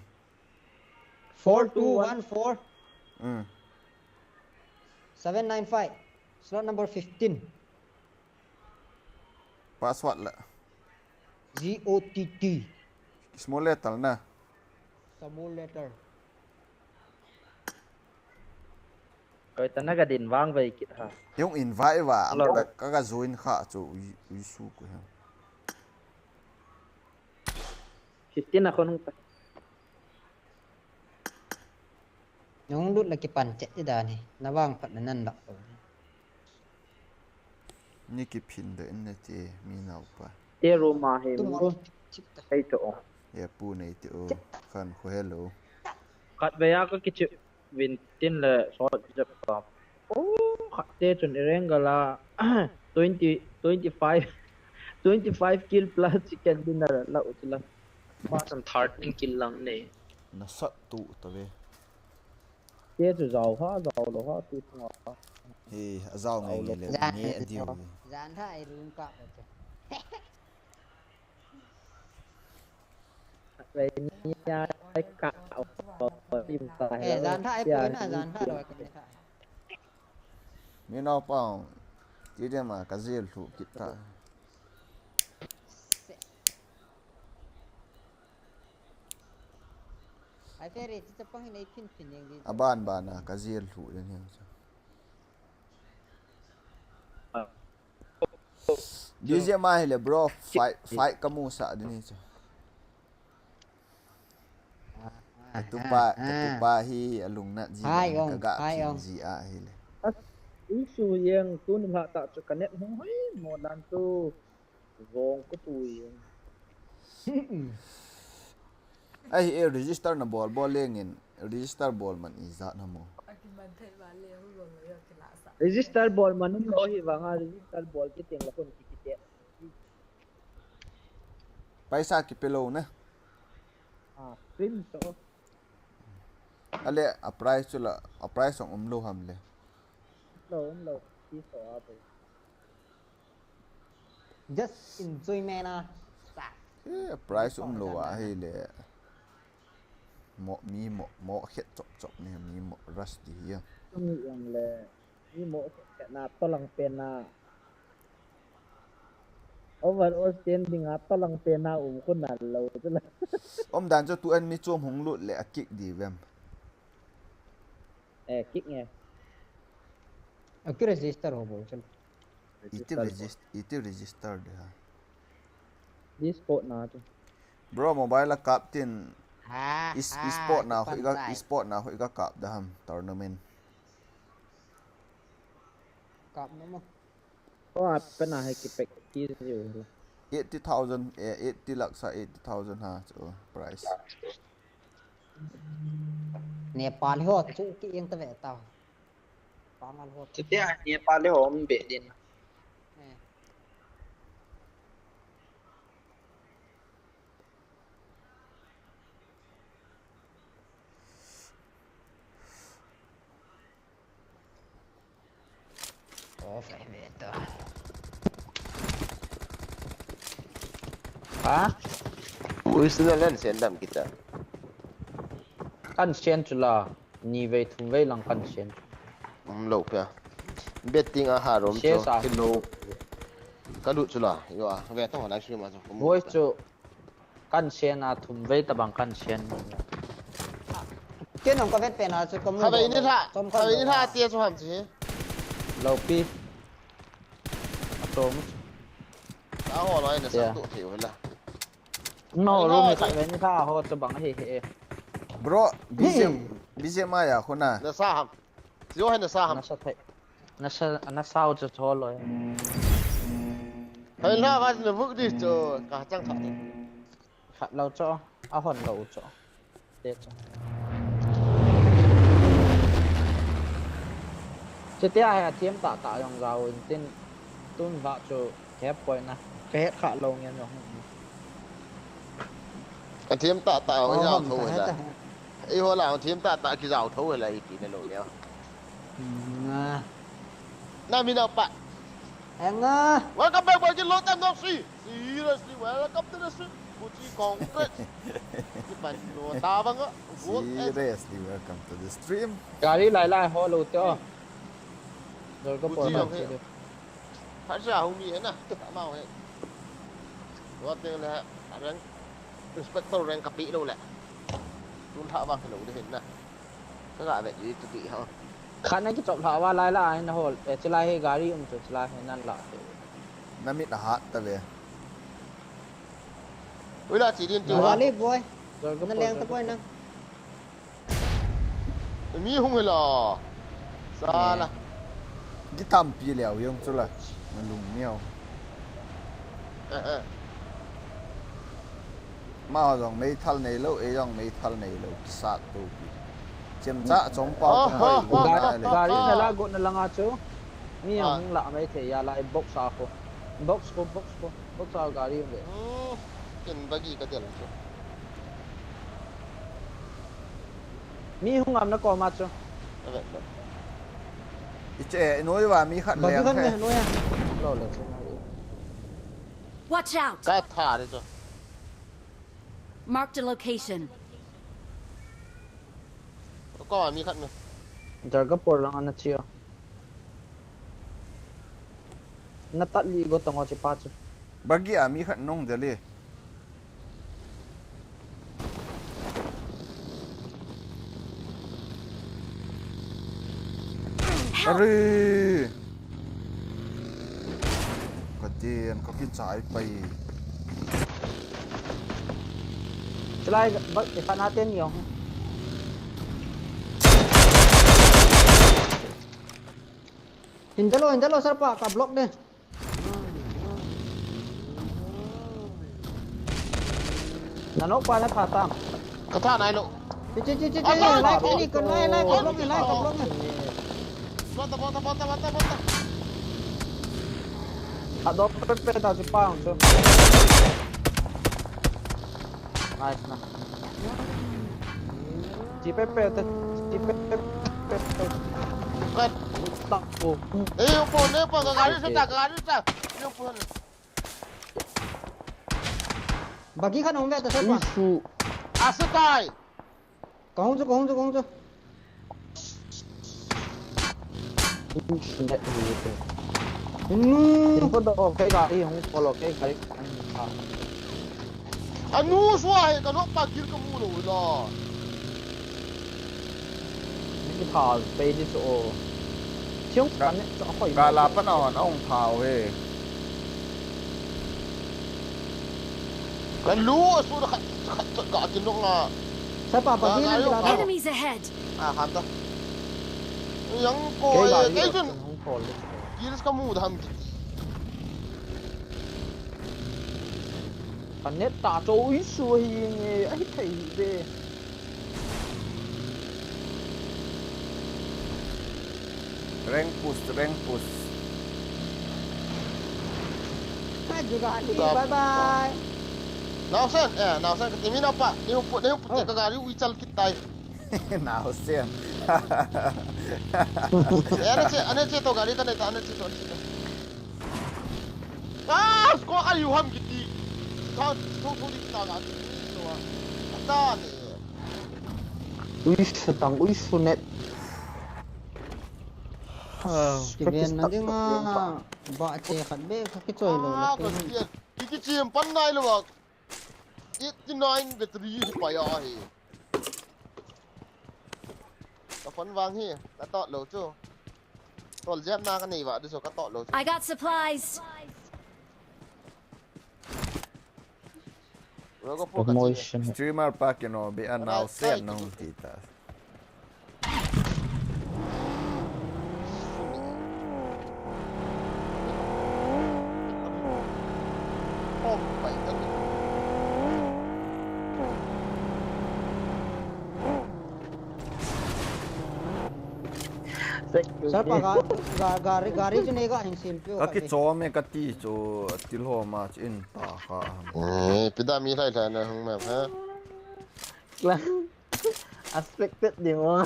Four two one four. Hmm. Seven nine five. Slot number fifteen. Password la. G O T T. Small letter na. Small letter. Koi ta na ka din vang vei kit ha. Yung invite va, hello. Ka, ka, ka join kha chu ui, ui su ko ha. Fifteen a kon hung ta. Nung lut la kipan chet ti dan hi. Na vang phat na nan lak to. Ni kiphin de in na ti mi nau pa. Te room a hi. Tomorrow. Hei to. Ya pu nei ti o. Khan ko hello. Khat ve ya ka kichu. Win tin le short jab ka. Oh, khat te chun i rank la twenty, twenty-five, twenty-five kill plus chicken dinner la u chila. Ma chun thirteen kill lang nei. Na sat tu ta ve. Te chu jao ha, jao lo ha, tu tu ha. He, a jao ngai ngai le, nge a diu. Jan tha ai room ka. Eh, jan tha ai poi na, jan tha loi ka ni tha. Mi nau pau, ti de ma ka jil thu kit ta. Ai feri, ti chapang nei phin phin yang di. A ban ban a ka jil thu de ni. B G M I le bro, fight, fight ka mu sa din hi chu. Ka tupa, ka tupa hi a lungnat ji ka ga phin ji a hi le. As, u su yang tu nim ha ta chu ka net hung hoi mo nan tu. Vong ko tu yang. Ai, eh, register na bol, bol lengin, register bol man ijat na mo. Register bol man um lo hi vanga, register bol ki teng la kon ki ki te. Paisa kipe lou na. Ah, screenshot. Ale, a price chu la, a price ong um lou ham le. Lou, um lou. Ki so a pe. Just enjoyment a. Sa. Eh, price um lou a hi le. Mo, mi mo, mo khet chop chop ni, mi mo rush di hi a. Mi ang le, mi mo khet na to lang pen na. Overall standing a to lang pen na um ko na lou tu la. Om dan cho tu an mi chom hung lut le a kick di vem. Eh, kick nge. A ki register ho bo chal. Iti register, iti register de ha. Discord na tu. Bro, mobile a kap tin. Ha, is, ha, esport na hoi ga, esport na hoi ga kap da ham tournament. Kap na mo. Ko ap na hai ki pack ki jiu. Eighty thousand, eh, eighty lakhs a eighty thousand ha chu price. Nepal ho chu ki eng ta ve ta. Pangal ho. Chutia Nepal le hom be din. Eh. Off ai ve ta. Ha? Ui, sina len sen dam kita. Kan sen chu la. Ni vei thum vei lang kan sen. Um lo pia. Betting a ha rom chu. Kilo. Ka lut chu la. Yo a. Ve to live stream a chu. Voice chu. Kan sen a thum vei tabang kan sen. Ken ong ka vet pen a chu ka mu. Kha vei ni tha. Kha vei ni tha tia chu ham chu hi. Lo pi. A to mu. Ka ho lai na sa tu thei u la. No, room ni khat ve ni kha ho chu bang hi hi. Bro, B G M, B G M I a khuna. Na sa ham. Yo hai na sa ham. Na sa thei. Na sa, na sa u chu tho lo. Hai la ka na vuk di chu ka chang kha. Khat lo chu, a hon lo u chu. Te chu. Chutia hi a thiam tah tah jong jao in tin tun va chu kep koi na. Ka het kha lo ngen jong. A thiam tah tah jong jao tho he la. Ei ho la thiam tah tah ki jao tho he la i ti na lo le. Na. Na mi na pa. Enga. Welcome back, welcome long time no see. Seriously, welcome to the stream. Gucci, congrats. Kipan no tabang a. Good as Seriously, welcome to the stream. Gari lai lai ho lo te o. Dol ko por Gucci ma jong che he. de. Phasia hung mi he na. Amau he. Tua teng le rank, inspector rank kapi lo le. Tun tha ba lo de he na. Ka ga ve di tu di ha. Khat na kichop lha va lai lai na hol. Eh, chilai he gari um chu chilai he nan la te. Namit ahat ta ve. Ui la chi din tu Ua ha. le boy. Dol ko Na por, leng dol ta ko boy por. Na. Mi hung he lo. Sala. Kitampi leo yong chu la. Nalung miau. Ma jong meithal nei lo, ei jong meithal nei lo, kisat to pi. Chemcha chom pa Ah, ko hoi ah, ko ah, na ah, le. ah, Gari ah. na la go na langa chu. Mi Ah. hung la mai the ya lai box a ko. Box ko, box ko. Box a gari um le. Hmm. Ken bagi ka del chu. Mi hung am na ko ma chu. A ve lo. Iche, inoi va mi khat Bagi leng kan me he. no ya. Lo le chu na. Watch out! Ka tha de chu. Marked a location. Ko mi khat me. Dol ko por lang ana chi o. Na tat li go tong o chi pa chu. Bagi a mi khat nong de le. Are. Ka den ka kichai pai. Chilai ba e khat na te ni o. Hindalo, hindalo sir pa ka block de. Na nok pa na tha tam. Ka tha nai lo. Chi chi chi chi Ah, chi. ah, Lai ah, ni ka lai lai ka block ni lai ka block ni. Bota, bota, bota, bota, bota. A do pe pe ta chi pa ang chu. Nice na. Chi pe pe te. Chi pe pe pe pe. Kat. Tak ko. Eh, upo, ne upo, ka gari sa ta, ka gari sa. Ne upo. Bagi khat hung ve ta sir pa. Isu. Asatai. Ka hung chu, ka hung chu, ka hung chu. Isu net ni te. Nu. Ko do ke gari hung ko lo ke gari. Anu sua he ka nok pa kir ka mu lo la. Ni ki thal pe di chu o. Thiong kan ne chu a khoi. Ka la pa na hon ong thao he. Ka lu su da khat khat khat ka kin nok nga. Sir pa bagi na kila. Enemies ahead! A khan ta. Yang ko Ke e gari kai jun. Hung ko le. Kir ka mu da ham kiti. Kan net ta chu isu hi nge a hi thei hi be. Rank push, rank push. Hai juga ni. Sudah. Bye bye. Nausen, eh, Nausen ka timi na pa. Ni upo, ni upo ka gari ui chal kit tai. Nausen. Eh, ana che, ana che to gari ka ne ta, ana che to, ana che to. Ah, ko ka yu ham kiti. Tho, tho, tho di kita gari. Ata ne. Ui su tang, ui su net. Kiven na ding a. Ba che khat be ka kichoi lo. Ah, ka kian. Ki kichim pan nai lo. Eighty nine battery hi pa ya hi. Ka phone vang hi, ka tot lo chu. Tol jep na ka nei va du so ka tot lo chu. I got supplies. Ro ko po ka chi. Emotion. Streamer pa kino be a Nausen nong ti ta. Pom pai ta ni. Sir pa ga, ga, gari, gari chu nei ga hin sil piu. Ka kichom e ka ti chu tilhom a chu in ta kha. Eh, pida mi lai lai na hung ma ha. Lang. Expected di mo.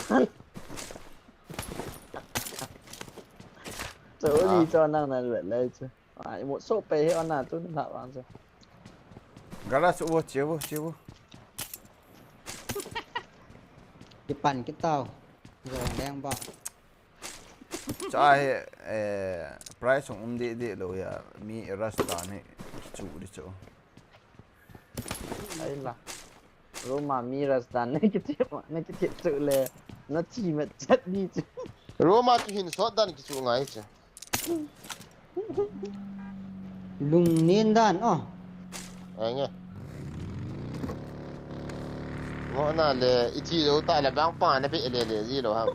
So, di cho nang nan vet lai chu. Ai, mo so pe he on na tu na vang chu. Garage u, che u, che u. Kipan kit tau. Jong leng ba. Cha hi, eh, price hung um deh deh lou ya, mi rush dan hi chu di chu. Ai la. Roma mi rush dan na kiche, na kiche chu le, na chi mat chat di chu. Roma chu hin sot dan kichu ngai chu. Lungnen dan, oh. Ai nge. Mo na le, i chi lo ta le bang pa na be le le ji lo ha.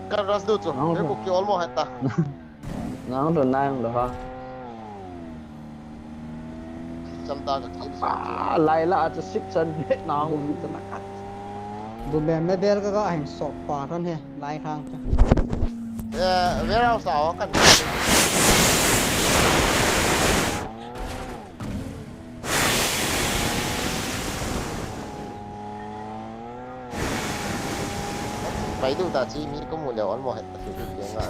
Ka rush du chu. Nang Ei, ro. Kuki almost het ta. Nang ro nang ro ha. Cham ta ka ki sa. Ah, lai la chu six hundred nang ro chu na kat. Bu me me bel ka ka hin sop pa ran he, lai khang chu. Eh, warehouse a kan. Pai du ta chi mi ko mu le almost het ta chu chu nga.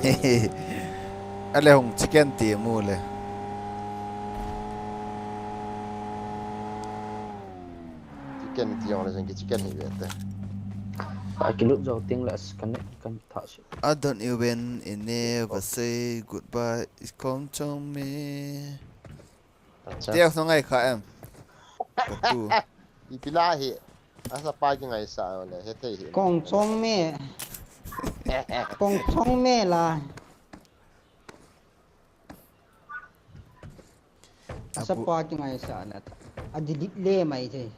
Ale hung chicken ti mu le. Chicken ti jong le jong ki chicken hi ve te. Ka kilut jo ting le as kan kan tha si. I don't even, I never say goodbye. It's come to me. Acha. Tiak song ai kha em. Ka tu. Ipi la hi. Asa pa ki ngai sa le he thei hi. Kong chong me. Kong chong me la. Asa Abu- pa ki ngai sa le. A delete le mai thei.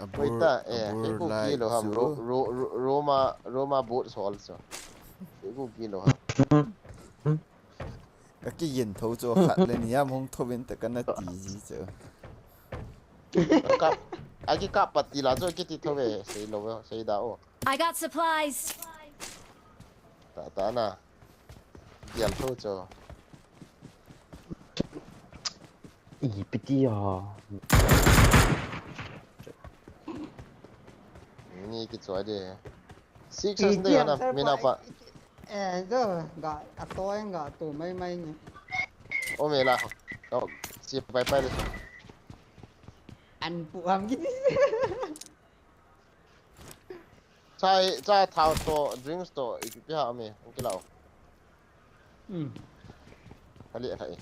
Abur, Wait ta, eh, abur he ku lai ki lo ham chu. Ro, ro, ro, Roma, Roma boat so also. He ku ki lo ham. Ka kiyin tho chu khat le ni am hung tho vin te kana ti ji chu. Ka, a ki ka pati la chu ki ti tho ve, sei lo ve, sei da o. I got supplies. Ta, ta na. Dial tho chu. Ipi ti a. Ni ki choi de. Six as de na, mi na pa. Eh, jo, ga, a to en ga, to mai mai ni. O me la. O, si pai pai de. An pu ham ki. Chai, chai thao to, drinks to, ipi ha me, ang kilau. Hmm. Kali a khai.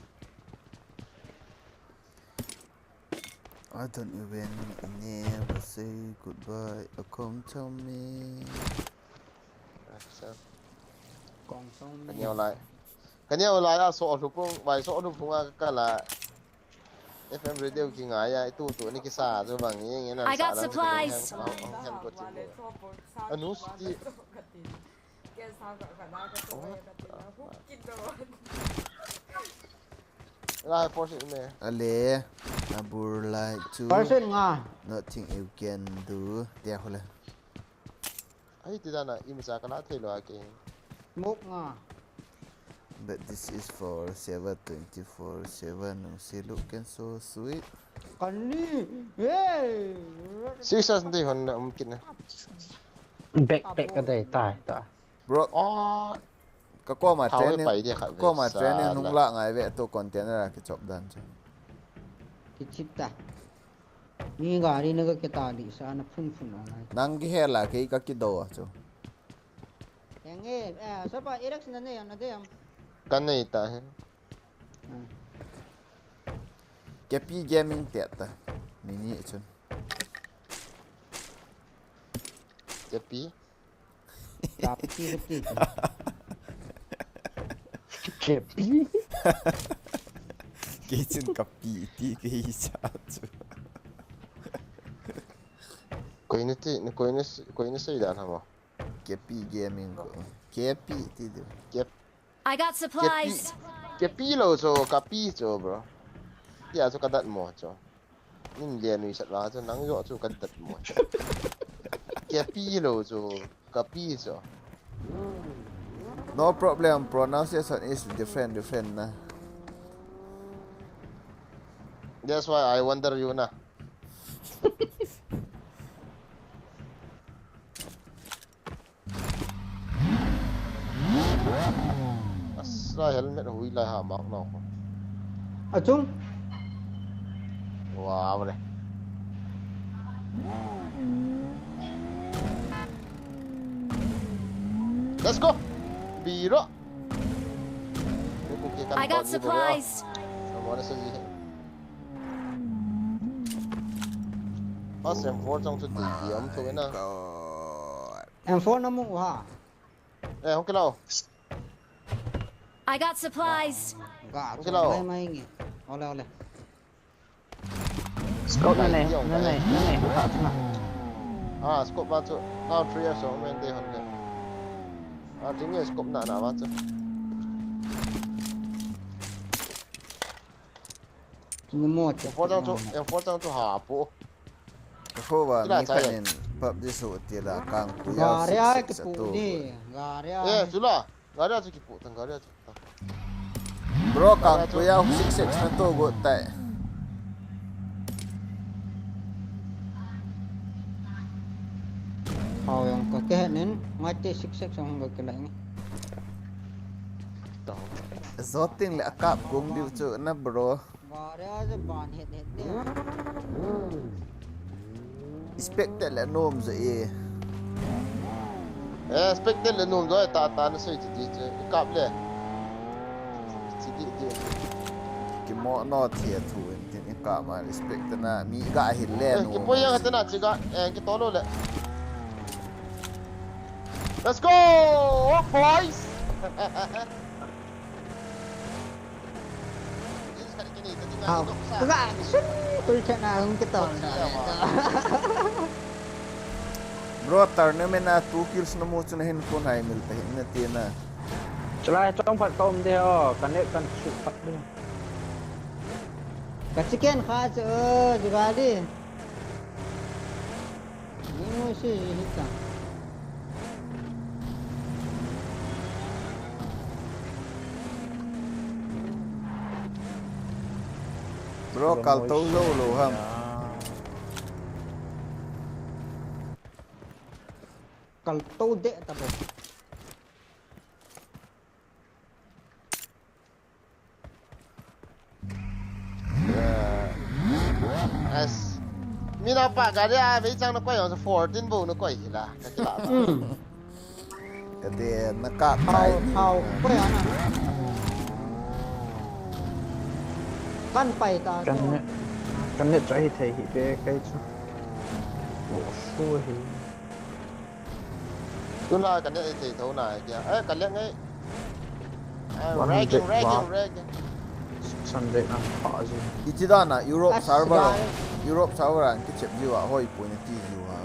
I don't even, I never say goodbye. A come to me. Acha. Kong song me. Kaniau lai. Kaniau lai a so lupung, bai so lupung a kala. F M radio ki ngai a, itu tu ni kisa tu bang ni ngi na. I got supplies. Anu sti. Lai force me. Ale, abur lai chu. Person nga. Nothing you can do. Dia hole. Ai ti dana, imsa kana thei lo a ke. Mok nga. But this is for seven twenty-four seven. Nung si look and so sweet. Kani. Hey. Sisa senti hon na umkin na. Backpack ka dai tai ta. Bro. Oh. Ka koma training. Koma training nung la ngai ve to container a kichop dan chu. Kichip ta. Ni gari na ka kita di sa na phun phun a ngai. Nang ki hela ke ka kido a chu. Yang e, eh, sapa Alex na ne, na de am. Kan nei ta he. Hmm. Kepi gaming te ta. Mini chun. Kepi? Kepi, kepi. Kepi? Kei chun kapi ti kei cha chu. Koina ti, koina, koina sei dan ham? Kepi gaming ko. Kepi ti du. Kep- I got supplies. Kepi lo chu, kapi chu, bro. Tia chu kadat mo chu. Nin le nui sat la chu nang jo chu kadat mo. Kepi lo chu, kapi chu. No problem, pronunciation is different, different na. That's why I wonder you na. Helmet hui lai ha mak na ko. Achung. Wow le. Let's go. Biro. I got supplies. Pas M four chang chu ti ti am to na. M four na mu ha. Eh, hung kilo. I got supplies. Ga chu mai mai nge. Ole ole. Scope na ne, na ne, na ne. Ah, scope ba chu. Country so men de hon de. Ah, ting nge scope na na ba chu. Ni mo che. M four chang chu, M four chang chu ha pu. Ka kho ba mi khat in PUBG su ti la kang pu ya. Gari a kipu ni, gari a. Eh, chu la. Gari a chu kipu tang, gari a chu tang. Bro, kang pu ya six six na to go tai. Hao yang ka ke nen, ngai te six six hong ka ke lai ni. Zoting le akap gung diu chu na bro. Gari a je ban het het de. Expected le nom je e. Eh, expected le nom je ta ta na sei ti ti je. Kap le. Ti ti ti. Ki mo no thi a thu in tin kap ma expect na mi ga hil le no. Ki po yang ta na chi ga, eh, ki to lo le. Let's go, boys. Hao. Ka sun tui thena hung ke tong. Bro, tournament a two kills na mu chu na hin kun hai mil ta hin na ti na. Chulai chong phat ka um de o, ka net kan su phat de. Ka chicken kha chu, o, jugali. Ni mo si hita. Bro, kal to lo lo ham. Kal to de ta bro. As. Mina pa gari a vei chang na koi ang fourteen bo na koi hila. Ka kila ta. Ka de na ka tai. Hao, hao, koi ana. Kan pai ta. Kan ne, kan ne chai thei hi pe kai chu. Lo su hi. Tuna ka ne thei tho na kya. Eh, ka leng ei. Eh, ragging, ragging, ragging. Sunday na pa ji. Iti da na Europe server. Europe server an ki chep ji wa hoi pu ni ti ji wa.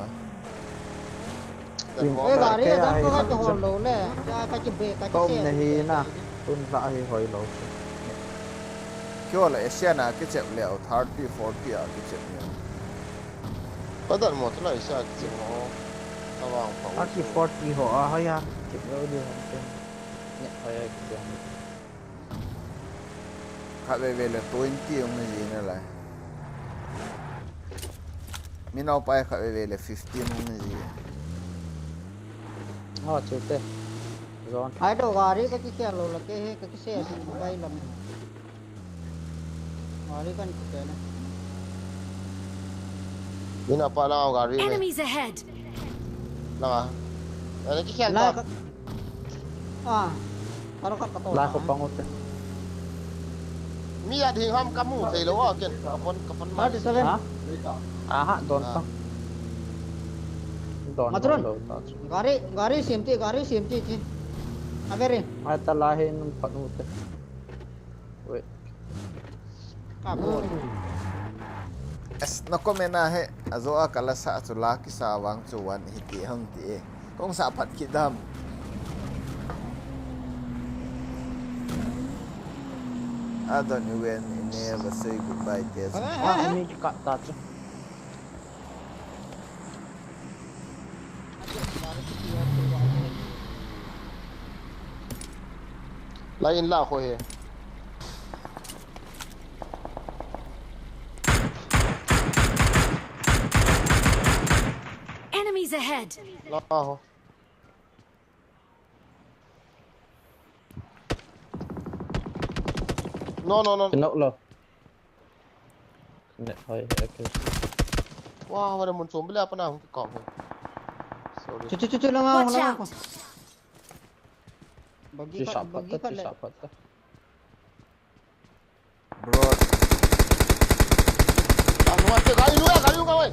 Eh, gari da ko ka hol lo le. Ya ka ki be ka ki. Tom ne hi na. Tun la hi hoi lo. Kyo la Asia na ki chep le thirty, forty a ki chep le. Ka dan mo tu la Asia ki chep mo. Awang pa. Aki forty ho a haya. Ki lo di ho. Ni haya ki chep. Khat veve le twenty hung ji na lai. Mi nao pai khat veve le fifteen hung ji. Ho chu te. Zon. Ai do gari ka ki ke lo la ke he ka ki se bai lam. Gari kan ki ke na. Mi nao pa la gari le. Enemies ahead. La. Ana ki ke la. Ah. Karo ka kato. La ko pang ut. Mi a ding ham ka mu thei lo a ken ka pon ka pon ma. Thirty seven. Ha? Aha, don pa. Don. Matron. Gari, gari sim ti, gari sim ti ti. Averi. Ai ta la he nung phat ut. Wait. Ka bol. Es na comment a he, ajo a kala sa chu la kisa vang chu wan hi ti hang ti e. Kong sa phat ki dam. I don't even never say goodbye te. Ah, mi ki kat ta chu. Lai in la ko he. Enemies ahead. La ho. No, no, no. Knock lo. Net hoi, okay. Wow, wala mun chom bila pa na hung kikong ho. Sorry. Chu chu chu chu, langa, Watch langa out! ko. Bagi Chi ka, sap pat bagi ta, ka chi le. Sap pat ta. Bro, Anu ate gari lu, gari lu kawai.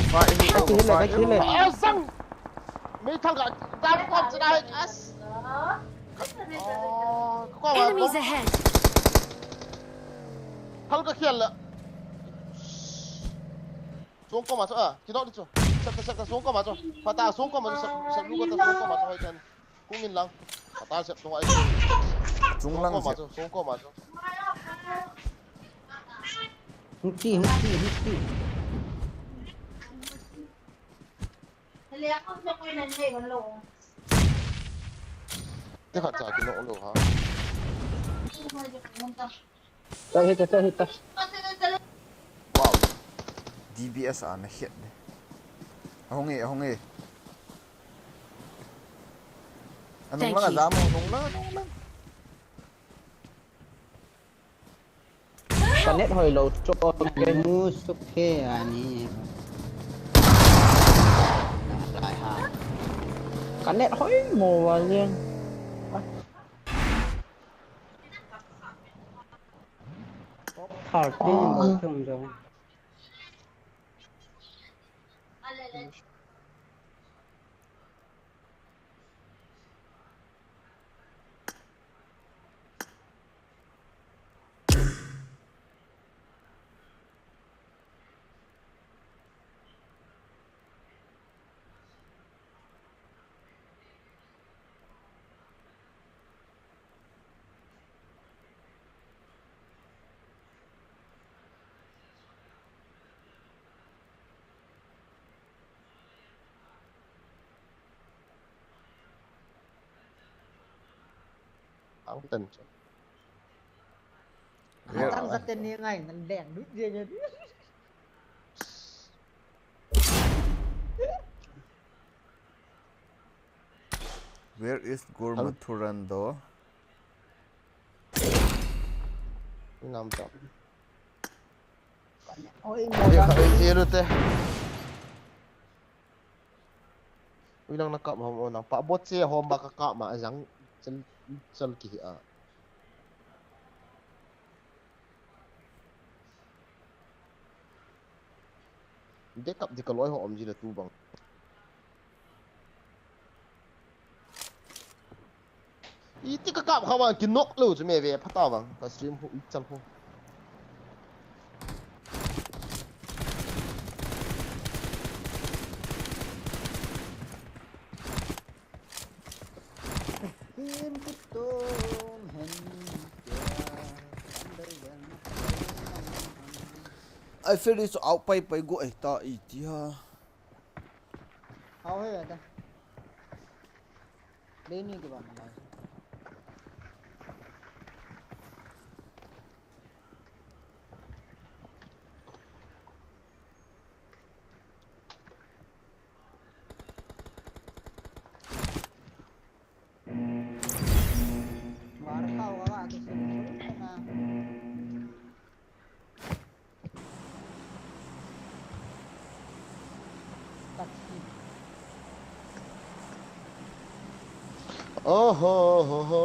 fight hi, Kill le, fight kill le. hi. Asang. Meithal ka, dam kom chana hai, as. Oh, kom, Enemies kom. Ahead! Hal ka khial la. Song kom a chu, ah, kidok di chu. Sep, sep, sep, song kom a chu. Pata, song kom a chu, sep, sep, lu ko ta, song kom a chu, hai tan. Kung in lang. Pata, sep, song ai. Chung lang Song kom a sep. Chu, song kom a chu. Hung ti, hung ti, hung ti. Te khat cha kinok lo ha. Ta hit ta, ta hit ta. Wow. D B S a na het de. Ahung e, ahung e. Anung Thank lang a you. Jamo, nung lang, nung lang. Ka net hoi lo, chop on ke. Mu suk he ani. Lai ha. Ka net hoi mo wa liang. Thirteen mo chung jong. Ang tan chu. Where, Tang sa ten ni ngai ngan deng lut je je. where is Gurmathuran though? Nam ta. Oi, Ye kha ye lu te. Ui lang na kap hom o nang pa bot che hom ba ka kap ma jang chal chal ki a. Dekap di ka loi ho om ji le tu bang. Iti ka kap kha wa kinok lo chu me ve phata bang ka stream ho i chal ho. Tim kutum hen. I feel it's out pai pai go ai ta iti ha. Hao he da. Leni ke ban lai. War hao wa ke sun sun na. Oh ho ho ho.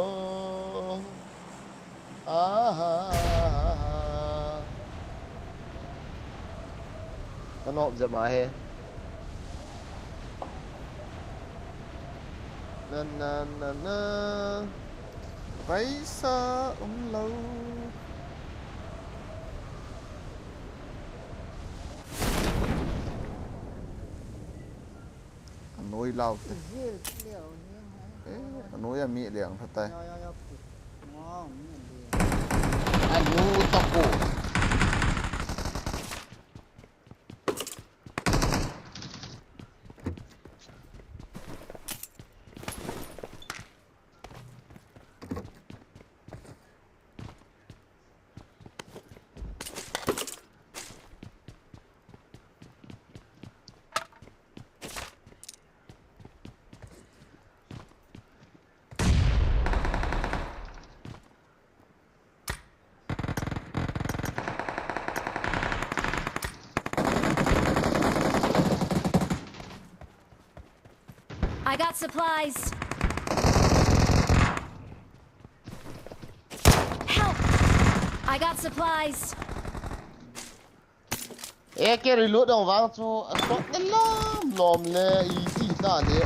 Ah ha ha ha. Ka nop jep ma he. Na na na na. Paisa um lo. Anoi lau te. Anoi a mi liang tha tai. Anu tapo. I got supplies. Help! I got supplies. A K reload dong vang chu a shot ne lom lom le i ti ta de.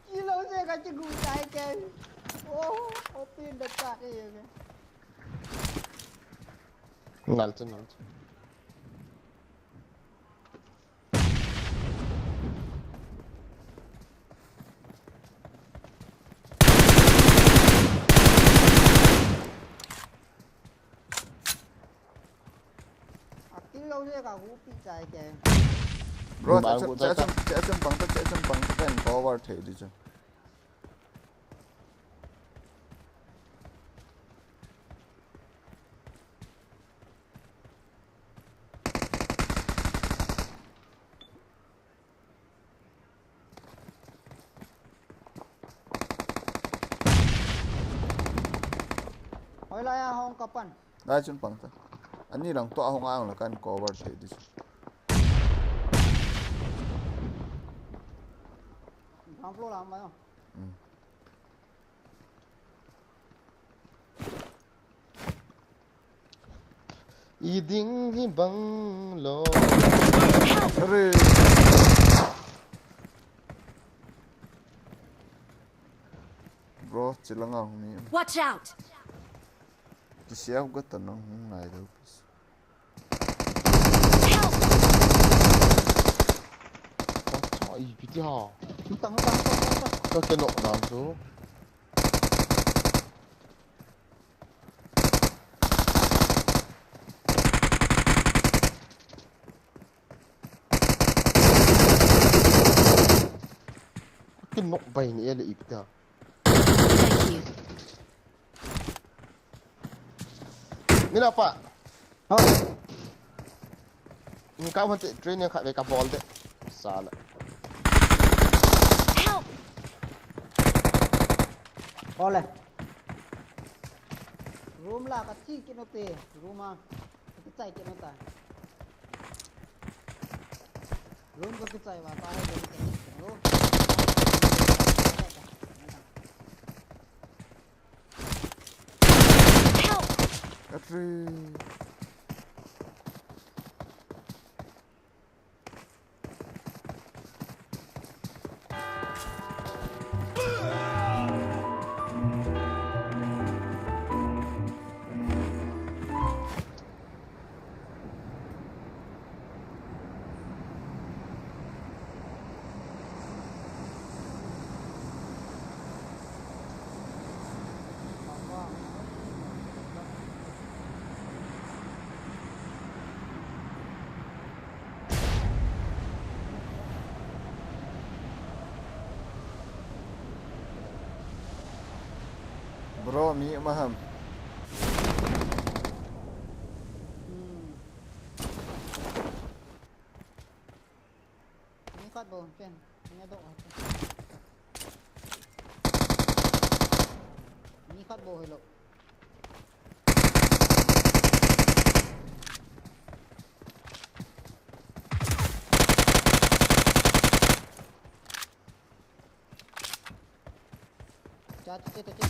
Kilo se ka chi gu tai ke. Oh, open the chat e ke. Ngal chu, ngal chu. Atil lo se ka gu pi chai ke. Bro, Bang cha gu cha cha cha. Cha cha bang ta cha cha bang ta kan cover thei di cha. Hoilai a hung kapan. Lai chun pang ta. Ani lang to ahung ang la kan cover thei di. Bang floor lang ba yo. I ding hi bang lo. Are. Bro, chilanga hung ni. Watch out. Kisiau ka tanang hung ngai do. Help! Ai, piti ha. Hutang, hutang, hutang, hutang. Ka ke nok dam tu. Ka ke nok bai ni ele ipiti ha. Thank you. Nila pa. Ha. Ni ka mate train ka ve ka bol de. Sala. Help. Ole. Room la ka thi kit no te. Room a. Ka chai kit no ta. Room ka chai wa ta hai room ka. Room. Atri. Bro, mi maham. Ni khat bou chen, ni a doh chen. Ni khat bou hilo. Cha, cha, cha, cha, cha.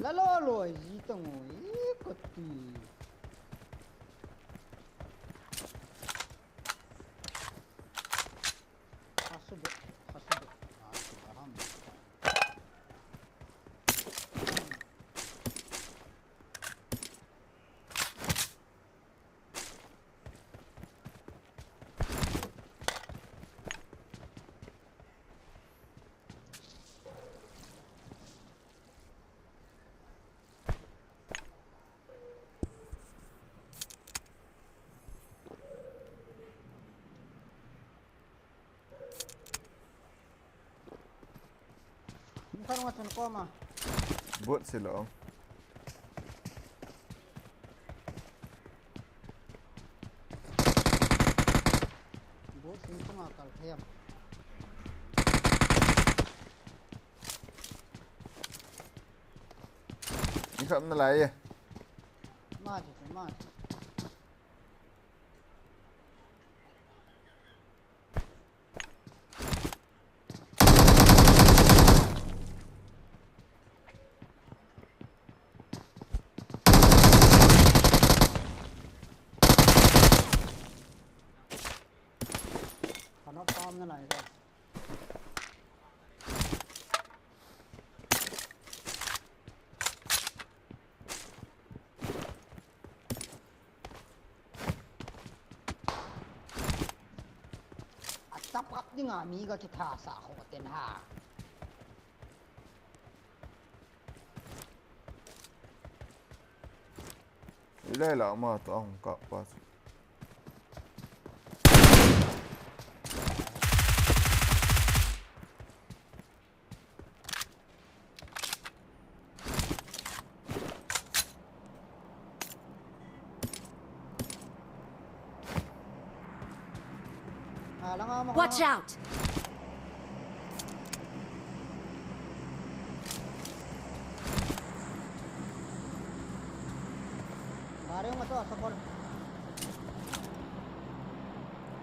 La lo lo ji tong o i ko ti. Hasu do, hasu do. Hasu aham. Karunga chun koma. Bot silo. Bot sin chunga kal thei am. Ni kham na lai e. Ma chu, ma chu. Kano pam na lai ka. A chap up dinga mi ka kitha sa ho ten ha. Ilai la ma to ang ka pa. Watch out!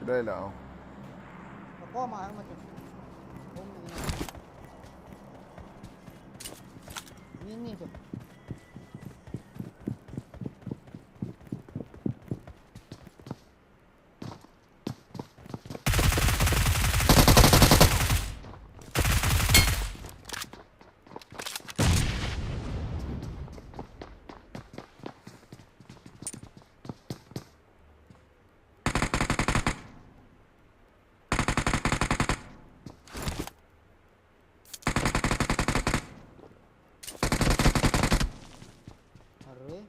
Dai la. Ni ni. Arre.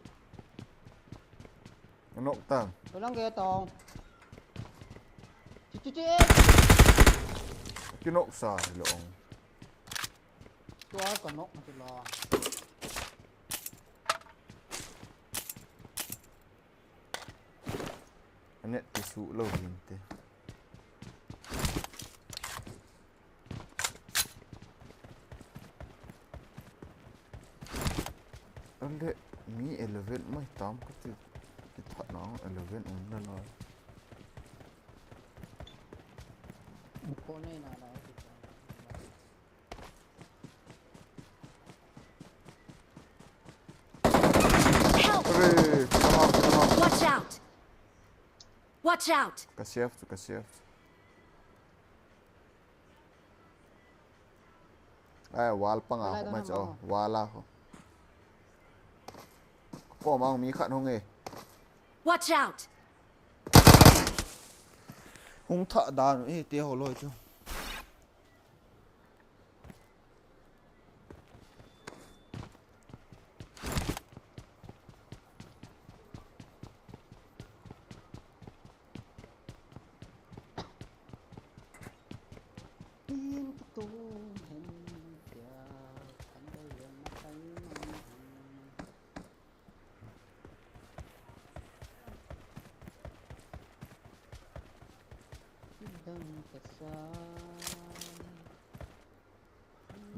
Nok tang. Tulang ke tong. Cuci cuci. Kinok sa long. Tua ka nok mati lo. Anet ti su lo hin te. Ande mi eleven mai tam ka ti. Ki that na eleven um na na. Ko nei na na. Help! Arre, come out, come out. Watch out! Watch out! Ka save tu, ka save tu. Ai, wall pang a, wall a ho. Ko mang mi khat hung e. Watch out! Hung tha dan e, te ho loi chu.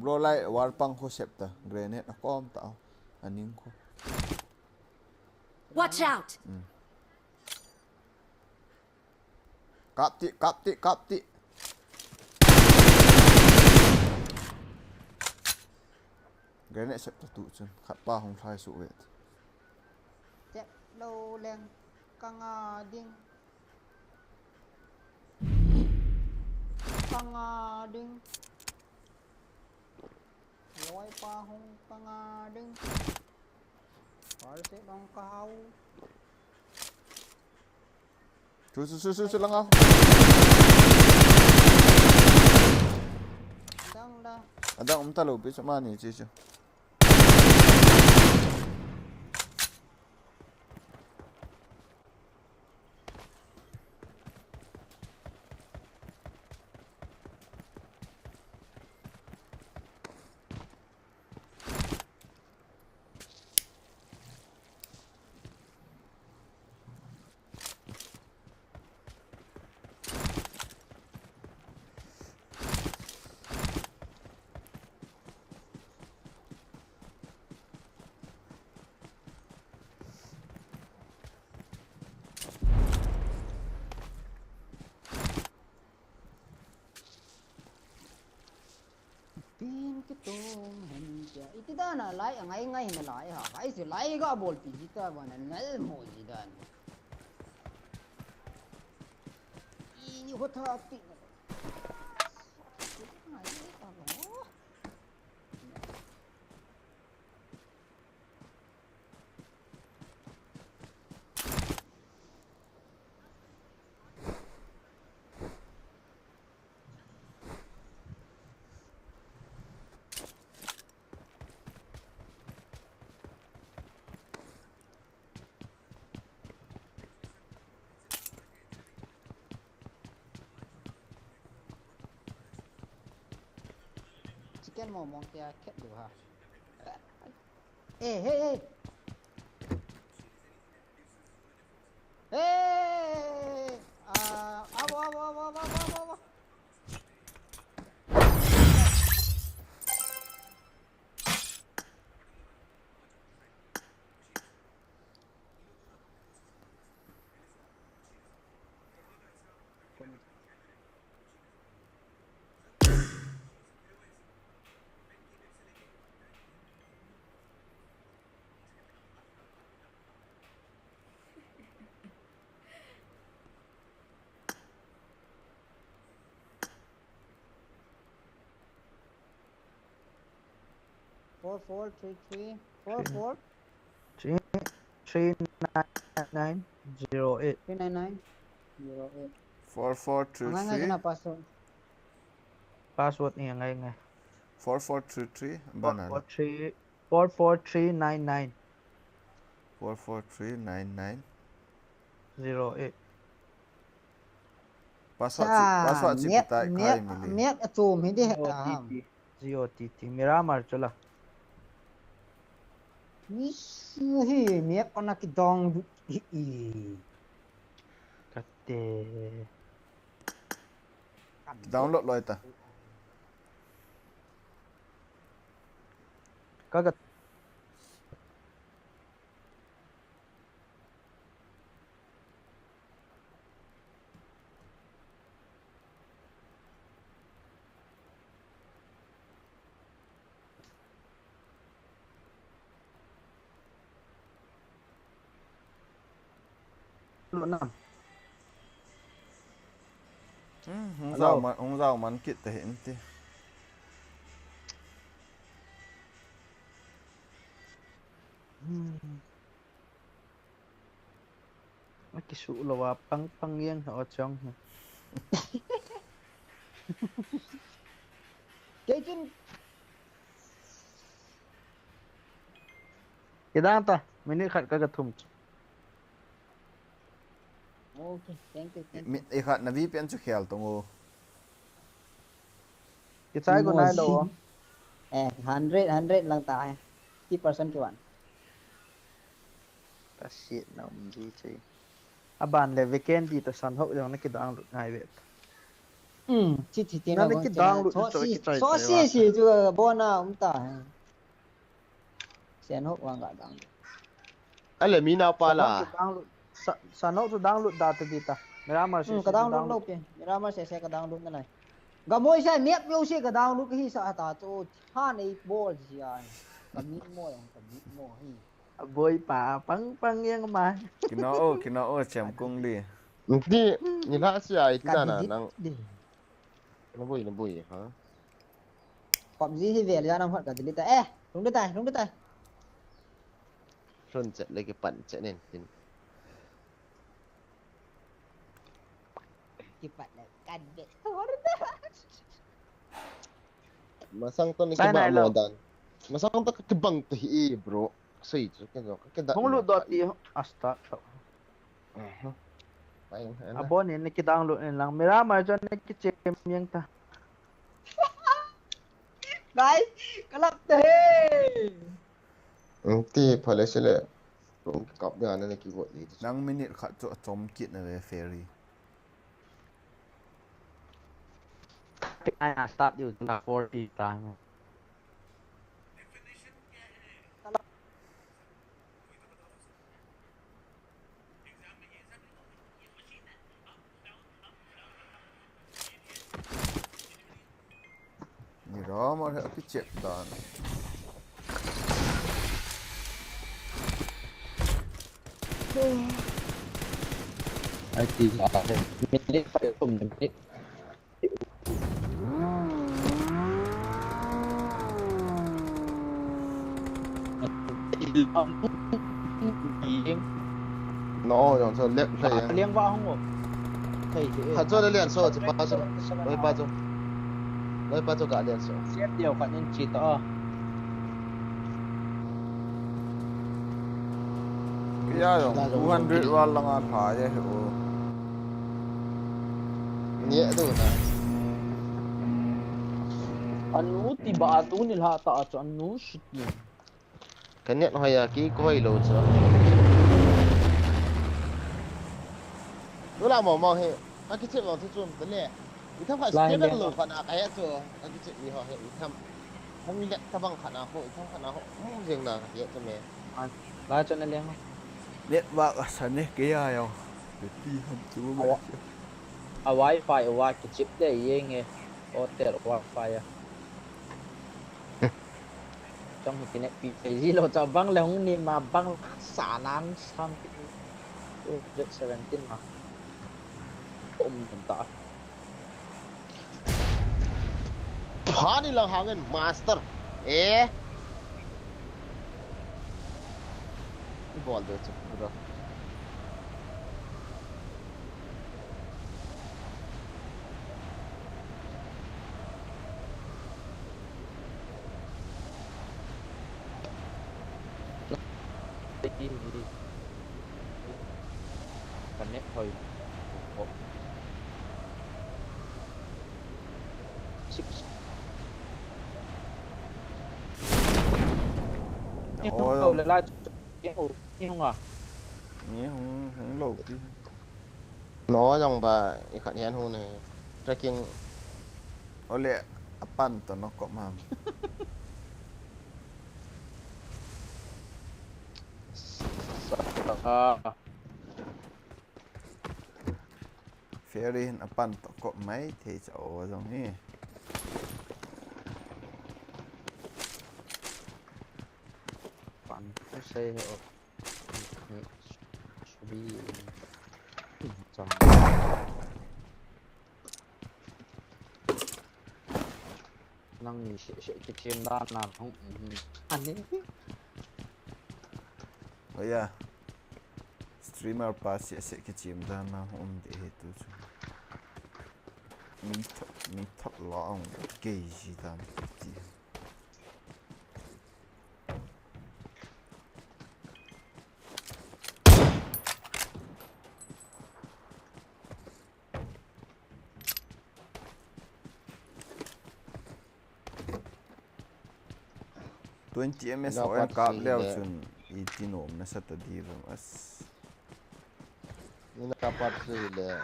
Bro, lai wall pang khu sep ta. Grenade a kom ta. Aning khu. Watch out! Mm. Kap ti, kap ti, kap ti. Grenade sep ta tu chun. Khat pa hung thlai su vet. Sep lo leng ka nga ding. Ka nga ding. Loi pa hung ka nga ding. Par se long ka hau. Su, su, su, su, su, lang ako. Dang da. Adang umta lo, pi sa mani, si, si. Tum hen tia. Iti dan a lai a ngai ngai na lai ha. Ai se lai ga bol pi ji ta ba na nal mo ji dan. I ni ho tha pi na. Ngai ta lo. Chicken mo mong tia khet du ha. Eh, hey, hey. Hey! Ah, abo, abo, abo. Four four three three four four three three nine nine zero eight. Three nine nine zero eight. Four four three three. Ngai ngai na password. Password ni ngai ngai. Four four three three. Four four three four four three nine nine. Four four three nine nine. Zero eight. Password chi, password chi miak, pitai miak, kai mili. Miak a chom hi di he ta ham. G O T T, Miramar chula. Nisu hi miak ona kidong hi. Kate. Download loi ta. Kaga. Lut nam. Hmm, hung jao man, hung jao man kit ta hen ti. Hmm. Akisuh lou a pang pang jeng ho chong. Kei chun Kidang ta, minute khat ka, ka thum. Okay, thank you, thank you. Mi, i khat na V P N chu khel tong o. Kichai ko nai lou. Eh, hundred, hundred lang ta hai. Fifty percent kivan. Ka siet na um di che. Aban le weekend di ta san ho jong na kidownload ngai ve. Um, chi chi ti na na kidownload cho si, kichai cho si si chu bona um ta hai. Sen ho wang ga download. Ale mi nau pa la. San ho chu download da ta di ta. Miramar si ka download lou pe. Miramar se se ka download na lai. Ga moi sai map yo si ka download hi sa ta chu ha nei bol si ai. Ka mi mo yang ka mi mo hi. Aboi pa pang pang jeng ma. Kino o, kino o, chem kung li. Ni, ni la si ai ti na na nang. Na boi, na boi, ha? PUBG hi vel ja nam hot ka delete ta. Eh, lung de tai, lung de tai. Lun chet le kipan chet nen tin. Kipan le kan be. Masang to ni kibang mo dan. Masang to kibang to hi, bro. Sei chu ken jo ka kida. Hung lut dot ti asta. Aha. Pai, ana. Abon in kidownload in lang. Miramar chu na kichem jeng ta. Guys, kalap ta he. Ti phale sile. Kum kap da na ki vote ni. Nang minute khat chu chom kit na ve ferry. I start you to forty time. Ni Ramar he akichep dan. Ai ti la he. Minute five kum minute. No, jong so lek thei. Liang va hung o. Thei thei. Khat chu le lian so chu pa chu. Loi pa chu. Loi pa chu ka lian so. Siat diu khat in chi ta. Kei a jong two hundred wall langa lha ye he o. Nge do na. Anu ti ba tu ni lha ta chu anu shit ni. Ka net hoi a ki koi lo chu. Tula mo mo he. Ka kichep lo chu chun ta le. I tham kha stable lo kha na ka he chu. Ka kichep mi ho he i tham. Tham mi le ta bang kha na ho, i tham kha na ho. Mu jeng na ka he chu me. Lai chu na leng. Network a sa ne kei a yo. Te ti ham chu mo. A wifi a wa kichep de yeng e. Hotel wifi a. Chong hi kinek pi thei ji lo cha bang le hung ni ma bang sa nan sam pi. Two hundred seventeen ma. Um dum ta. Phani lang hangin master. Eh. Bol de chu bro. Ka net hoi. Six. Ni hung lo le lai chu. Ni hung, ni hung a. Ni hung, hung lo pi. No jong ba i khat hian hung ne. Trekking. Ole apan to no ko mam. Ah. Ferry hin apan to kop mai thei cha o jong hi. Pan ko sei o. Subi. Chang. Nang ni se se kichim dan na hung. Ani. Oya. Streamer pa se se kichim dan na hung um de he tu chu. Mi thap, mi thap la ang kei ji dan ti. Twenty M S ho en kap leo chun i ti nom na sa ta di vang as. Ina ka part three le.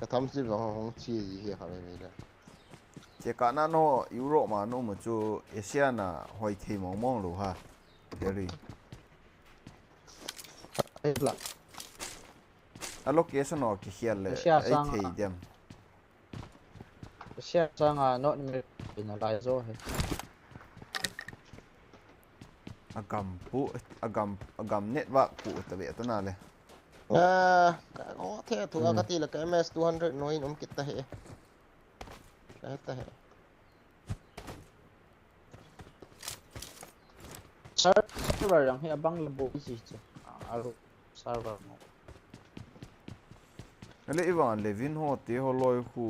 Ka tham si vang hong chi ji hi kha ve ve le. Che ka na no Europe ma no mu chu Asia na hoi thei mong mong lo ha. Very. Ai la. A location ho ki hial le. Asia ai sang thei a. Dem. Asia sang a North America in a lai zo he. A gam pu, a gam, a gam network pu ta ve ta na le. Ah, ka ngo the thu a ka ti le ka M S two hundred no in um kit ta he. Ka ta he. Server jang hi abang le bo ji chu. Aru server mo. Ale ivan le vin ho te ho loi khu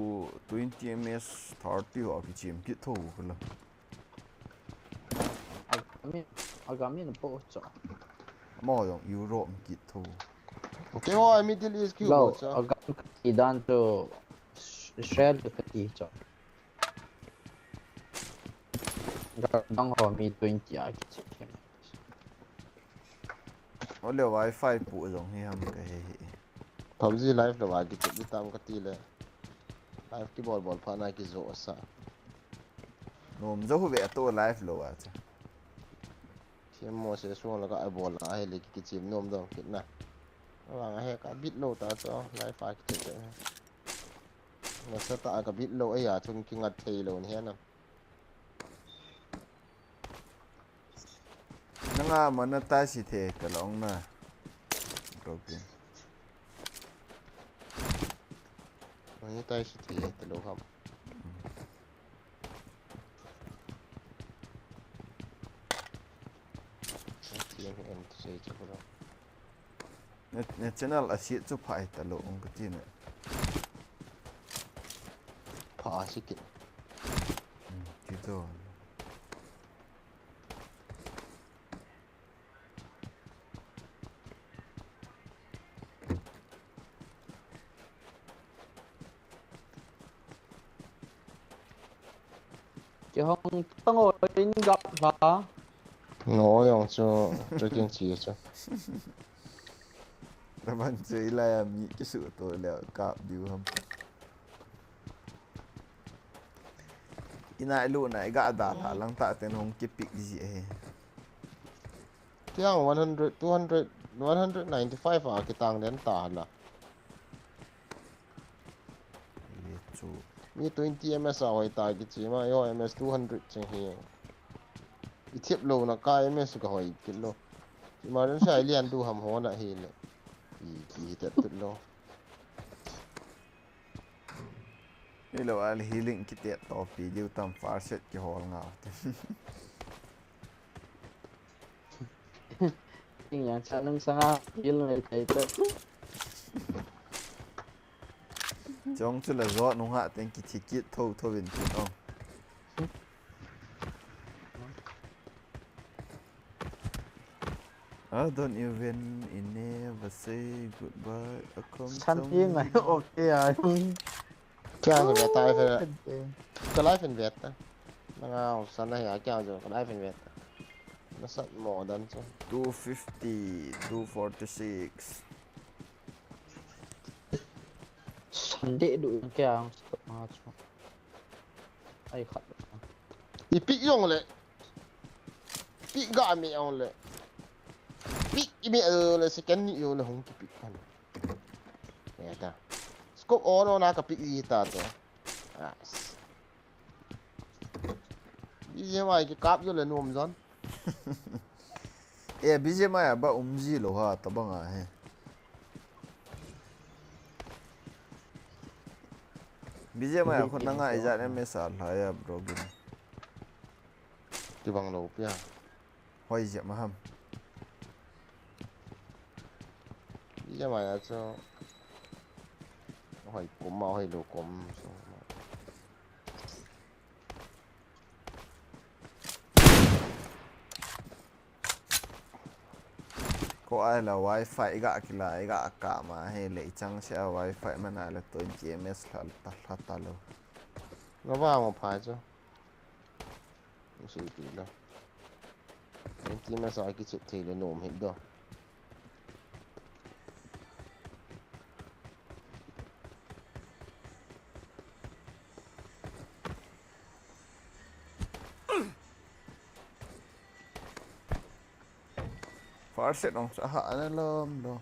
twenty M S thirty ho ki chim ki tho khu la. Agam in, agam in po cho. Mo jong Europe ki tho. Ke ho Middle East ki ho cho. Agam ki dan to Israel to ki cho. Dang ho mi twenty a kichep. Ole wifi pu jong hi ham ka he hi. PUBG live lo a kichep di tam ka ti le. Live kibol bol pha na kijo sa. Nom jo hu ve to live lo a cha. Thiam mo se suang la ka a bol a he le kichep nom dong kit na. Awang a he ka bit lo ta cho live a kichep. Nasa ta ka bit lo a ya chung kingat thei lo ni he na. Nga mana tai si the ka long na. Broken. Mana tai si the ta lo ham. Ti en ti sei chu ko lo. Na, na channel a siat chu pha ai ta lo ong ka ti na. Pha a si kit. Hmm, ti to. Kihong tango in gap la. Ngo jong chu, chu kin chi chu. Taban chu ilai a mi kisu to le kap diu ham. Ina ilu na iga da la lang ta ten hong kipick ji e. Tiang one hundred, two hundred, one hundred ninety-five a kitang den ta la. Ye chu. Mi twenty M S a hoi ta kichi ma, yo M S two hundred cheng hi. I thip lo na ka M S ka hoi kit lo. Emergency ai lian du ham ho na hi le. I ki hi tet tut lo. Hello, al healing kit to pi diu tam far set ki hol nga. Ing yang cha nung sanga heal mai thei ta. Chong chu la zo nung ha ten ki thi kit tho tho vin tin ong. I don't even, I never say goodbye. I come San to ti ngai me. Okay ai. Kya ho jata hai fir? Ka life in veta. Nanga san hai kya jo ka life in veta. Na sat mo dan chu. Two fifty, two forty-six. Sunday du kya ang sa ma chu. Ai khat. I pick jong le. Pick ga mi jong le. Pick i mi jong le second ni jong le hung ki pick kan. Ya ta. Scope on on a ka pick i ta to. As. I je mai ki kap jong le nom jon. Eh, B G M I a ba um ji lo ha, tabang a he. B G M I a khun na ngai jat em sa la ya, bro, gin. Ti bang lo pia. Hoi je ma ham. B G M I a chu. Hoi kum ma, hoi lo kum. So. Ko ai la wifi i ga kila, i ga ka ma he le i chang se a wifi mana le twenty M S la ta, la ta lo. Nga ba mo pha chu. Nga sei pi lo. Twenty M S a ki chep thei le nom hit do. First set ong sa ha ana lom do.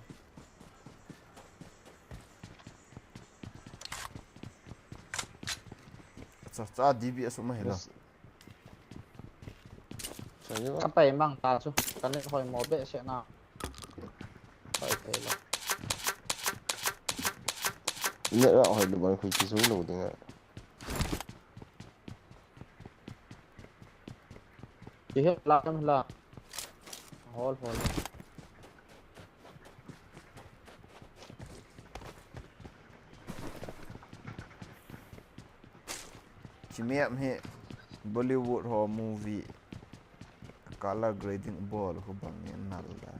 Sa sa D B S ma hilo. Yes. Sa yo. Ka pai mang ta chu. Ka ne hoi mo be se na. Pai thei lo. Ne ra hoi lo ban khui ki su lo ding a. Ki he la, la. Hol, hol. Chi map hi Bollywood ho movie color grading bol khu bang ni nal da.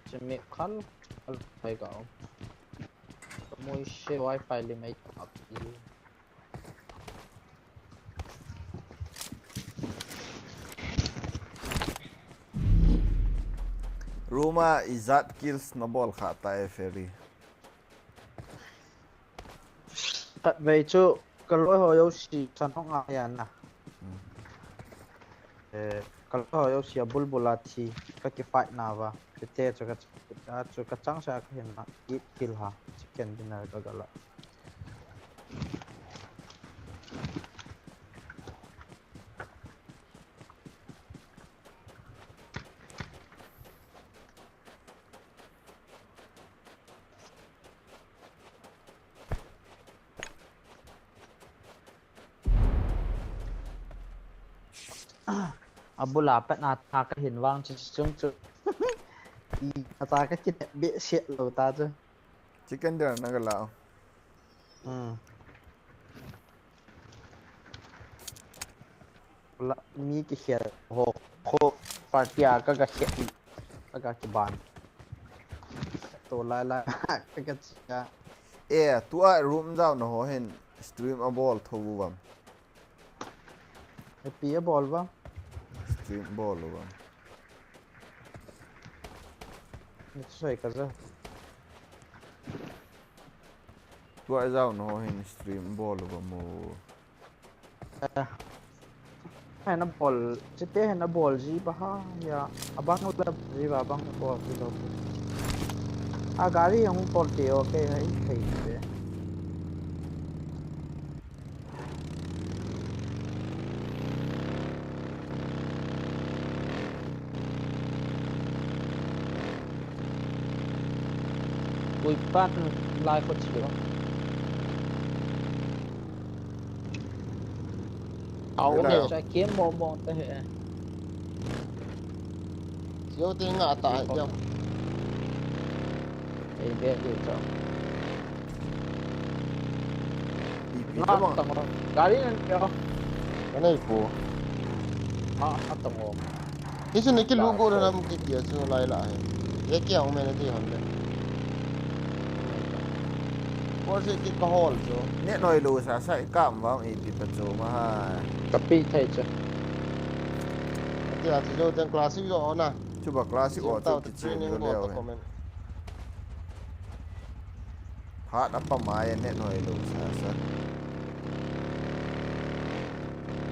Chi map khan al pai ka. Mui se wifi limit up. Ruma ijat kills na bol kha ta e Ferry. Khat vei chu ka loi ho jouse san hong a ya na. Hmm. Eh, ka loi ho jouse a bulbul a thi ka ki fight na va. Kite chu ka, a chu ka chang sa ka hin na. Eight kill ha. Chicken dinner ka gala. Abula pet na tha kahin vang chu chung chu. I, ata ka kit be se lo ta chu. Chicken dinner na ka la. Hmm. La, mi kikhel ho, ho party a ka, ka khel, ka, ka kiban. To lai lai, ka, ka chia. Eh, tua room jaona ho hin stream abol tho uvam. Ipi abol uvam? Stream bol uvam. Ni soi ka ja. Tua jaona ho hin stream bol uvam o. Eh. Hena bol, chite hena bol ji ba ha, ya, abang la ji ba, abang bol ji lo. A gari hung bol te, okay, hai, hai, te. Ui, pat lai ko chi ba. Au, Hello. He, cha kem mo mo ta he. Yo te nga ta jam. Ei be de cha. Ipi Na tabang. Tong. Gari nan yo. Kanai ko. Ha, ha tong. Hichu ni kilu go na mu kiti a chu lai la he. Ye kya hung me na ti hon le. Por se ki ka hol chu. Net noi lo sa sa i kam vang i ti pa chu ma ha. Ka pi thei chu. Ti a chu jo ten classic jo na. Chu ba classic o chu ki training go ta comment. Hat apa mai net noi lo sa sa.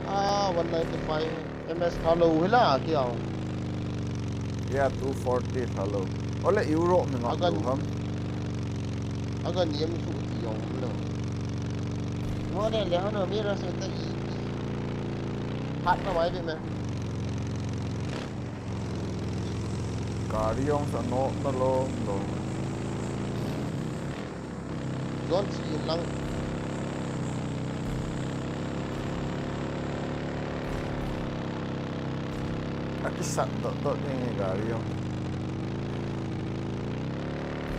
Ah, one ninety-five M S thalo hila kiao. Ya, two forty thalo. Ole Euro mi ngam Agan. Lo ham. Agan yem su ti yong lo. Mo ne le hano mi ra se ta i. Hat na mai be me. Gari jong sa no na lom lom. Zone three lang. Akisat dot dot ni gari jong.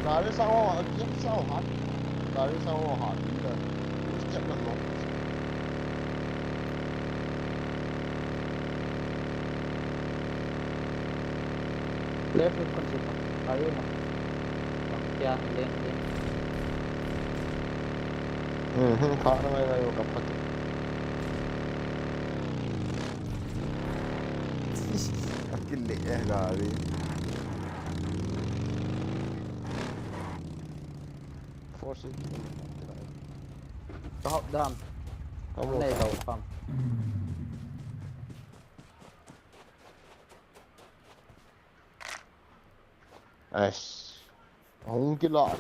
Gari sa ho, akin sa ho hat. Gari sa ho hat. Step lang mo. Left kon si pa. Ayo na. Bang kya leng leng. Hmm, hmm, kha na ngai ngai ka phat. Akile eh gari. Four six. Top down. Kamu. Nei lo pam. Ais. Hung kila.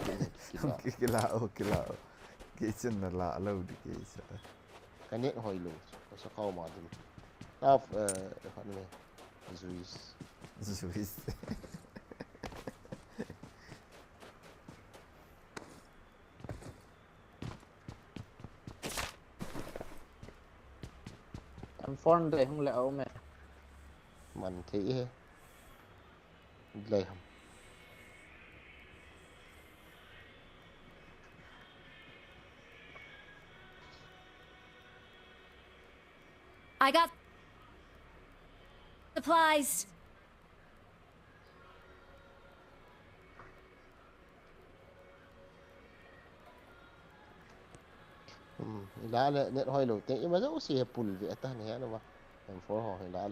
Hung kila, oh, kila. Kitchen na la lo di kitchen. Ka net hoi lo. Ka sa kau ma dum. Tap, eh, khat ni. Juice. Juice. Em phone de hung le au me. Man thei he. Lei ham. I got supplies. Hmm, ila le net hoi lo te, ima jo si he pul ve ta ni he no ba. M four ho ila